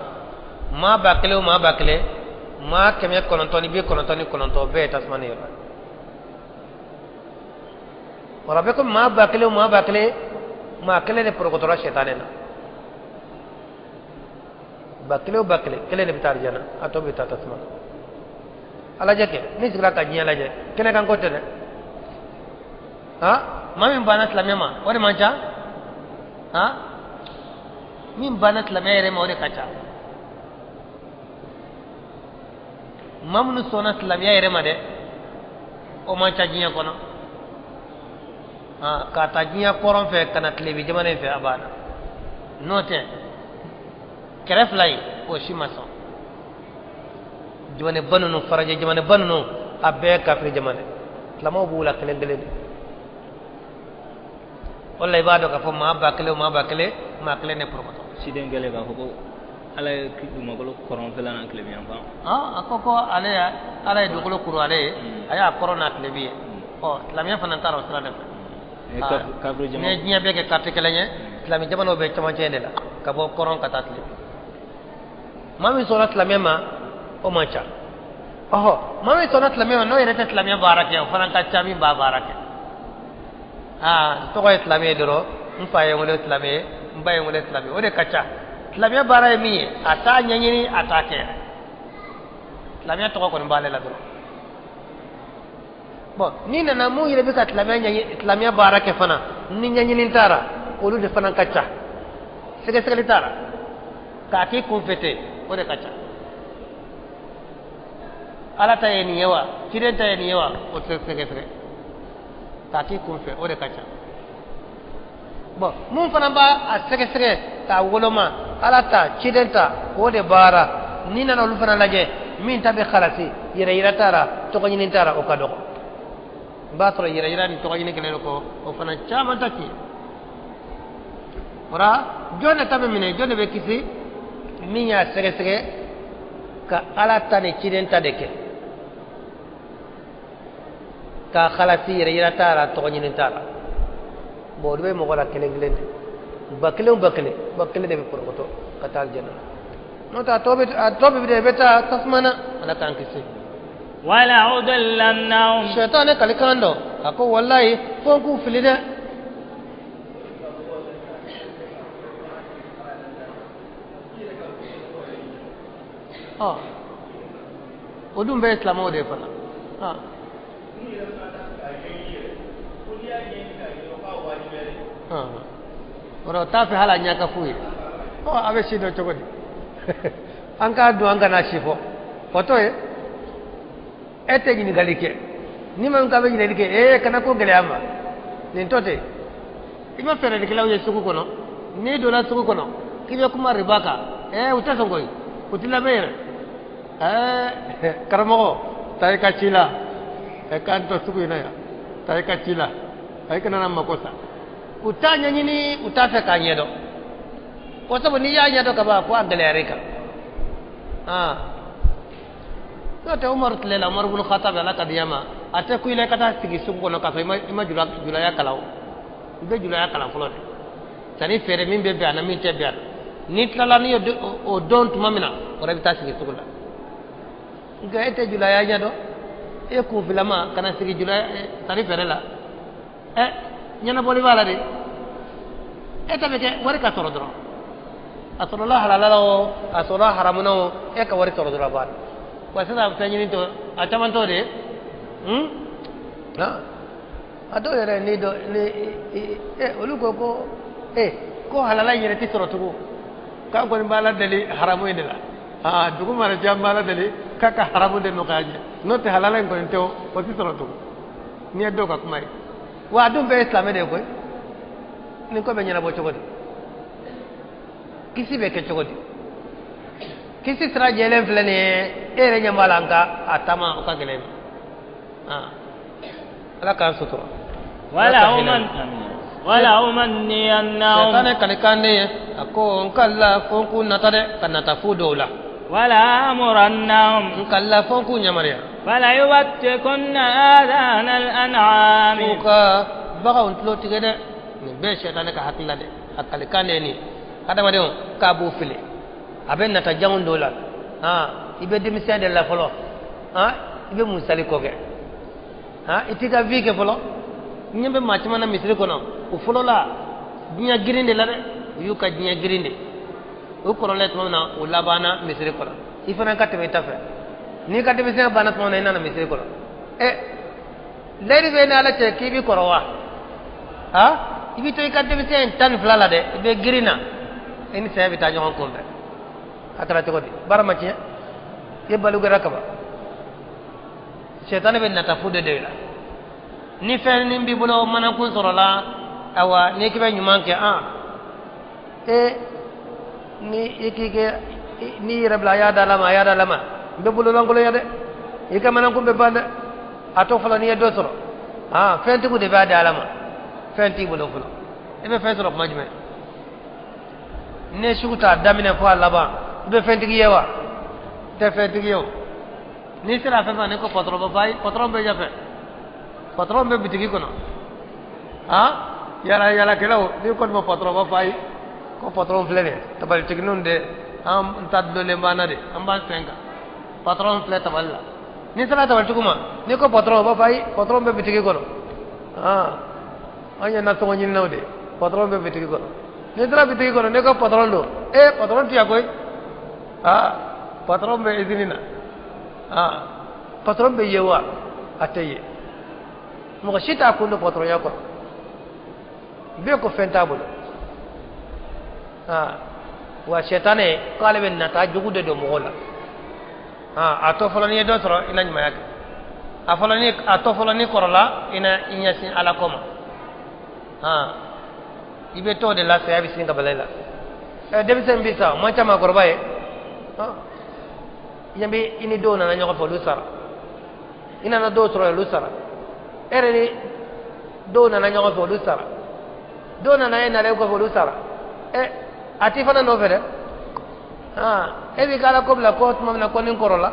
maa 1000 o maa 1000, maa 999 bɛɛ ye tasuma niyɔrɔ ye. O la a bɛ komi maa 1000 o maa 1000, maa kelen de porokotora sɛtanɛ na. 1000 o 1000, kelen de bɛ taa arijana, a tɔ bɛ taa tasuma na. A lajɛ kɛ, n'i sigira ka diɲɛ lajɛ, kɛnɛkan ko tɛ dɛ. Han, maa min banna silamɛya ma, o de man ca. Han, min banna silamɛya yɛrɛ ma, o de ka ca. Maa minnu sɔnna silamɛya yɛrɛ ma dɛ, o man ca diɲɛ kɔnɔ. Han, k'a ta diɲɛ kɔrɔn fɛ ka na tilebi jamana in fɛ, a banna. N'o tɛ, kɛrɛ fila ye, o si ma sɔn. Jamanaba ninnu, farajɛ jamanaba ninnu, a bɛɛ kafiri jamana ye. Silamɛw b'u la kelen kelen de. O la i b'a dɔn k'a fɔ maa 1000 o maa 1000, maa kelen de porokoto. Ciden kɛlen k'a fɔ ko Ala ye dugumakolo kɔrɔnfɛla n'a tilebi yanfan. A ko ko ale ye Ala ye dugukolo kuru ale ye, a y'a kɔrɔn n'a tilebi ye. Ɔ, silamɛya fana taara o sira de fɛ. Kafiri jamana. N'i ye diɲɛ bɛɛ kɛ carte kelen ye, silamɛ jamanaw bɛ cɛmancɛ de la, ka bɔ kɔrɔn ka taa tilebi. Maa min sɔnna silamɛya ma, o man ca. Ɔhɔ, maa min sɔnna silamɛya ma, n'o yɛrɛ tɛ silamɛya baara kɛ, o fana ka ca min b'a baara kɛ. Aa, n tɔgɔ ye silamɛ ye dɔrɔn, n fa ye n wele silamɛ ye, n ba ye n wele silamɛ ye, o de ka ca. Silamɛya baara ye min ye, a t'a ɲɛɲini, a t'a kɛ yɛrɛ. Silamɛya tɔgɔ kɔni b'ale la dɔrɔn. Bɔn, n'i nana mun yɛrɛ bɛ ka silamɛya ɲɛɲini, silamɛya baara kɛ fana, ni ɲɛɲini t'a la, olu de fana ka ca. Sɛgɛsɛgɛli t'a la, k'a k'i kun fɛ ten, o de ka ca. Ala ta ye nin ye wa, ciden ta ye nin ye wa, o tɛ sɛgɛsɛgɛ. K'a k'i kun fɛ, o de ka ca. Bɔn, mun fana b'a a sɛgɛsɛgɛ k'a woloma, Ala ta, ciden ta, o de baara. N'i nana olu fana lajɛ, min ta bɛ halasi, yɛrɛ yira t'a la, tɔgɔ ɲini t'a la, o ka dɔgɔ. I b'a sɔrɔ yɛrɛ yira ni tɔgɔ ɲini kɛlen don kɔ, o fana caman ta tiɲɛ. O la, jɔn de ta bɛ minɛ, jɔn de bɛ kisi? Min y'a sɛgɛsɛgɛ ka Ala ta ni ciden ta de kɛ, k'a halasi, yɛrɛ yira t'a la, tɔgɔ ɲini t'a la. Bɔn, olu bɛ mɔgɔ la kelen kelen de. 1000 o 1000, 1000 de bɛ porokoto ka taa alijana. N'o tɛ, a tɔ bɛ bɛ taa tasuma na. Ala k'an kisi. Wala udallannahum. Sɛtanɛ kalikan dɔn, a ko walayi fo n k'u fili dɛ. Ɔ, o dun bɛɛ ye silamɛw de ye fana. O la, o t'a fɛ hali a ɲɛ ka f'u ye. Ɔ, a bɛ si dɔn cogo di? An k'a dɔn, an kana si fɔ. O t'o ye. E tɛ ɲininkali kɛ. Ni maa min k'a bɛ ɲininkali kɛ, ee, kana ko gɛlɛya ma. Nin tɔ ten. I ma fɛɛrɛlikɛlaw ye sugu kɔnɔ. N'i donna sugu kɔnɔ, k'i bɛ kuma riba kan, ee, u tɛ sɔn koyi. U t'i lamɛn yɛrɛ. Ɛɛ, karamɔgɔ, taa i ka ci la. Ɛ, k'an to sugu in na yan. Taa i ka ci la. A i kana na mako sa. U t'a ɲɛɲini, u t'a fɛ k'a ɲɛdɔn. O sabu n'i y'a ɲɛdɔn ka ban, fo a gɛlɛyara i kan. N'o tɛ, Umaru tile la, Umaru bulu Khattab, Ala ka diɲɛ ma, a tɛ ku i la i ka taa sigi sugu kɔnɔ k'a sɔrɔ i ma julaya kalan o. I bɛ julaya kalan fɔlɔ de. Sanni feere min bɛ bɛn a na, min tɛ bɛn a na. N'i tilala, n'i ye o dɔn tuma min na, o la i bɛ taa sigi sugu la. Nka e tɛ julaya ɲɛdɔn, e kunfilama ka na sigi julaya sanni feere la. Ɛ, ɲɛnabɔli b'a la de. E ta bɛ kɛ wari ka sɔrɔ dɔrɔn. A sɔrɔla halala la o, a sɔrɔla haramu na o, e ka wari sɔrɔ dɔrɔn a banna. Wa sisan fɛn ɲini tɔ, a caman t'o de ye. A dɔw yɛrɛ ni dɔ ni e olu ko ko e ko halala in yɛrɛ tɛ sɔrɔ tugun, k'an kɔni b'Ala deli haramu in de la. Aa, dugu mana jɛ, an b'Ala deli k'a ka haramu de nɔgɔya an ye, n'o tɛ halala in kɔni tɛ o, o tɛ sɔrɔ tugun. N'i ye dɔw ka kuma ye, wa a dun bɛɛ ye silamɛ de ye koyi. Nin ko bɛ ɲɛnabɔ cogo di? Kisi bɛ kɛ cogo di? Kisi sira jɛlen filɛ nin ye, e yɛrɛ ɲɛ b'a la, nka a taama o ka gɛlɛn i ma. Ala k'an sutura. Wala uman. ولأمنينهم Sɛtanɛ kalikan ne ye, a ko n kalila fo n k'u nata dɛ, ka nata fu dɔw la. ولآمرنهم N kalila fo n k'u yamaruya فليبتكن آذان الأنعام k'u ka baganw tulo tigɛ dɛ. Nin bɛɛ ye sɛtanɛ ka hakilila dɛ, a kalikan de ye nin ye. Hadamadenw k'a b'u fili, a bɛ nata janw dɔw la. Han, i bɛ denmisɛn de la fɔlɔ, han, i bɛ musali kɔ kɛ, han, i t'i ka vie kɛ fɔlɔ. N ɲɛ bɛ maa caman na misiri kɔnɔ, u fɔlɔ la diɲɛ girin de la dɛ, u y'u ka diɲɛ girin de. U kɔrɔlen tuma min na, u labanna misiri kɔnɔ. I fana ka tɛmɛ i ta fɛ, n'i ka denmisɛnya banna tuma min na, i nana misiri kɔnɔ. Ɛ, layidu bɛ ni Ala cɛ k'i b'i kɔrɔ wa? Ha, i bɛ to i ka denmisɛnya in 12 la dɛ, i bɛ girin na, i ni saya bɛ taa ɲɔgɔn kunbɛn. A kɛra cogo di? Baara ma tiɲɛ, i balokɛra kaban. Sɛtanɛ bɛ nata fu de la. Ni fɛn ni b'i bolo, manakun sɔrɔla, awa, n'i k'i bɛ ɲuman kɛ, an e ni i k'i kɛ n'i yɛrɛ bila, a y'a da la ma, a y'a da la ma, n bɛ bololankolonya dɛ, i ka manakun bɛ ban dɛ. A to fɔlɔ, n'i ye dɔ sɔrɔ, aa, fɛntigiw de b'a di Ala ma. Fɛn t'i bolo fɔlɔ, i bɛ fɛn sɔrɔ tuma jumɛn? N'i ye sugu ta daminɛ fo a laban, i bɛ fɛntigi ye wa? I tɛ fɛntigi ye o. N'i sera fɛn fɛn, ne ko patɔrɔn b'a fɔ ayi, patɔrɔn bɛ ɲɛfɛ, patɔrɔn bɛ bitigi kɔnɔ. Han, yala yalakɛlaw, n'i kɔni ma patɔrɔn b'a fɔ ayi, ko patɔrɔn filɛ nin ye, tabalitigininw de, an ta dulonnen b'an na de, an b'an sen kan, patɔrɔn filɛ tabali la. N'i sera tabalitigiw ma, n'i ko patɔrɔn, o b'a fɔ ayi, patɔrɔn bɛ bitigi kɔnɔ. Han, an ye nasɔngɔ ɲininaw de, patɔrɔn bɛ bitigi kɔnɔ. N'i sera bitigi kɔnɔ, n'i ko patɔrɔn don, ee, patɔrɔn tɛ yan koyi. Aa, patɔrɔn bɛ izini na. Aa, patɔrɔn bɛ ye wa? A tɛ ye. Mɔgɔ si t'a kun don patɔrɔnya kɔrɔ, bɛɛ ko fɛn t'a bolo. Aa, wa sɛtanɛ k'ale bɛ nata jugu de don mɔgɔw la. Aa, a tɔ fɔlɔ, n'i ye dɔ sɔrɔ, i na ɲumanya kɛ. A fɔlɔ ni a tɔ fɔlɔ, ni kɔrɔla, i na i ɲɛsin Ala kɔ ma. Aa, i bɛ t'o de la, saya bɛ sin ka bala i la. Ɛ, denmisɛn bɛ sa, o man ca maakɔrɔba ye. I ɲɛ bɛ i ni dɔw nana ɲɔgɔn fɛ, olu sara. I nana dɔw sɔrɔ, olu sara. E yɛrɛ ni dɔw nana ɲɔgɔn fɛ, olu sara. Dɔw nana e nalen kɔfɛ, olu sara. Ɛ, a t'i fana nɔfɛ dɛ. Aa, e b'i ka Ala ko bila ko tuma min na, ko ni n kɔrɔla,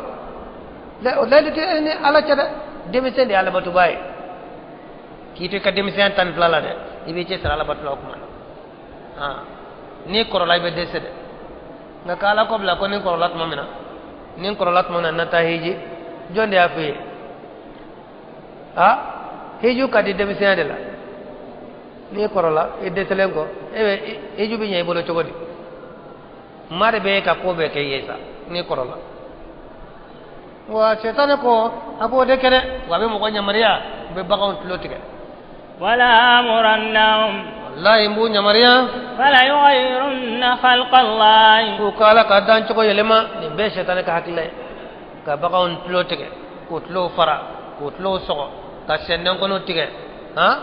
o layidu tɛ e ni Ala cɛ dɛ. Denmisɛn de ye Alabatoba ye. K'i to i ka denmisɛnya 12 la dɛ, i b'i cɛsiri Alabato la o tuma na. Aa, n'i kɔrɔla, i bɛ dɛsɛ dɛ. Nka ka Ala ko bila ko ni n kɔrɔla tuma min na, ni n kɔrɔla tuma min na, n na taa hiji, jɔn de y'a f'i ye? A hiju ka di denmisɛnya de la. N'i kɔrɔla, i dɛsɛlen kɔ, e bɛ hiju bɛ ɲɛ i bolo cogo di? Maa de bɛ e ka ko bɛɛ kɛ i ye sa n'i kɔrɔla. Wa sɛtanɛ ko a b'o de kɛ dɛ, wa a bɛ mɔgɔ yamaruya, u bɛ baganw tulo tigɛ. ولآمرنهم Walayi, n b'u yamaruya فليغيرن خلق الله k'u ka Ala ka dancogo yɛlɛma. Nin bɛɛ sɛtanɛ ka hakilila ye, ka baganw tulo tigɛ, k'u tulo fara, k'u tulo sɔgɔ, ka sɛnɛnkɔnɔ tigɛ, han,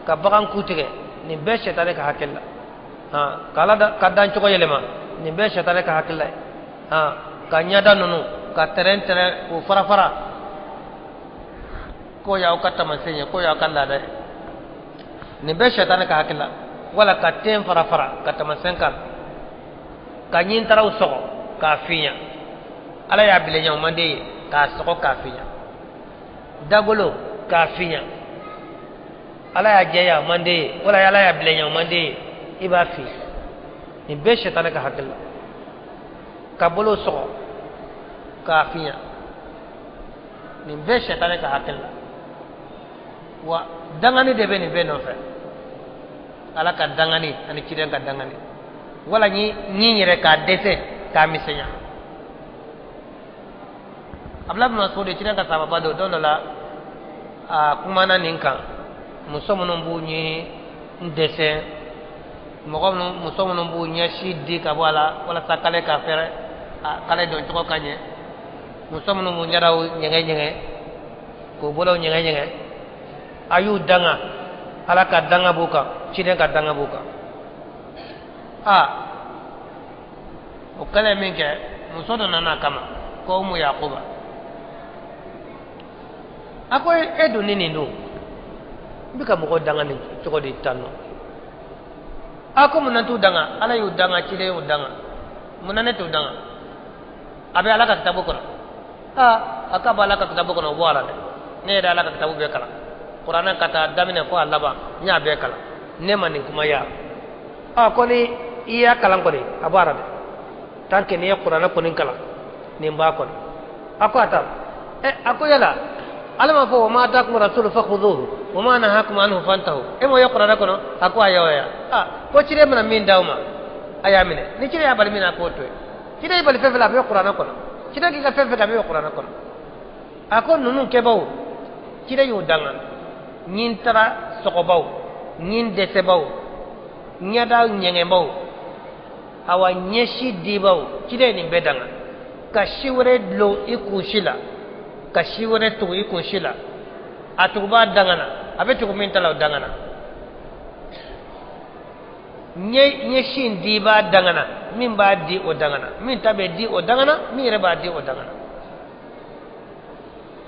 ka bagan ku tigɛ. Nin bɛɛ sɛtanɛ ka hakilila. Han, ka Ala ka dancogo yɛlɛma, nin bɛɛ sɛtanɛ ka hakilila ye. Han, ka ɲɛda ninnu ka tɛrɛn tɛrɛn, k'u fara fara, k'o y'aw ka taamasiyɛn ye, k'o y'aw ka laada ye. Nin bɛɛ sɛtanɛ ka hakilila. Wala ka ten fara fara, ka taamasiyɛn k'a la, ka ɲintaraw sɔgɔ k'a fiɲa. Ala y'a bilenya, o man d'e ye, k'a sɔgɔ k'a fiɲa. Dagolo k'a fiɲa, Ala y'a jɛya, o man d'e ye. Wala Ala y'a bilenya, o man d'e ye, i b'a fiɲa. Nin bɛɛ sɛtanɛ ka hakili la. Ka bolo sɔgɔ k'a fiɲa, nin bɛɛ sɛtanɛ ka hakili la. Wa dangani de bɛ nin bɛɛ nɔfɛ, Ala ka dangani ani ciden ka dangani. Wala ni ɲin yɛrɛ k'a dɛsɛ, k'a misɛnya. Abdulahi bin Mas'ud, ciden ka sababa don, don dɔ la a kumana nin kan: muso minnu b'u ɲin dɛsɛ, mɔgɔ minnu, muso minnu b'u ɲɛsi di ka bɔ a la walasa k'ale ka fɛrɛ, k'ale dɔn cogo ka ɲɛ, muso minnu b'u ɲɛdaw ɲɛgɛn ɲɛgɛn, k'u bolow ɲɛgɛn ɲɛgɛn, a y'u danga, Ala ka danga b'u kan, ciden ka danga b'u kan. Aa, o kɛlen min kɛ, muso dɔ nana a kama ko Umu Yakuba. A ko: e dun, ni nin dun, n bɛ ka mɔgɔw danga nin cogo di tan nɔ? A ko mun na n t'u danga? Ala y'u danga, ciden y'u danga, mun na ne t'u danga? A bɛ Ala ka kitabu kɔnɔ. Aa, a k'a bɛ Ala ka kitabu kɔnɔ, o bɔ a la dɛ. Ne yɛrɛ Ala ka kitabu bɛɛ kalan, kuranɛ ka taa daminɛ fo a laban, n y'a bɛɛ kalan, ne ma nin kuma ya. A ko ni i y'a kalan kɔni, a bɔ a la dɛ. Tant que n'i ye kuranɛ kɔni kalan, nin b'a kɔnɔ. A ko a ta ɛ. A ko yala Ala m'a fɔ: wa ma atakum rasulu fakhuduhu wa ma nahakum anhu fantahu? E m'o ye kuranɛ kɔnɔ? A ko ayi. Ya a ko ciden mana min d'aw ma, a y'a minɛ. Ni ciden y'a bali min na, a k'o to yen. Ciden y'i bali fɛn fɛn la, a bɛ kuranɛ kɔnɔ. Ciden k'i ka fɛn fɛn kɛ, a bɛ kuranɛ kɔnɔ. A ko ninnu kɛbaw, ciden y'u danga: ɲin tara sɔgɔbaw, ɲin dɛsɛbaw, ɲɛda ɲɛgɛnbaw, awa ɲɛsi dibaw. Ciden ye nin bɛɛ danga, ka si wɛrɛ dulon i kunsi la, ka si wɛrɛ tugu i kunsi la. A tugubaa dangana, a bɛ tugu min ta la, o dangana. Ɲɛsi in dibaa dangana, min b'a di o dangana, min ta bɛ di o dangana, min yɛrɛ b'a di o dangana.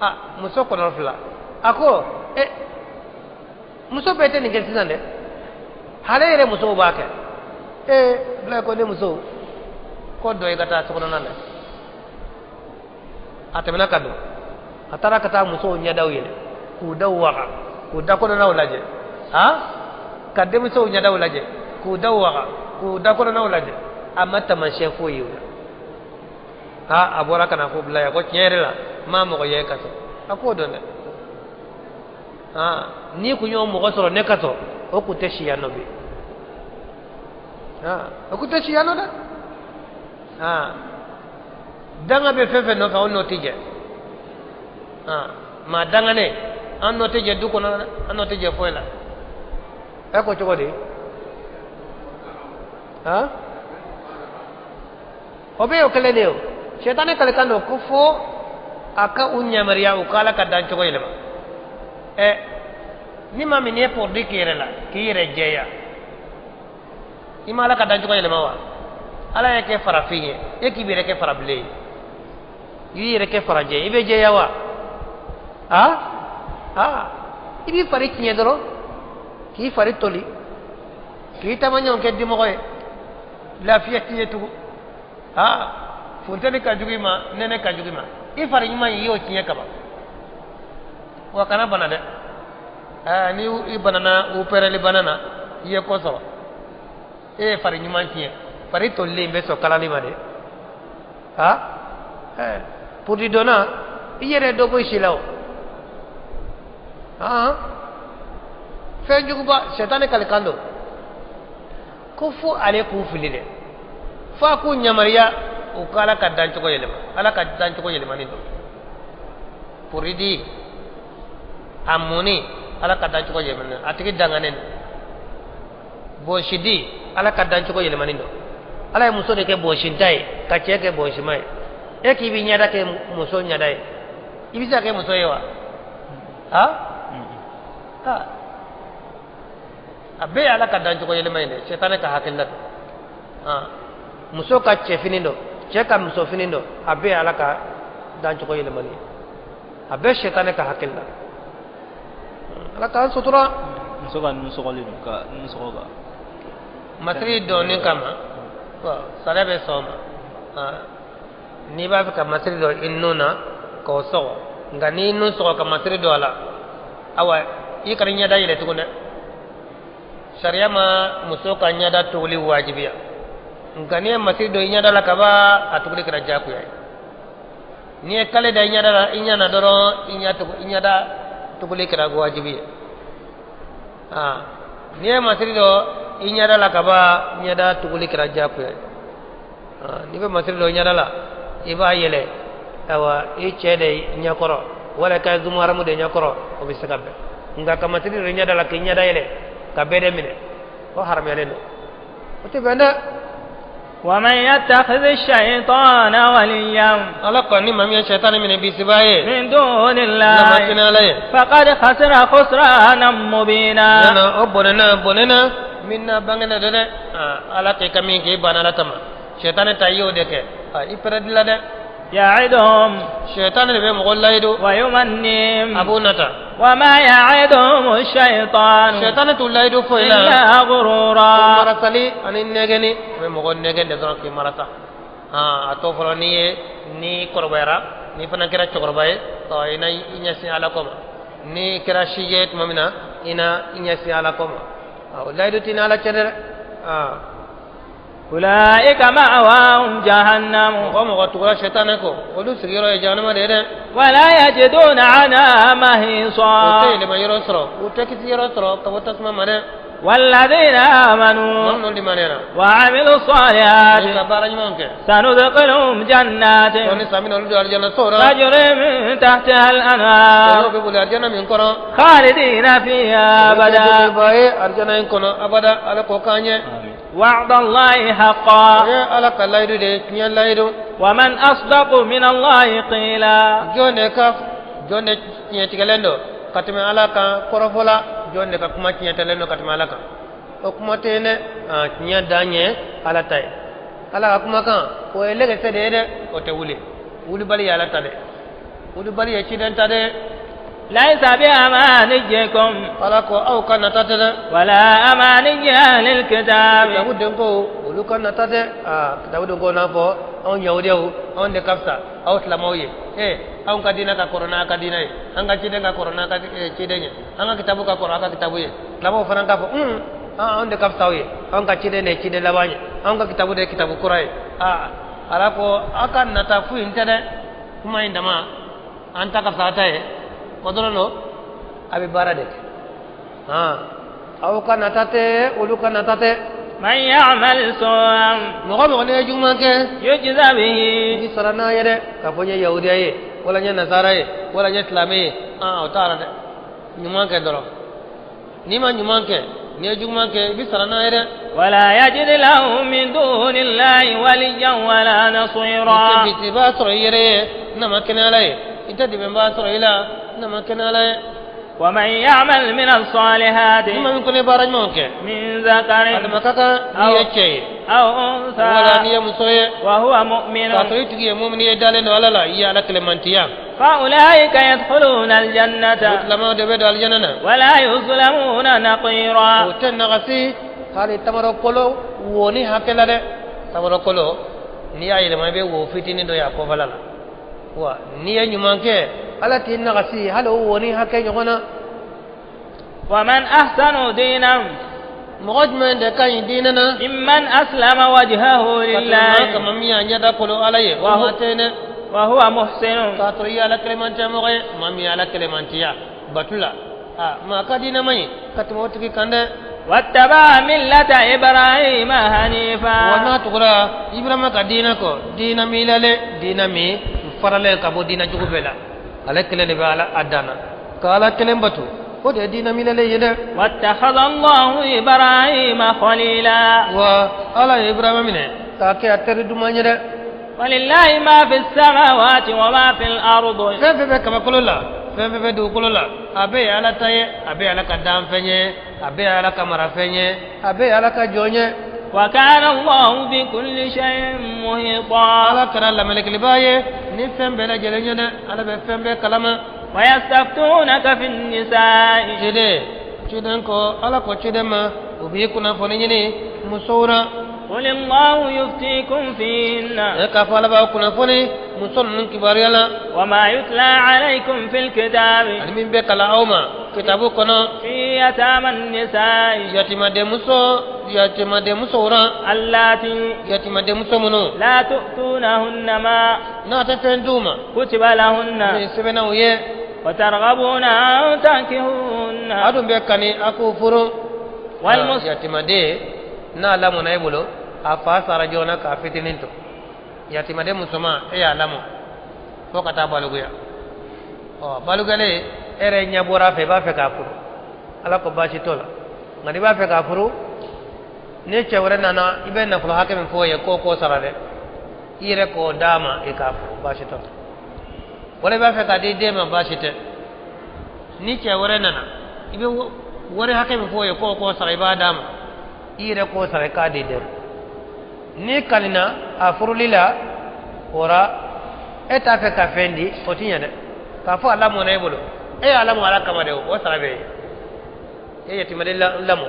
A muso kɔnɔ fila, a ko e muso bɛɛ tɛ nin kɛ sisan dɛ, hale yɛrɛ musow b'a kɛ. Ee, bila ko ne muso ko dɔ i ka taa sokɔnɔna na. A tɛmɛna ka don, a taara ka taa musow ɲɛdaw yɛlɛ, k'u daw waga, k'u da kɔnɔnaw lajɛ, ha, ka denmisɛnw ɲɛdaw lajɛ, k'u daw waga, k'u da kɔnɔnaw lajɛ. A ma taamasiyɛn foyi ye o la. Ha, a bɔra ka na fɔ bila yan ko tiɲɛ yɛrɛ la, n m'a mɔgɔ ye ka sɔrɔ. A k'o dɔn dɛ. Ha, n'i kun y'o mɔgɔ sɔrɔ ne ka sɔrɔ, o kun tɛ si yan nɔ bi. Ha, o kun tɛ si yan nɔ dɛ. Ha, danga bɛ fɛn fɛn nɔfɛ, o nɔ tɛ jɛ. Ha, maa danganen, an nɔ tɛ jɛ du kɔnɔ dɛ, an nɔ tɛ jɛ foyi la. E ko cogo di? Ha, o bɛ o kelen de ye. O sɛtanɛ kalikan don ko fo a ka u ɲamariya u ka Ala ka dancogo yɛlɛma. Ɛ, ni maa min ye produit k'i yɛrɛ la k'i yɛrɛ jɛya, i ma Ala ka dancogo yɛlɛma wa? Ala y'a kɛ farafin ye, e k'i yɛrɛ kɛ farabilen ye, i b'i yɛrɛ kɛ farajɛ, i bɛ jɛya wa? A a, i b'i fari tiɲɛ dɔrɔn, k'i fari toli, k'i taamaɲɔgɔn kɛ dimɔgɔ ye, lafiya t'i ye tugun. Ha, funteni ka jugu i ma, nɛnɛ ka jugu i ma, i fari ɲuman i y'o tiɲɛ kaban. Wa kana bana dɛ. Aa, ni i banana opéreli bana na, i ye ko sɔrɔ. E ye fari ɲuman tiɲɛ, fari tolilen bɛ sɔn kalali ma dɛ. Ha, ɛɛ, produit donna i yɛrɛ dɔ bɔ i si la o. Han, fɛn juguba, sɛtanɛ kalikan don ko fo ale k'u fili dɛ, fo a k'u ɲamariya u ka Ala ka dancogo yɛlɛma. Ala ka dancogo yɛlɛmani don produit a munni, Ala ka dancogo yɛlɛmani don. A tigi danganen don. Bɔnsidi, Ala ka dancogo yɛlɛmani don. Ala ye muso de kɛ bɔnsinta ye, ka cɛ kɛ bɔnsima ye. E k'i b'i ɲɛda kɛ muso ɲɛda ye, i bɛ se ka kɛ muso ye wa? Ha ha, a bɛɛ ye Ala ka dancogo yɛlɛma ye dɛ. Sɛtanɛ ka hakilina don. Muso ka cɛfini dɔn, cɛ ka musofini dɔn, a bɛɛ ye Ala ka dancogo yɛlɛmani ye, a bɛɛ sɛtanɛ ka hakilina. Ala k'an sutura. Muso ka nun sɔgɔli dun, ka nun sɔgɔ ka Masiri dɔnni kama, sariya bɛ sɔn o ma. N'i b'a fɛ ka masiri dɔn i nun na k'o sɔgɔ, nka n'i nun sɔgɔ ka masiri dɔn a la, awa i kana ɲɛda yɛlɛ tugun dɛ. Sariya ma muso ka ɲɛda tuguli wajibiya, nka n'i ye masiri dɔn i ɲɛda la kaban, a tuguli kɛra diyagoya ye. N'i ye kale da i ɲɛda la, i ɲɛ na dɔrɔn, i ɲɛ tugu, i ɲɛda tuguli kɛra wajibi ye. N'i ye masiri dɔn i ɲɛda la kaban, ɲɛda tuguli kɛra diyagoya ye. N'i bɛ masiri dɔn i ɲɛda la, i b'a yɛlɛ, ayiwa, i cɛ de ɲɛkɔrɔ wala i ka zumuharamu de ɲɛkɔrɔ, o bɛ se ka bɛn. Nka ka masiri dɔn i ɲɛda la k'i ɲɛda yɛlɛ ka bɛɛ de minɛ, o haramuyalen don, o tɛ bɛn dɛ. ومن يتخذ الشيطان وليا Ala ko ni maa min ye sɛtanɛ minɛ bisiba ye من دون الله lamasina Ala ye فقد خسر خسرانا مبينا. Nana o bɔnɛna bɔnɛna min na bangena dɛ dɛ. Ala k'i ka min kɛ, i banna Ala ta ma, sɛtanɛ ta i y'o de kɛ, i pɛrɛdi la dɛ. يعدهم Sɛtanɛ de bɛ mɔgɔ layidu ويمنيهم a b'u nata. وما يعدهم الشيطان Sɛtanɛ t'u layidu foyi la إلا غرورا. Mara. Maratali ani nɛgɛni a bɛ mɔgɔ nɛgɛn de dɔrɔn k'i marata. A tɔ fɔlɔ n'i ye n'i kɔrɔbayara n'i fana kɛra cɛkɔrɔba ye ɔ i na i ɲɛsin ala ko ma n'i kɛra sijɛ ye tuma min na i na i ɲɛsin ala ko ma o layidu t'i ni ala cɛ dɛ. أولئك مأواهم جهنم mɔgɔ mɔgɔ tugura sɛtanɛ kɔ olu sigiyɔrɔ ye jahanama de ye dɛ. ولا يجدون عنها u tɛ محيصا yɛlɛma yɔrɔ sɔrɔ u tɛ kisi yɔrɔ sɔrɔ ka bɔ tasuma ma dɛ. والذين maa آمنوا minnu limaniyara وعملوا ni الصالحات ka baara ɲumanw kɛ سندخلهم جنات sɔɔni samina olu don alijana so la تجري من تحتها olu الأنهار bɛ boli alijana min kɔnɔ. خالدين فيها أبدا ba ye alijana in kɔnɔ abada ala k'o k'an ye. وعد الله o حقا ye ala ka layidu de ye tiɲɛ layidu. ومن أصدق من الله قيلا jɔn de ka jɔn de tiɲɛtigɛlen don ka tɛmɛ ala kan kɔrɔfɔ la jɔn de ka kuma tiɲɛtɛlen don ka tɛmɛ ala kan o kuma tɛ yen dɛ tiɲɛ dan ye ala ta ye ala ka kumakan o ye lɛgɛsɛ de ye dɛ o tɛ wuli wulibali ye ala ta dɛ wulibali ye ciden ta dɛ. ليس بأمانيكم ala ko aw ka nata tɛ dɛ. ولا أماني أهل الكتاب kitabu den ko olu ka nata tɛ kitabu den ko n'a fɔ anw yahudiyaw anw de ka fisa aw silamɛw ye anw ka diinɛ ka kɔrɔ n'a ka diinɛ ye an ka ciden ka kɔrɔ n'a ka ciden ye an ka kitabu ka kɔrɔ a ka kitabu ye silamɛw fana k'a fɔ anw de ka fisa aw ye anw ka ciden de ye ciden laban ye anw ka kitabu de ye kitabu kura ye ala ko aw ka nata foyi tɛ dɛ kuma in dama an ta ka fisa a ta ye o dɔrɔn don a bɛ baara de kɛ aw ka nata tɛ olu ka nata tɛ. من يعمل سوءا mɔgɔ mɔgɔ n'i ye juguman kɛ يجز i به b'i sara n'a ye dɛ k'a fɔ n ye yahudiya ye wala n ye nasara ye wala n ye silamɛ ye o t'a la dɛ ɲuman kɛ dɔrɔn n'i ma ɲuman kɛ n'i ye juguman kɛ i b'i sara n'a ye dɛ. ولا يجد له من دون الله وليا ولا i tɛ نصيرا bitibaa sɔrɔ i yɛrɛ ye n'a ma kɛnɛ ala ye i tɛ dɛmɛbaa sɔrɔ i la n'a ma kɛnɛ ala ye. ومن يعمل من الصالحات ni maa min kɔni ye baara ɲumanw kɛ من ذكر adama ka kan n'i ye cɛ ye أو wala n'i أنثى ye muso ye وهو مؤمن k'a sɔrɔ i tigi ye mumini ye dalen don ala la i ye ala kɛlɛmantiya فأولئك يدخلون الجنة o silamɛw de bɛ don alijana na. ولا يظلمون نقيرا o tɛ nagasi hali tamaro kolo wo ni hakɛ la dɛ tamaro kolo n'i y'a yɛlɛma i bɛ wo fitinin dɔ ye a kɔfɛla la wa n'i ye ɲuman kɛ ala t'i nagasi hali o wo ni hakɛ ɲɔgɔn na. ومن أحسن دينا mɔgɔ jumɛn de ka ɲi diinɛ na ممن أسلم وجهه ka tɛmɛ maa لله kama min y'a ɲɛda kolo ala ye o Wa maa tɛ yen dɛ وهو محسن k'a sɔrɔ i ye ala kɛlɛmantiya mɔgɔ ye maa min ye ala kɛlɛmantiya batu la maa ka diinɛ man ɲi ka tɛmɛ o tigi kan dɛ. واتبع ملة إبراهيم wa حنيفا n'a tugura ibrahima ka diinɛ kɔ diinɛ min lalen diinɛ min faralen ka bɔ diinɛ jugu bɛɛ la ale kelen de bɛ ala a dan na ka ala kelen bato o de ye diinɛ min lalen ye dɛ. واتخذ الله إبراهيم خليلا wa ala ye ibrahima minɛ k'a kɛ a teri duman ye dɛ. ولله ما في السماوات وما في الأرض fɛn fɛn bɛ kabakolo la fɛn fɛn bɛ dugukolo la a bɛɛ ye ala ta ye a bɛɛ ye ala ka danfɛn ye a bɛɛ ye ala ka marafɛn ye a bɛɛ ye ala ka jɔn ye. وكان الله بكل شيء محيطا ala kɛra lamelekeliba ye ni fɛn bɛɛ lajɛlen ye dɛ ala bɛ fɛn bɛɛ kalama. ويستفتونك في النساء ciden ciden ko ala ko ciden ma u b'i kunnafoni ɲini musow la. قل الله يفتيكم فيهن e k'a fɔ ala b'aw kunnafoni muso ninnu kibaruya la وما يتلى عليكم في الكتاب ani min bɛ kalan aw ma kitabu kɔnɔ في يتامى النساء yatimadenmuso yatimadenmusow la اللاتي yatimadenmuso minnu لا تؤتونهن ما n'a tɛ fɛn d'u ma كتب لهن min sɛbɛnna u ye وترغبون أن تنكحوهن a dun bɛ kani a k'u furu والمس yatimaden n'a lamɔna e bolo a fa sara joona k'a fitinin to yatimaden musoman e y'a lamɔ fo ka taa balikuya ɔ balikuyalen e yɛrɛ ɲɛ bɔra a fɛ i b'a fɛ k'a furu ala ko baasi t'o la nka n'i b'a fɛ k'a furu ni cɛ wɛrɛ nana i bɛ nafolo hakɛ min f'o ye k'o k'o sara dɛ i yɛrɛ k'o d'a ma i k'a furu baasi t'o la wala i b'a fɛ k'a di den ma baasi tɛ ni cɛ wɛrɛ nana i bɛ wari hakɛ min f'o ye k'o k'o sara i b'a d'a ma i yɛrɛ k'o sara i k'a di den ma n'i kanina a furuli la o la e t'a fɛ ka fɛn di o ti ɲɛ dɛ k'a fɔ a lamɔna e bolo e y'a lamɔ ala kama de o sara bɛ ye e yatimaden lamɔ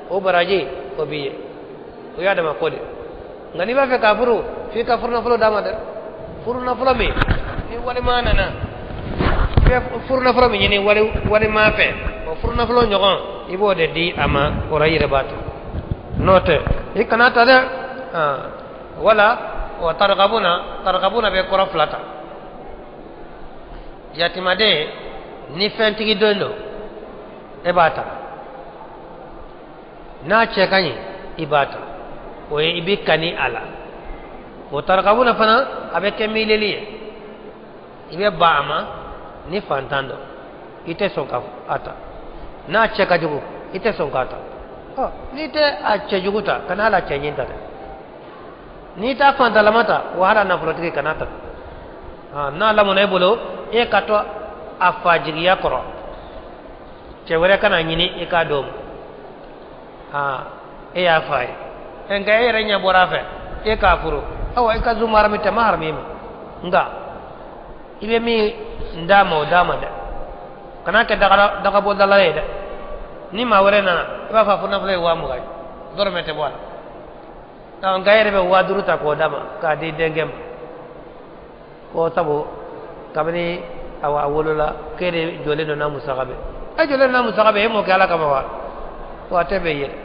o baraji o b'i ye O y'a dama ko de. Nka n'i b'a fɛ k'a furu, f'i ka furunafolo d'a ma dɛ. Furunafolo min ni walima nana, i bɛ furunafolo min ɲini walima fɛ, o furunafolo ɲɔgɔn i b'o de di a ma, o la i yɛrɛ b'a ta. N'o tɛ i kana ta dɛ. Wala o tarikabuna, tarikabuna bɛ kɔrɔ fila ta. Yatimaden ni fɛntigi den don, e b'a ta. N'a cɛ ka ɲi, i b'a ta. O ye i bɛ kani a la. O tarikabuna fana a bɛ kɛ miileli ye. I bɛ ban a ma ni fantan don, i tɛ sɔn ka a ta. N'a cɛ ka jugu, i tɛ sɔn k'a ta. Ɔ n'i tɛ a cɛ jugu ta, kana hali a cɛ ɲin ta dɛ. N'i t'a fantalama ta, wa hali a nafolotigi kana ta. N'a lamɔna e bolo, e ka to a fa jigiya kɔrɔ, cɛ wɛrɛ kana ɲini i k'a d'o ma. E y'a fa ye, nka e yɛrɛ ɲɛ bɔra a fɛ, e k'a furu, awa i ka zu maharami tɛ ma harami ma. Nka i bɛ min d'a ma, o d'a ma dɛ. Kana kɛ dagabɔdala ye dɛ. Ni maa wɛrɛ nana, i b'a fɔ a furunafolo ye 20,000 ye, dɔrɔmɛ tɛ bɔ a la. Nka e yɛrɛ bɛ 5,000 ta k'o d'a ma, k'a di denkɛ ma, ko sabu kabini awa a wolola k'e de jɔlen don n'a musaka bɛɛ. E jɔlen don n'a musaka bɛɛ, e m'o kɛ Ala kama wa? Wa a tɛ bɛn i ye dɛ.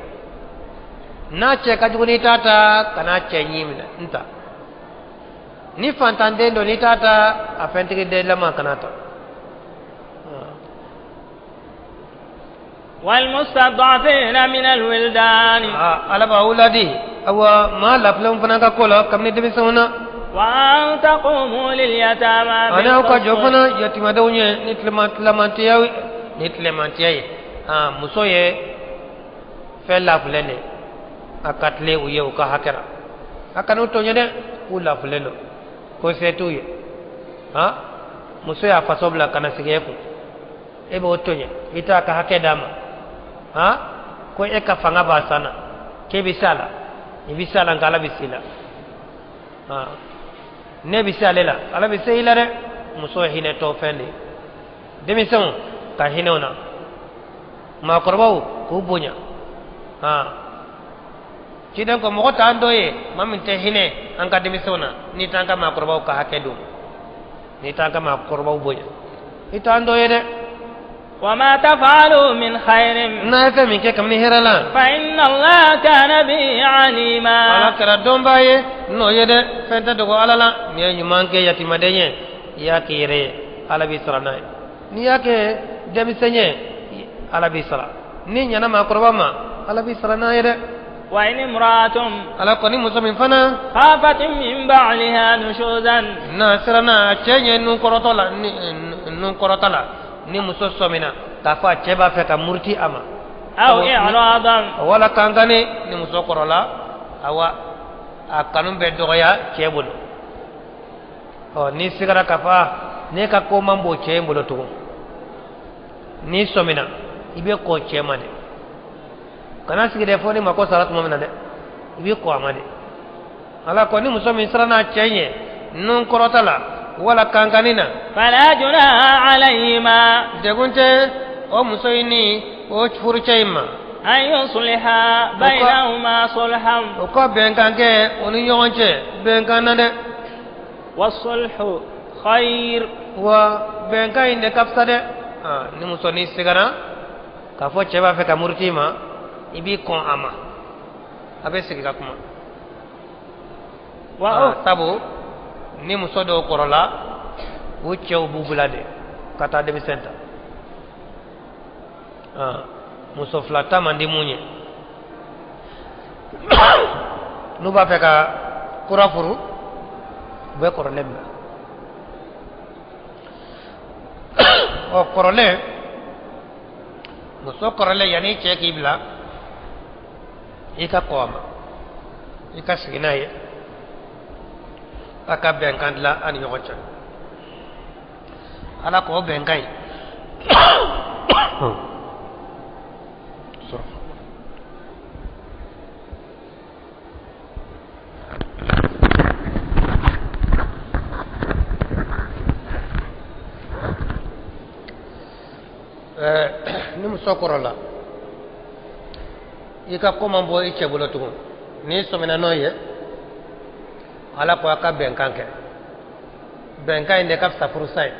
N'a cɛ ka jugu n'i t'a ta, kana cɛ ɲin minɛ n ta. Ni fantanden don n'i t'a ta, a fɛntigi den lama kana ta. والمستضعفين من الولدان. Ala b'aw ladi awa maa lafilenw fana ka ko la kabini denmisɛnw na. وأن تقوموا لليتامى. Ani aw ka jɔ fana yatimadenw ye ni tilemantiya, ni tilemantiya ye. Muso ye fɛn lafilen de, a ka tilen u ye u ka hakɛ la. A kan'u tɔɲɔ dɛ, k'u lafilen don, ko se t'u ye. Muso y'a faso bila ka na sigi e kun, e b'o tɔɲɔ, i t'a ka hakɛ d'a ma. Ko e ka fanga b'a san na, k'e bɛ se a la, i bɛ se a la, nka Ala bɛ se i la. Ne bɛ se ale la, Ala bɛ se i la dɛ. Muso ye hinɛ tɔ fɛn de ye. Denmisɛnw ka hinɛ u na, maakɔrɔbaw k'u bonya. Ciden ko mɔgɔ t'an dɔ ye maa min tɛ hinɛ an ka denmisɛnw na, n'i t'an ka maakɔrɔbaw ka hakɛ d'u ma, n'i t'an ka maakɔrɔbaw bonya, i t'an dɔ ye dɛ. وما تفعلوا من خير n'a ye fɛn min kɛ kabini hɛrɛ la, فإن الله كان به عليما. Ala kɛra dɔnbaa ye n'o ye dɛ. Fɛn tɛ dogo Ala la. N'i ye ɲuman kɛ yatimaden ye, i y'a k'i yɛrɛ ye, Ala b'i sara n'a ye. N'i y'a kɛ denmisɛn ye, Ala b'i sara. N'i ɲɛna maakɔrɔba ma, Ala b'i sara n'a ye dɛ. وإن امرأة Ala kɔni muso min fana خافت من بعلها نشوزا n'a siranna a cɛ ɲɛ nun kɔrɔtɔ la, ni nun kɔrɔtɔ la, ni muso sɔmina k'a fɔ a cɛ b'a fɛ ka muruti a ma, أو إعراضا wala kankani, ni muso kɔrɔla, awa a kanu bɛ dɔgɔya cɛ bolo. Ɔ n'i sigara k'a fɔ ne ka ko man bon cɛ in bolo tugun, n'i sɔmina, i bɛ kɔn cɛ ma dɛ. Kana sigi dɛ fo ni mako sara tuma min na dɛ, i bɛ kɔn a ma de. Ala ko ni muso min siranna a cɛ ɲɛ nun kɔrɔta la wala kankani na, فلا جناح عليهما degun tɛ o muso in ni o furucɛ in ma أن يصلحا بينهما صلحا. O ka bɛnkan kɛ o ni ɲɔgɔn cɛ bɛnkan na dɛ. والصلح خير. Wa bɛnkan in de ka fisa dɛ. Ni muso n'i sigara k'a fɔ cɛ b'a fɛ ka muruti i ma, i b'i kɔn a ma, a bɛ sigi ka kuma. Sabu ni muso dɔw kɔrɔla, u cɛw b'u bila de ka taa denmisɛn ta. Muso fila ta man di mun ye, n'u b'a fɛ ka kura furu, u bɛ kɔrɔlen bila. Ɔ kɔrɔlen, muso kɔrɔlen, yanni cɛ k'i bila, i ka kɔn a ma, i ka sigi n'a ye, a ka bɛnkan dilan a ni ɲɔgɔn cɛ. Ala k'o bɛnkan ye. Ni muso kɔrɔla, i ka ko man bɔ i cɛ bolo tugun, N'i sɔmina n'o ye, Ala ko a ka bɛnkan kɛ. Bɛnkan in de ka fisa furusa ye.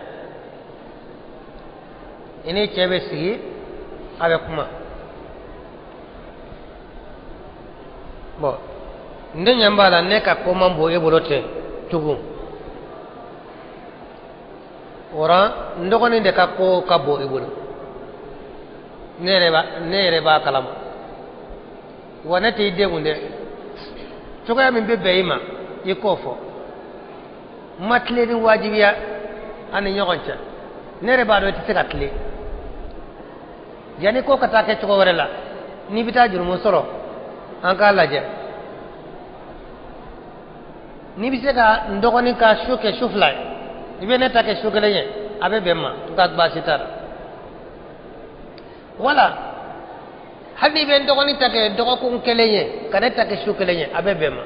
I ni cɛ bɛ sigi, a bɛ kuma. Bɔn, ne ɲɛ b'a la ne ka ko man bon e bolo ten tugun. O rɔ, n dɔgɔnin de ka ko ka bon i bolo. Ne yɛrɛ b'a kalama. Wa ne t'i degun dɛ. Cogoya min bɛ bɛn i ma, i k'o fɔ. N ma tilen ni wajibiya an ni ɲɔgɔn cɛ. Ne yɛrɛ b'a dɔn i tɛ se ka tilen. Yanni ko ka taa kɛ cogo wɛrɛ la, n'i bɛ taa jurumu sɔrɔ, an k'a lajɛ. N'i bɛ se ka n dɔgɔnin ka su kɛ su 2 ye, i bɛ ne ta kɛ su 1 ye, a bɛ bɛn n ma, n ka baasi t'a la. Wala hali n'i bɛ n dɔgɔnin ta kɛ dɔgɔkun 1 ye, ka ne ta kɛ su 1 ye, a bɛ bɛn n ma.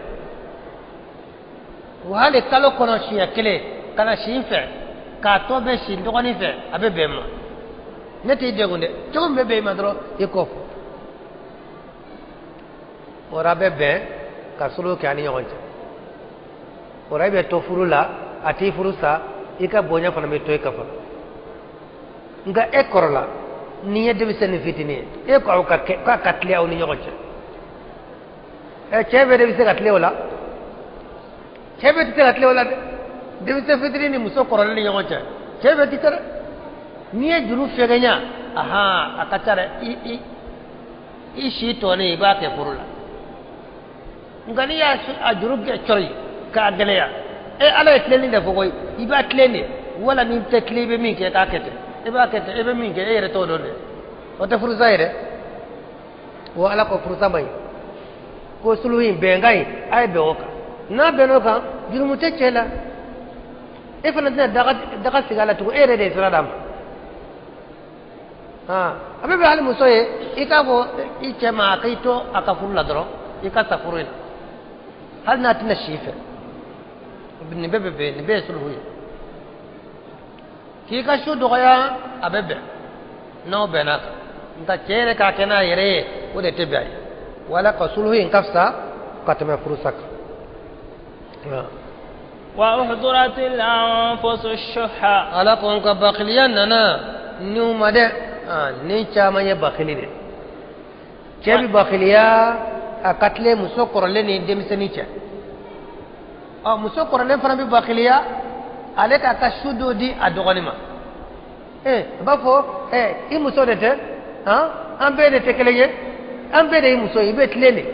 Wa hali kalo kɔnɔ siɲɛ 1 ka na si n fɛ, k'a tɔ bɛ si n dɔgɔnin fɛ, a bɛ bɛn n ma. Ne t'i degun dɛ, cogo min bɛ bɛn i ma dɔrɔn i k'o fɔ. O la a bɛ bɛn ka sulu kɛ a ni ɲɔgɔn cɛ. O la i bɛ to furu la, a t'i furu sa, i ka bonya fana bɛ to i ka fana. Nka e kɔrɔla, n'i ye denmisɛnnin fitinin ye, e ko aw ka kɛ k'a ka tilen aw ni ɲɔgɔn cɛ. Ɛ, cɛ bɛɛ de bɛ se ka tilen o la? Cɛ bɛɛ tɛ se ka tilen o la dɛ. Denmisɛn fitinin ni muso kɔrɔlen ni ɲɔgɔn cɛ, cɛ bɛɛ tɛ se dɛ. N'i ye juru fɛgɛnya, ahan, a ka ca dɛ. I si tɔnin i b'a kɛ furu la. Nka n'i y'a juru cɔri k'a gɛlɛya, e Ala ye tilenni de fɔ koyi, i b'a tilen de. Wala n'i tɛ tilen, i bɛ min kɛ i k'a kɛ ten. I b'a kɛ ten, i bɛ min kɛ e yɛrɛ t'o dɔn dɛ. O tɛ furusa ye dɛ. Wa Ala ko furusa man ɲi. Ko sulu in bɛnkan in, a ye bɛn o kan. N'a bɛnn'o kan, jurumu tɛ cɛ la. E fana tɛna daga sigi a la tugun, e yɛrɛ de ye sira d'a ma. A bɛ bɛn hali muso ye, i k'a fɔ i cɛ ma a k'i to a ka furu la dɔrɔn, i ka sa furu in na. Hali n'a tɛna si fɛ. Nin bɛɛ bɛ bɛn, nin bɛɛ ye suluhu ye. K'i ka su dɔgɔya, a bɛ bɛn n'aw bɛnna kan. Nka cɛ yɛrɛ k'a kɛ n'a yɛrɛ ye, o de tɛ bɛn a ye. Wala ka suluhu in ka fisa ka tɛmɛ furusa kan. Wa uhduratil anfusu shuhha. Ala ko nka bakiliya nana niw ma dɛ. Ni caman ye bakili de. Cɛ bɛ bakiliya a ka tilen muso kɔrɔlen ni denmisɛnnin cɛ. Ɔ, muso kɔrɔlen fana bɛ bakiliya ale k'a ka su dɔ di a dɔgɔnin ma. A b'a fɔ i muso de tɛ, an bɛɛ de tɛ kelen ye, an bɛɛ de ye muso ye, i bɛ tilen de.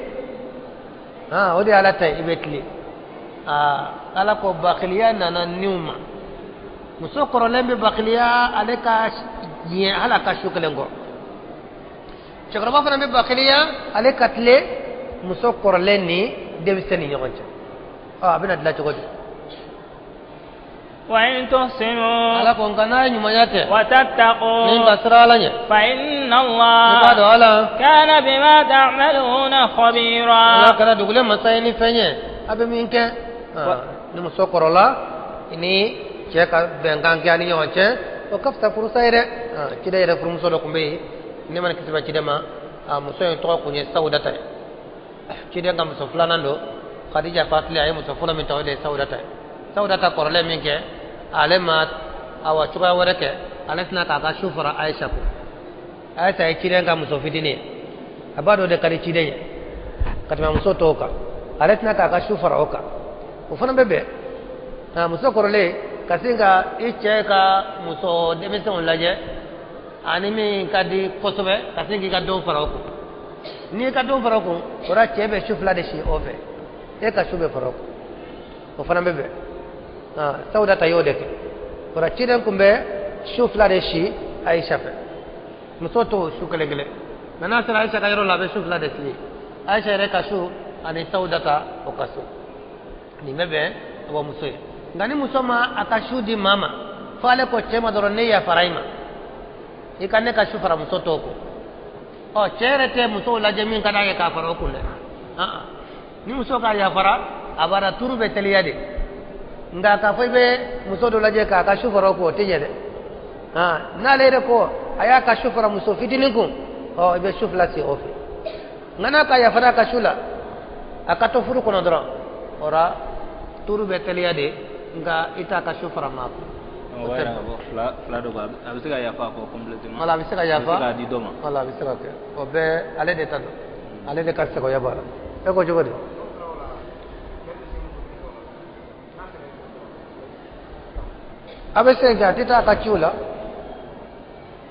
O de ye Ala ta ye, i bɛ tilen. Ala ko bakiliya nana niw ma. Muso kɔrɔlen bɛ bakiliya ale ka diɲɛ hali a ka su 1 kɔ. Cɛkɔrɔba fana bɛ bakiliya ale ka tilen muso kɔrɔlen ni denmisɛn ni ɲɔgɔn cɛ. A bɛna dilan cogo di? Wa in tuhsinu. Ala ko nka n'a ye ɲumanya kɛ. Wa tattaqu. Ni ka siran Ala ɲɛ. Fa inna Allah. I b'a dɔn Ala. Kana bima ta'maluna khabira. Ala kɛra dugulen masa ye ni fɛn ye, a bɛ min kɛ. Ni muso kɔrɔla ni cɛ ka bɛnkan kɛ a ni ɲɔgɔn cɛ, o ka fisa furusa ye dɛ. Ciden yɛrɛ furumuso dɔ tun bɛ yen, ne mana kisi bɛ ciden ma, a muso in tɔgɔ tun ye Sawudata ye. Ciden ka muso filanan don, Khadija fatulen a ye muso fɔlɔ min ta, o de ye Sawudata ye. Sawudata kɔrɔlen min kɛ, ale ma awa cogoya wɛrɛ kɛ, ale tɛna k'a ka su fara Ayisa kun. Ayisa ye ciden ka muso fitinin ye, a b'a dɔn o de ka di ciden ye ka tɛmɛ muso tɔw kan, ale tɛna k'a ka su fara o kan. O fana bɛ bɛn. Muso kɔrɔlen ka sin ka i cɛ ka muso denmisɛnw lajɛ ani min ka di kosɛbɛ, ka sin k'i ka don fara o kun. N'i ka don fara o kun, o la cɛ bɛ su 2 de si o fɛ, e ka su bɛ fara o kun. O fana bɛ bɛn. Sawudata y'o de kɛ. O la ciden tun bɛ su 2 de si Ayisa fɛ. Muso t'o su 1 1. Mɛ n'a sera Ayisa ka yɔrɔ la, a bɛ su 2 de si. Ayisa yɛrɛ ka su ani Sawudata o ka su. Nin bɛ bɛn wa muso ye. Nka ni muso ma a ka su di maa ma, fo ale ko cɛ ma dɔrɔn ne yafara i ma, i ka ne ka su fara muso tɔw kun. Ɔ, cɛ yɛrɛ tɛ musow lajɛ min ka d'a ye k'a fara o kun dɛ. Ni muso ka yafara, a b'a la turu bɛ teliya de. Nka k'a fɔ i bɛ muso dɔ lajɛ k'a ka su fara o kun, o tɛ ɲɛ dɛ. N'ale yɛrɛ ko a y'a ka su fara muso fitinin kun, ɔ, i bɛ su 2 si o fɛ. Nka n'a ka yafara a ka su la, A ka to furu kɔnɔ dɔrɔn, o la turu bɛ teliya de, nka i t'a ka su fara maa kun. O b'a yira k'a fɔ fila fila dɔ a bɛ se ka yafa a kɔ complètement. Wala, a bɛ se ka yafa. A bɛ se k'a di dɔ ma. Wala, a bɛ se ka kɛ. O bɛɛ ale de ta don, ale de ka sagoya b'a la. E ko cogo di? A bɛ se kɛ, a tɛ taa a ka ciw la.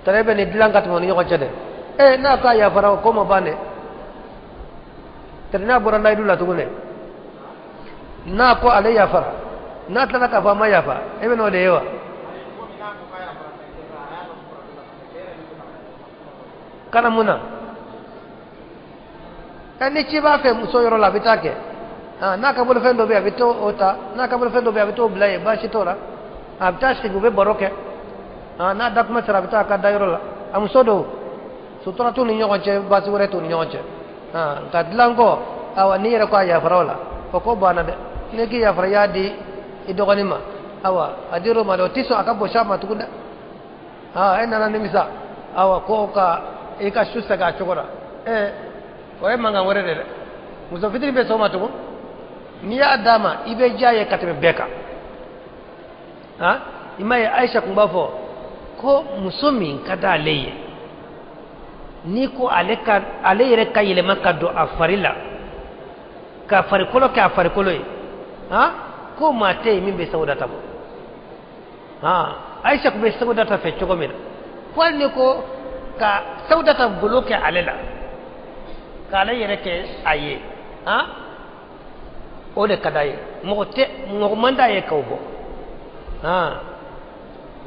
Tare bɛ nin dilan ka tɛmɛ u ni ɲɔgɔn cɛ dɛ. Ee, n'a k'a yafara, o ko ma ban dɛ. Tare n'a bɔra layidu la tuguni dɛ, n'a ko ale yafara, n'a tilala k'a fɔ a ma yafa, e bɛ n'o de ye wa? Kana mun na? Ɛ, ni ci b'a fɛ muso yɔrɔ la, a bɛ taa kɛ. N'a ka bolofɛn dɔ bɛ yen, a bɛ t'o ta. N'a ka bolofɛn dɔ bɛ yen, a bɛ t'o bila yen, baasi t'o la. A bɛ taa sigi, u bɛ baro kɛ. N'a da kuma sera, a bɛ taa a ka dayɔrɔ la. A muso don, sutura t'u ni ɲɔgɔn cɛ, baasi wɛrɛ t'u ni ɲɔgɔn cɛ. Nka dilan kɔ, awa, n'i yɛrɛ ko a yafara o la, o ko banna dɛ. N'i k'i yafara, i y'a di i dɔgɔnin ma, awa, a dir'o ma dɛ, o tɛ sɔn a ka bosi a ma tugun dɛ. E nana nimisa, awa, ko ka i ka su segin a cogo la. Ee, o ye mankan wɛrɛ de dɛ. Muso fitinin bɛ sɔn o ma tugun? N'i y'a d'a ma, i bɛ diya ye ka tɛmɛ bɛɛ kan. I m'a ye, Ayisa tun b'a fɔ ko muso min ka d'ale ye, n'i ko ale ka ale yɛrɛ ka yɛlɛma ka don a fari la, ka farikolo kɛ a farikolo ye, ko maa tɛ yen min bɛ Sawudata bɔ. Ayisa tun bɛ Sawudata fɛ cogo min na, ko hali ni ko ka Sawudata golo kɛ ale la, k'ale yɛrɛ kɛ a ye, o de ka d'a ye. Mɔgɔ tɛ, mɔgɔ man d'a ye k'o bɔ.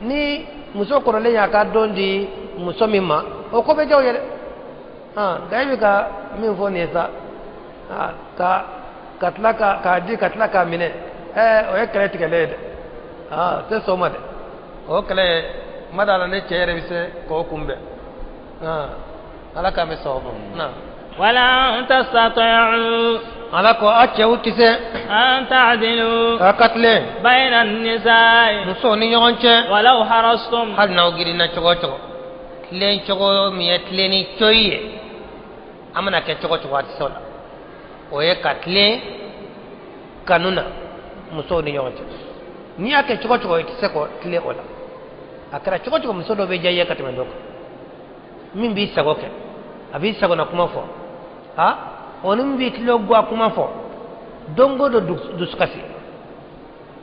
Ni muso kɔrɔlen y'a ka don di muso min ma, o ko bɛ diya o ye dɛ. Nka e bɛ ka min fɔ nin ye sa, ka tila k'a di, ka tila k'a minɛ, ɛɛ, o ye kɛlɛ tigɛlen ye dɛ. O tɛ sɔn o ma dɛ. O kɛlɛ ma d'a la ne cɛ yɛrɛ bɛ se k'o kunbɛn. Ala k'an bɛ sababu ma. Wala tastati'u. Ala ko a cɛw tɛ se. An ta'dilu. A ka tilen. Bayna an-nisa'i. Musow ni ɲɔgɔn cɛ. Walaw harastum. Hali n'aw girinna cogo o cogo, tilen cogo min ye tilenni coyi ye, an mana kɛ cogo o cogo, a tɛ se o la. O ye ka tilen kanu na musow ni ɲɔgɔn cɛ. N'i y'a kɛ cogo o cogo, i tɛ se k'o tilen o la. A kɛra cogo o cogo, muso dɔ bɛ diya i ye ka tɛmɛ dɔ kan. Min b'i sago kɛ, a b'i sagona kuma fɔ, o ni min b'i tulo guwa kuma fɔ don o don, dusukasi,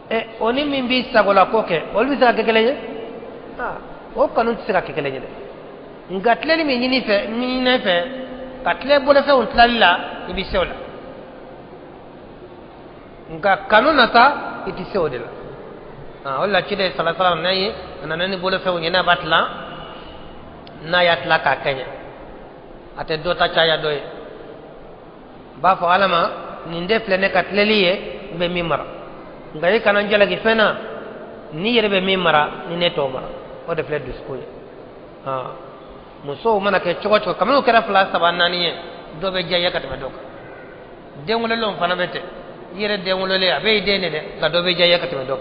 ɛ, o ni min b'i sagola ko kɛ, olu bɛ se ka kɛ kelen ye? O kanu tɛ se ka kɛ kelen ye dɛ. Nka tilenni min ɲini fɛ, ɲini fɛ ka tilen bolofɛnw tilali la, i bɛ se o la. Nka kanu nata, i tɛ se o de la. O de la ciden sala salam n'a ye a nana ni bolofɛnw ye, n'a b'a tilan, n'a y'a tila k'a kɛɲɛ, a tɛ dɔ ta caya dɔ ye. B'a fɔ Ala ma, nin de filɛ ne ka tileli ye, n bɛ min mara. Nka i kana n jalaki fɛn na n'i yɛrɛ bɛ min mara ni ne t'o mara. O de filɛ dusukun ye. Musow mana kɛ cogo o cogo, kabini u kɛra 2, 3, 4 ye, dɔ bɛ diya i ye ka tɛmɛ dɔ kan. Den wololenw fana bɛ ten. I yɛrɛ den wololen, a bɛɛ y'i den de dɛ, nka dɔ bɛ diya i ye ka tɛmɛ dɔ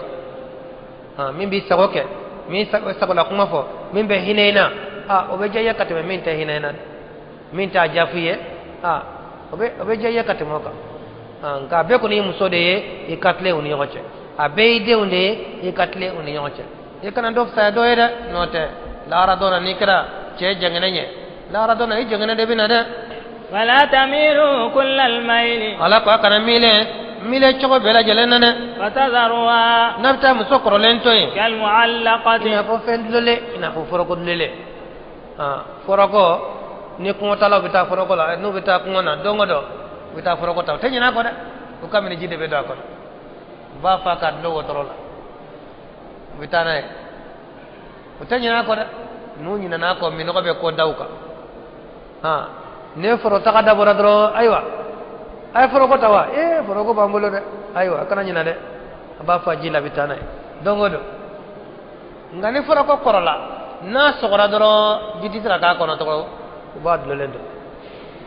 kan. Min b'i sago kɛ, min sagola kuma fɔ, min bɛ hinɛ i na, o bɛ diya i ye ka tɛmɛ min tɛ hinɛ i na, min t'a diya f'i ye, o bɛ diya i ye ka tɛmɛ o kan. Nka a bɛɛ kɔni ye muso de ye, i ka tilen u ni ɲɔgɔn cɛ. A bɛɛ y'i denw de ye, i ka tilen u ni ɲɔgɔn cɛ. I kana dɔ fisaya dɔ ye dɛ, n'o tɛ lahara dɔ la n'i kɛra cɛ jɛngɛnɛ ɲɛ, lahara dɔ la i jɛngɛnɛ de bɛ na dɛ. Wala tamilu kullal mayli. Ala ko a kana miile miile cogo bɛɛ lajɛlen na dɛ. Fatadharuha. N'a bɛ taa muso kɔrɔlen to yen. Kal mu'allaqati. I n'a fɔ fɛn dulolen, i n'a fɔ foroko dulolen. Foroko ni kungotalaw bɛ taa foroko la, n'u bɛ taa kungo na don o don, u bɛ taa foroko ta, u tɛ ɲinɛ a kɔ dɛ. U ka miniji de bɛ don a kɔnɔ, u b'a fa k'a dulon wotoro la, u bɛ taa n'a ye, u tɛ ɲinɛ a kɔ dɛ. N'u ɲinɛna a kɔ, minɔgɔ bɛ ko da u kan. Ne foro taga dabɔra dɔrɔn, ayiwa, a ye foroko ta wa? Ee, foroko b'an bolo dɛ. Ayiwa, a kana ɲinɛ dɛ. A b'a fa ji la, a bɛ taa n'a ye don o don. Nka ni foroko kɔrɔla, n'a sɔgɔra dɔrɔn, ji tɛ se ka k'a kɔnɔ tɔgɔ, u b'a dulolen to,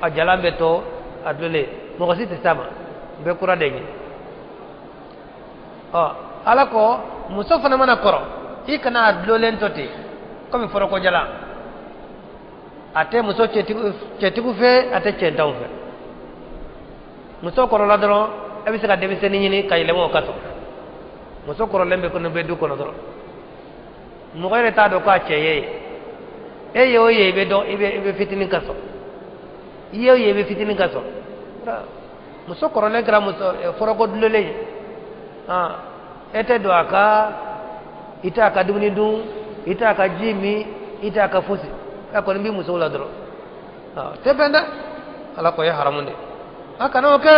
a jalan bɛ to a dulolen, mɔgɔ si tɛ s'a ma, u bɛ kura de ɲini. Ala ko muso fana mana kɔrɔ, i kana a dulolen to ten komi foroko jalan. A tɛ muso cɛtigiw fɛ, a tɛ cɛntanw fɛ. Muso kɔrɔla dɔrɔn e bɛ se ka denmisɛnnin ɲini ka yɛlɛma o ka sɔn. Muso kɔrɔlen bɛ kɔnɔ bɛ du kɔnɔ dɔrɔn. Mɔgɔ yɛrɛ t'a dɔn k'a cɛ ye e ye o ye i bɛ dɔn i bɛ fitinin ka sɔn. I ye o ye i bɛ fitinin ka sɔn. Muso kɔrɔlen kɛra muso foroko dulolen ye. E tɛ don a ka i t'a ka dumuni dun i t'a ka ji min i t'a ka fosi e kɔni b'i musow la dɔrɔn. Tɛ bɛn dɛ. Ala ko ye haramu de. A kana o kɛ.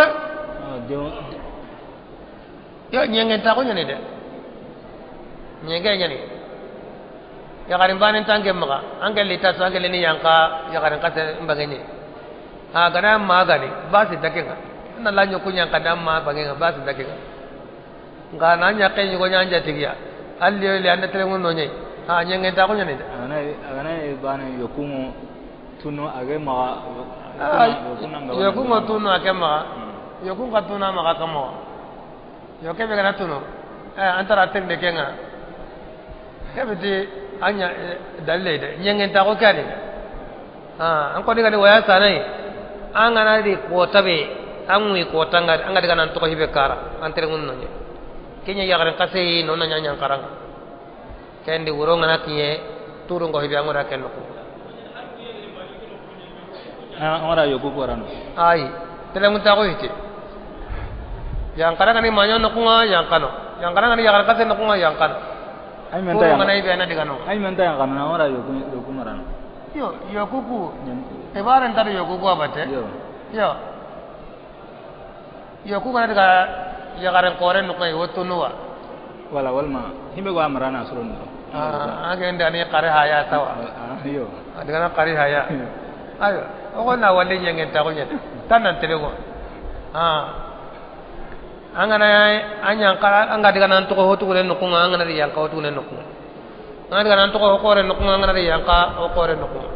Yo ɲɛgɛn ta ko ɲani dɛ. Ɲɛgɛn ɲani. Yagarin banin tanke maga an kɛ lita so an kɛ ni yanka yagarin kase mbageni. A gana ma gani basi take nga. Na la nyoku yanka da ma bagenga basi take nga. Nga na nya ke nyugo nyanja tigiya. Alli le anda tele ngono nyai. Ha ɲɛgɛn ta ko ɲani dɛ. Agana bana yokungo tuno age maga yokungo tuno ake maga. Yokungo tuno maga kamo. Yoke be gana tuno. Antara tende kenga. Kebiti anya dalile de ɲɛgɛn ta ko kani. An kɔni ka ni waya sanai. An kana di kota be an ŋui kota nga an ka diga nan tɔgɔ hibe kara an tere ngun nonye. Kenya yagarin kase no na nyanya karanga. Kendi wuro ngana kiye turu ngo hibe angora ken ko. Angora yoku ko rano. Ai, tere ngun ta ko hite. Yang kara ngani manyo no kunga yang kano. Yang kara ngani yagarin kase no kunga yang kano. Ai menta yang ngana hibe ana diga no. Ai menta yang kano angora yoku marano. Yo yoku ku. Ebaren tari yoku ku abate. Yo. Yo. Yoku kana diga yagarin kore no kai wotunuwa. Wala walma himbe go amrana surun. Age ndani qari haya tawa. Yo. Adiga qari haya. Ayo, o na wali nyengen ta ko nyet. Tanan telego. Angana anyan kala anga diga nan to ko hotu no kunga angana di yanka hotu no kunga. Anga diga nan to ko kore no kunga angana di yanka o kore no kunga.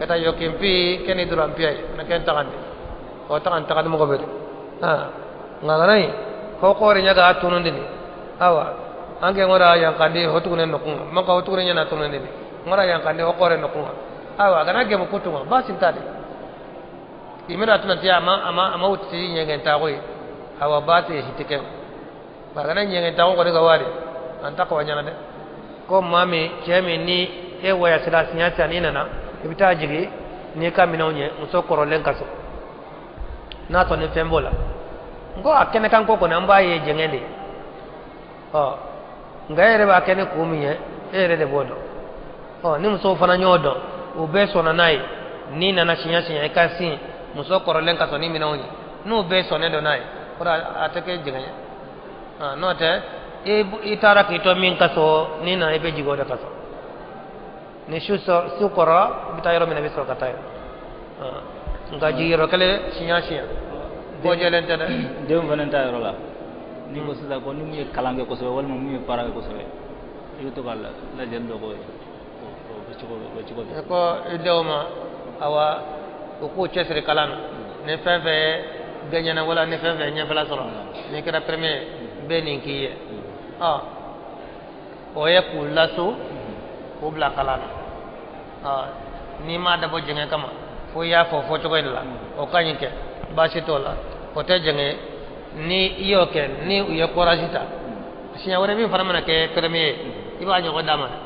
Kata yokimpi keni durampi ay na ken takande. O takan takan mo ko bede. Ngaganai ko kore nyaga tunundini. Awa ange ngora yankandi hotugune nokunga maka hotugune nyana tunundini ngora yankandi hokore nokunga awa gana ge mukutunga basi ntade imira tunatia ama uti nyengen tagoi awa basi hitike bagana nyengen tago ko daga wari anta ko wanyana de ko mami chemi ni e waya sila sinya ni nana ibita jigi ni kamina onye muso korolen kaso na to ne fembola ngo akene kan ko ko namba ye jengende nga yɛrɛ b'a kɛ ni kun min ye e yɛrɛ de b'o dɔn ni musow fana y'o dɔn u bɛɛ sɔnna n'a ye n'i nana siɲɛ siɲɛ i ka sin muso kɔrɔlen ka sɔn ni minɛnw ye n'u bɛɛ sɔnnen don n'a ye o a tɛ kɛ jɛngɛ ye n'o tɛ i taara k'i to min ka so n'i nana i bɛ jigin o de ka so ni su kɔrɔla i bɛ taa yɔrɔ min na i bɛ sɔrɔ ka taa yen nka jigiyɔrɔ kelen siɲɛ siɲɛ ko jɛlen tɛ dɛ. Denw fana ta yɔrɔ la. Ni ko sisan ko ni mun ye kalan kɛ kosɛbɛ walima mun ye baara kɛ kosɛbɛ i bɛ to ka lajɛli dɔ k'o ye o bɛ cogo di. Ko i denw ma awa u k'u cɛsiri kalan na ni fɛn fɛn ye gɛɲɛna wala ni fɛn fɛn ye ɲɛfɛla sɔrɔ n'i kɛra premier bɛ nin k'i ye o ye k'u laso k'u bila kalan na n'i m'a dabɔ jɛngɛ kama fo i y'a fɔ fɔcogo in la o ka ɲi kɛ baasi t'o la o tɛ jɛngɛ ni i y'o kɛ ni u ye courage ta siɲɛ wɛrɛ min fana mana kɛ premier i b'a ɲɔgɔn d'a ma dɛ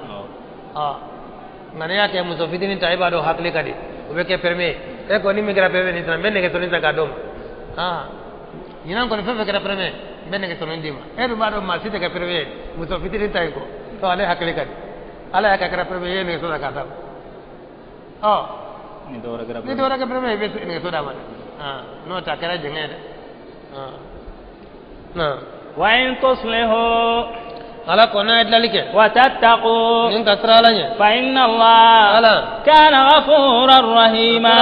nka n'i y'a kɛ muso fitinin ta i b'a dɔn hakili ka di o bɛ kɛ premier e ko ni min kɛra premier nin sisan n bɛ nɛgɛsɔnin ta k'a d'o ma ɲinan kɔni fɛn fɛn kɛra premier n bɛ nɛgɛsɔnin d'i ma e dun b'a dɔn maa si tɛ kɛ premier muso fitinin ta in kɔ to ale hakili ka di ala y'a kɛ kɛra premier i ye nɛgɛso ta k'a d'a ma ni dɔ wɛrɛ kɛra ni dɔ wɛrɛ kɛ premier i bɛ nɛgɛso d'a ma dɛ n'o tɛ a kɛra jɛngɛ ye dɛ. نعم وإن تصلحوا على كنا يدللك وتتقوا من كسر على فإن الله كان غفورا رحيما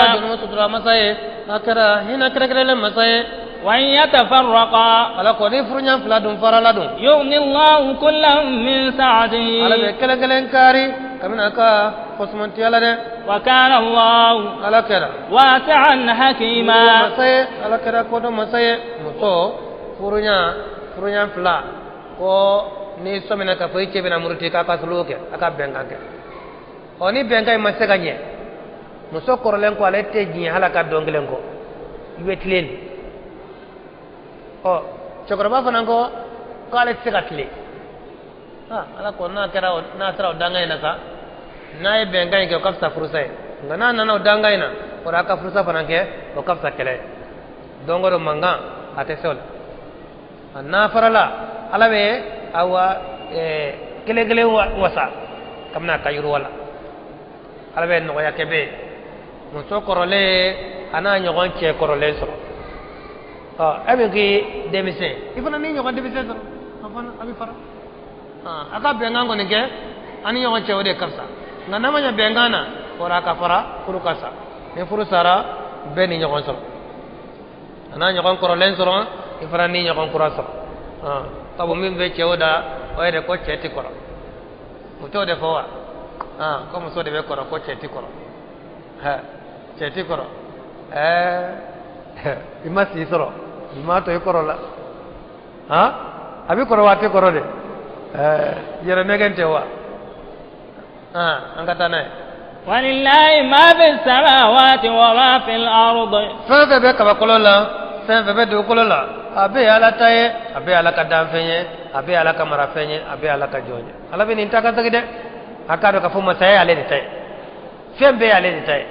وإن يتفرقا على كوني فرنيا فلادون فرالادون يغني الله كلا من سعته على كلا كلا كاري كمن أكا خصمتي على وكان الله على كلا واسعا حكيما مساي على كلا كودو مساي متو furunya fila ko ni sɔmina k'a fɔ i cɛ bɛna muruti k'a ka sulu kɛ a ka bɛnkan kɛ ɔ ni bɛnkan in ma se ka ɲɛ muso kɔrɔlen ko ale tɛ diɲɛ hali a ka dɔn kelen kɔ i bɛ tilen de Ɔ cɛkɔrɔba fana ko k'ale tɛ se ka tilen. Ala ko n'a kɛra n'a sera o dangan in na sa, n'a ye bɛnkan in kɛ, o ka fisa furusa ye. Nka n'a nana o dangan in na, o la a ka furusa fana kɛ, o ka fisa kɛlɛ ye. Don o don mankan a tɛ se o la. N'a farala ala bɛ awa kelen kelen wasa kabini a ka yiriwa la. Ala bɛ nɔgɔya kɛ bɛ ye. Muso kɔrɔlen a n'a ɲɔgɔn cɛ kɔrɔlen sɔrɔ. Ɔ e min k'i denmisɛn, i fana n'i ɲɔgɔn denmisɛn sɔrɔ, a fana a bɛ fara. A ka bɛnkan kɔni kɛ an ni ɲɔgɔn cɛ, o de ka fisa. Nka n'a ma ɲɛ bɛnkan na, o la a ka fara, furu ka sa. Ni furu sara, bɛɛ ni ɲɔgɔn sɔrɔ. A n'a ɲɔgɔn kɔrɔlen sɔrɔ, i fana ni ɲɔgɔn kura sɔrɔ. Sabu min bɛ cɛw da, o yɛrɛ ko cɛ ti kɔrɔ. U t'o de fɔ wa? Ko muso de bɛ kɔrɔ, ko cɛ ti kɔrɔ. Cɛ ti kɔrɔ. I ma si sɔrɔ, i m'a to i kɔrɔ la. A bɛ kɔrɔ wa a tɛ kɔrɔ de? Yɛrɛ nɛgɛn tɛ wa? An ka taa n'a ye. Walillahi ma fi samawati wa ma fi al-ard. Fɛn fɛn bɛ kabakolo la, fɛn fɛn bɛ dugukolo la, a bɛɛ ye Ala ta ye, a bɛɛ ye Ala ka danfɛn ye, a bɛɛ ye Ala ka marafɛn ye, a bɛɛ ye Ala ka jɔn ye. Ala bɛ nin ta ka segin dɛ. A k'a dɔn k'a fɔ masaya ye ale de ta ye, fɛn bɛɛ ye ale de ta ye.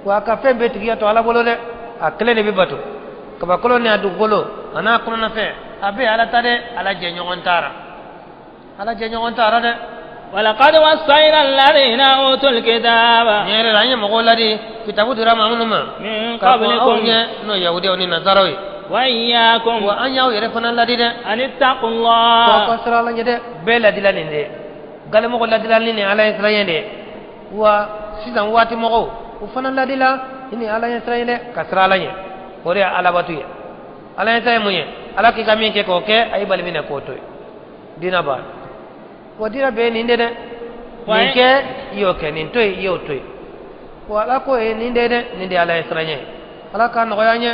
Wa a ka fɛn bɛɛ tigiya to Ala bolo dɛ. A kelen de bɛ bato. Kabakolo ni a dugukolo a n'a kɔnɔnafɛn, a bɛɛ ye Ala ta dɛ. Ala jɛɲɔgɔn t'a la, Ala jɛɲɔgɔn t'a la dɛ. ولقد وصينا الذين أوتوا الكتاب Ɲɛ yɛrɛ la, an ye mɔgɔw ladi, kitabu dira maa minnu ma من k'a fɔ aw قبلكم ɲɛ, n'o ye yahudiyaw ni nazaraw ye. وإياكم Wa an y'aw yɛrɛ fana ladi dɛ. أن اتقوا Ko aw الله. ka siran Ala ɲɛ dɛ. Bɛɛ ladila nin de ye. Galemɔgɔ ladila ni nin Ala ɲɛ siran ɲɛ de ye. Wa sisan waati mɔgɔw, u fana ladila ni Ala ɲɛ siran ɲɛ dɛ, ka siran Ala ɲɛ. O de ye alabatu ye. Ala ɲɛ siran ye mun ye? Ala k'i ka min kɛ k'o kɛ, a y'i bali min na k'o to yen. Diinɛ b'a la. Wa diinɛ bɛɛ ye nin de dɛ. Nin kɛ, i y'o kɛ, nin to yen, i y'o to yen. Wa Ala ko ye nin de ye dɛ, nin de ye Ala ɲɛ siran ɲɛ ye. Ala k'a nɔgɔya an ye.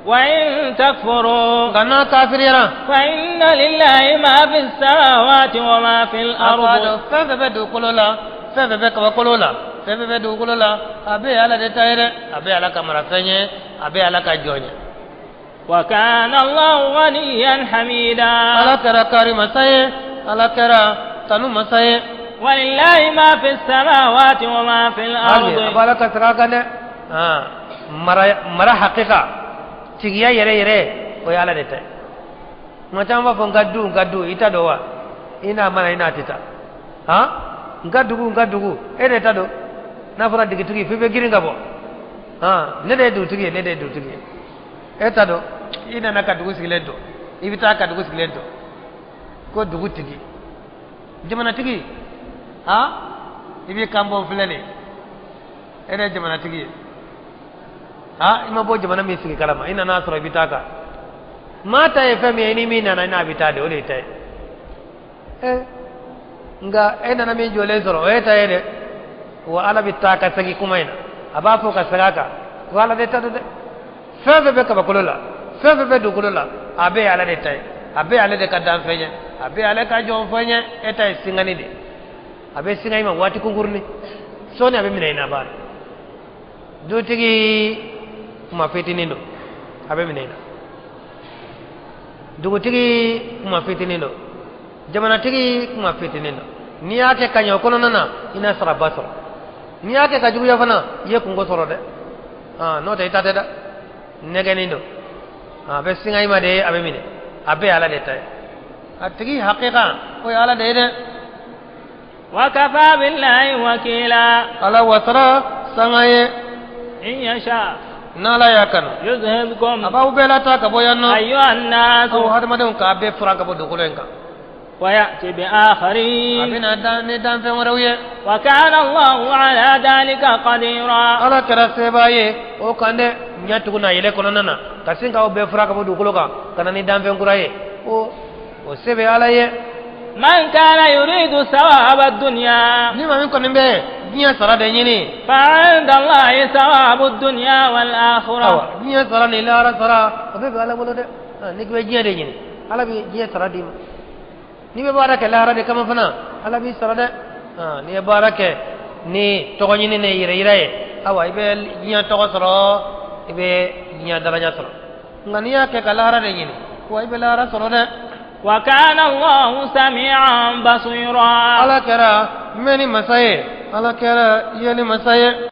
وإن تكفروا Nka n'a kafiriyara, فإن لله ما في السماوات وما في a b'a الأرض. dɔn fɛn fɛn bɛ dugukolo la, fɛn fɛn bɛ kabakolo la, fɛn fɛn bɛ dugukolo la, a bɛɛ ye Ala de ta ye dɛ. A bɛɛ ye Ala ka marafɛn ye, a bɛɛ ye Ala ka jɔn ye. وكان الله غنيا حميدا. Ala kɛra kari masa ye, Ala kɛra tanu masa ye. ولله ما في السماوات وما في Hali a الأرض. b'a la ka segin a kan dɛ. Mara mara hakika, tigiya yɛrɛ yɛrɛ, o ye Ala de ta ye. Maa caman b'a fɔ n ka du, n ka du, i ta don wa? I n'a mana, i n'a tɛ taa. Han, n ka dugu, n ka dugu, e de ta don. N'a fɔra dugutigi, f'i bɛ girin ka bɔ. Han, ne de ye dugutigi ye, ne de ye dugutigi ye. E ta don. I nana ka dugu sigilen to, i bɛ taa ka dugu sigilen to, ko dugutigi, jamanatigi. Han, i b'i kan bɔ filɛ nin ye, e de ye jamanatigi ye. Ha, i ma bɔ jamana min sigi kalama, i nana sɔrɔ i bɛ taa kan. Maa ta ye fɛn min ye, i ni min nana, i n'a bɛ taa de, o de ye ta ye. Nka e nana min jɔlen sɔrɔ, o ye ta ye dɛ. Wa Ala bɛ taa ka segin kuma in na, a b'a fɔ ka segin a kan ko Ala de ta don dɛ. Fɛn fɛn bɛ kabakolo la, fɛn fɛn bɛ dugukolo la, a bɛɛ ye Ala de ta ye, a bɛɛ ye ale de ka danfɛn ye, a bɛɛ ye ale ka jɔnfɛn ye. E ta ye singani de, a bɛ singa i ma waati kunkurunin, sɔɔni a bɛ minɛ i na. Baara dutigi kuma fitinin don, a bɛ minɛ i na. Dugutigi kuma fitinin don, jamanatigi kuma fitinin don. N'i y'a kɛ ka ɲɛ o kɔnɔna na, i na saraba sɔrɔ. N'i y'a kɛ ka juguya fana, i ye kungo sɔrɔ dɛ. N'o tɛ i ta tɛ dɛ, nɛgɛnni don, a bɛ singa i ma de, a bɛ minɛ. A bɛɛ ye Ala de ta ye. A tigi hakika, o ye Ala de ye dɛ. وكفى بالله وكيلا. Ala wasara sanga ye. إن يشاء N'Ala y'a kanu, يذهبكم a b'aw bɛɛ lataa ka bɔ yan nɔ, أيها الناس aw hadamadenw, k'a bɛɛ furan ka bɔ dugukolo in kan. ويأتي A بآخرين. bɛna dan ni danfɛn wɛrɛw ye. وكان الله على ذلك قديرا. Ala kɛra sebaa ye o kan dɛ. Ɲɛ tugun na yɛlɛ kɔnɔna na, ka sin k'aw bɛɛ fura ka bɔ dugukolo kan ka na ni danfɛn kura ye, o se bɛ Ala ye. من كان يريد ثواب الدنيا Ni maa min kɔni bɛ diɲɛ sara de ɲini, فعند الله ثواب الدنيا والآخرة. Awa, diɲɛ sara ni lahara sara, o bɛɛ bɛ Ala bolo dɛ. N'i bɛ diɲɛ de ɲini, Ala bɛ diɲɛ sara d'i ma. N'i bɛ baara kɛ lahara de kama fana, Ala b'i sara dɛ. N'i ye baara kɛ ni tɔgɔ ɲini ni yɛrɛ yira ye, awa, i bɛ diɲɛ tɔgɔ sɔrɔ, i bɛ diɲɛ daraja sɔrɔ. Nka n'i y'a kɛ ka lahara de ɲini Wa i bɛ lahara sɔrɔ dɛ. Wa kana Allahu sami'an basira. Ala kɛra mɛnni masa ye, Ala kɛra yeli masa ye.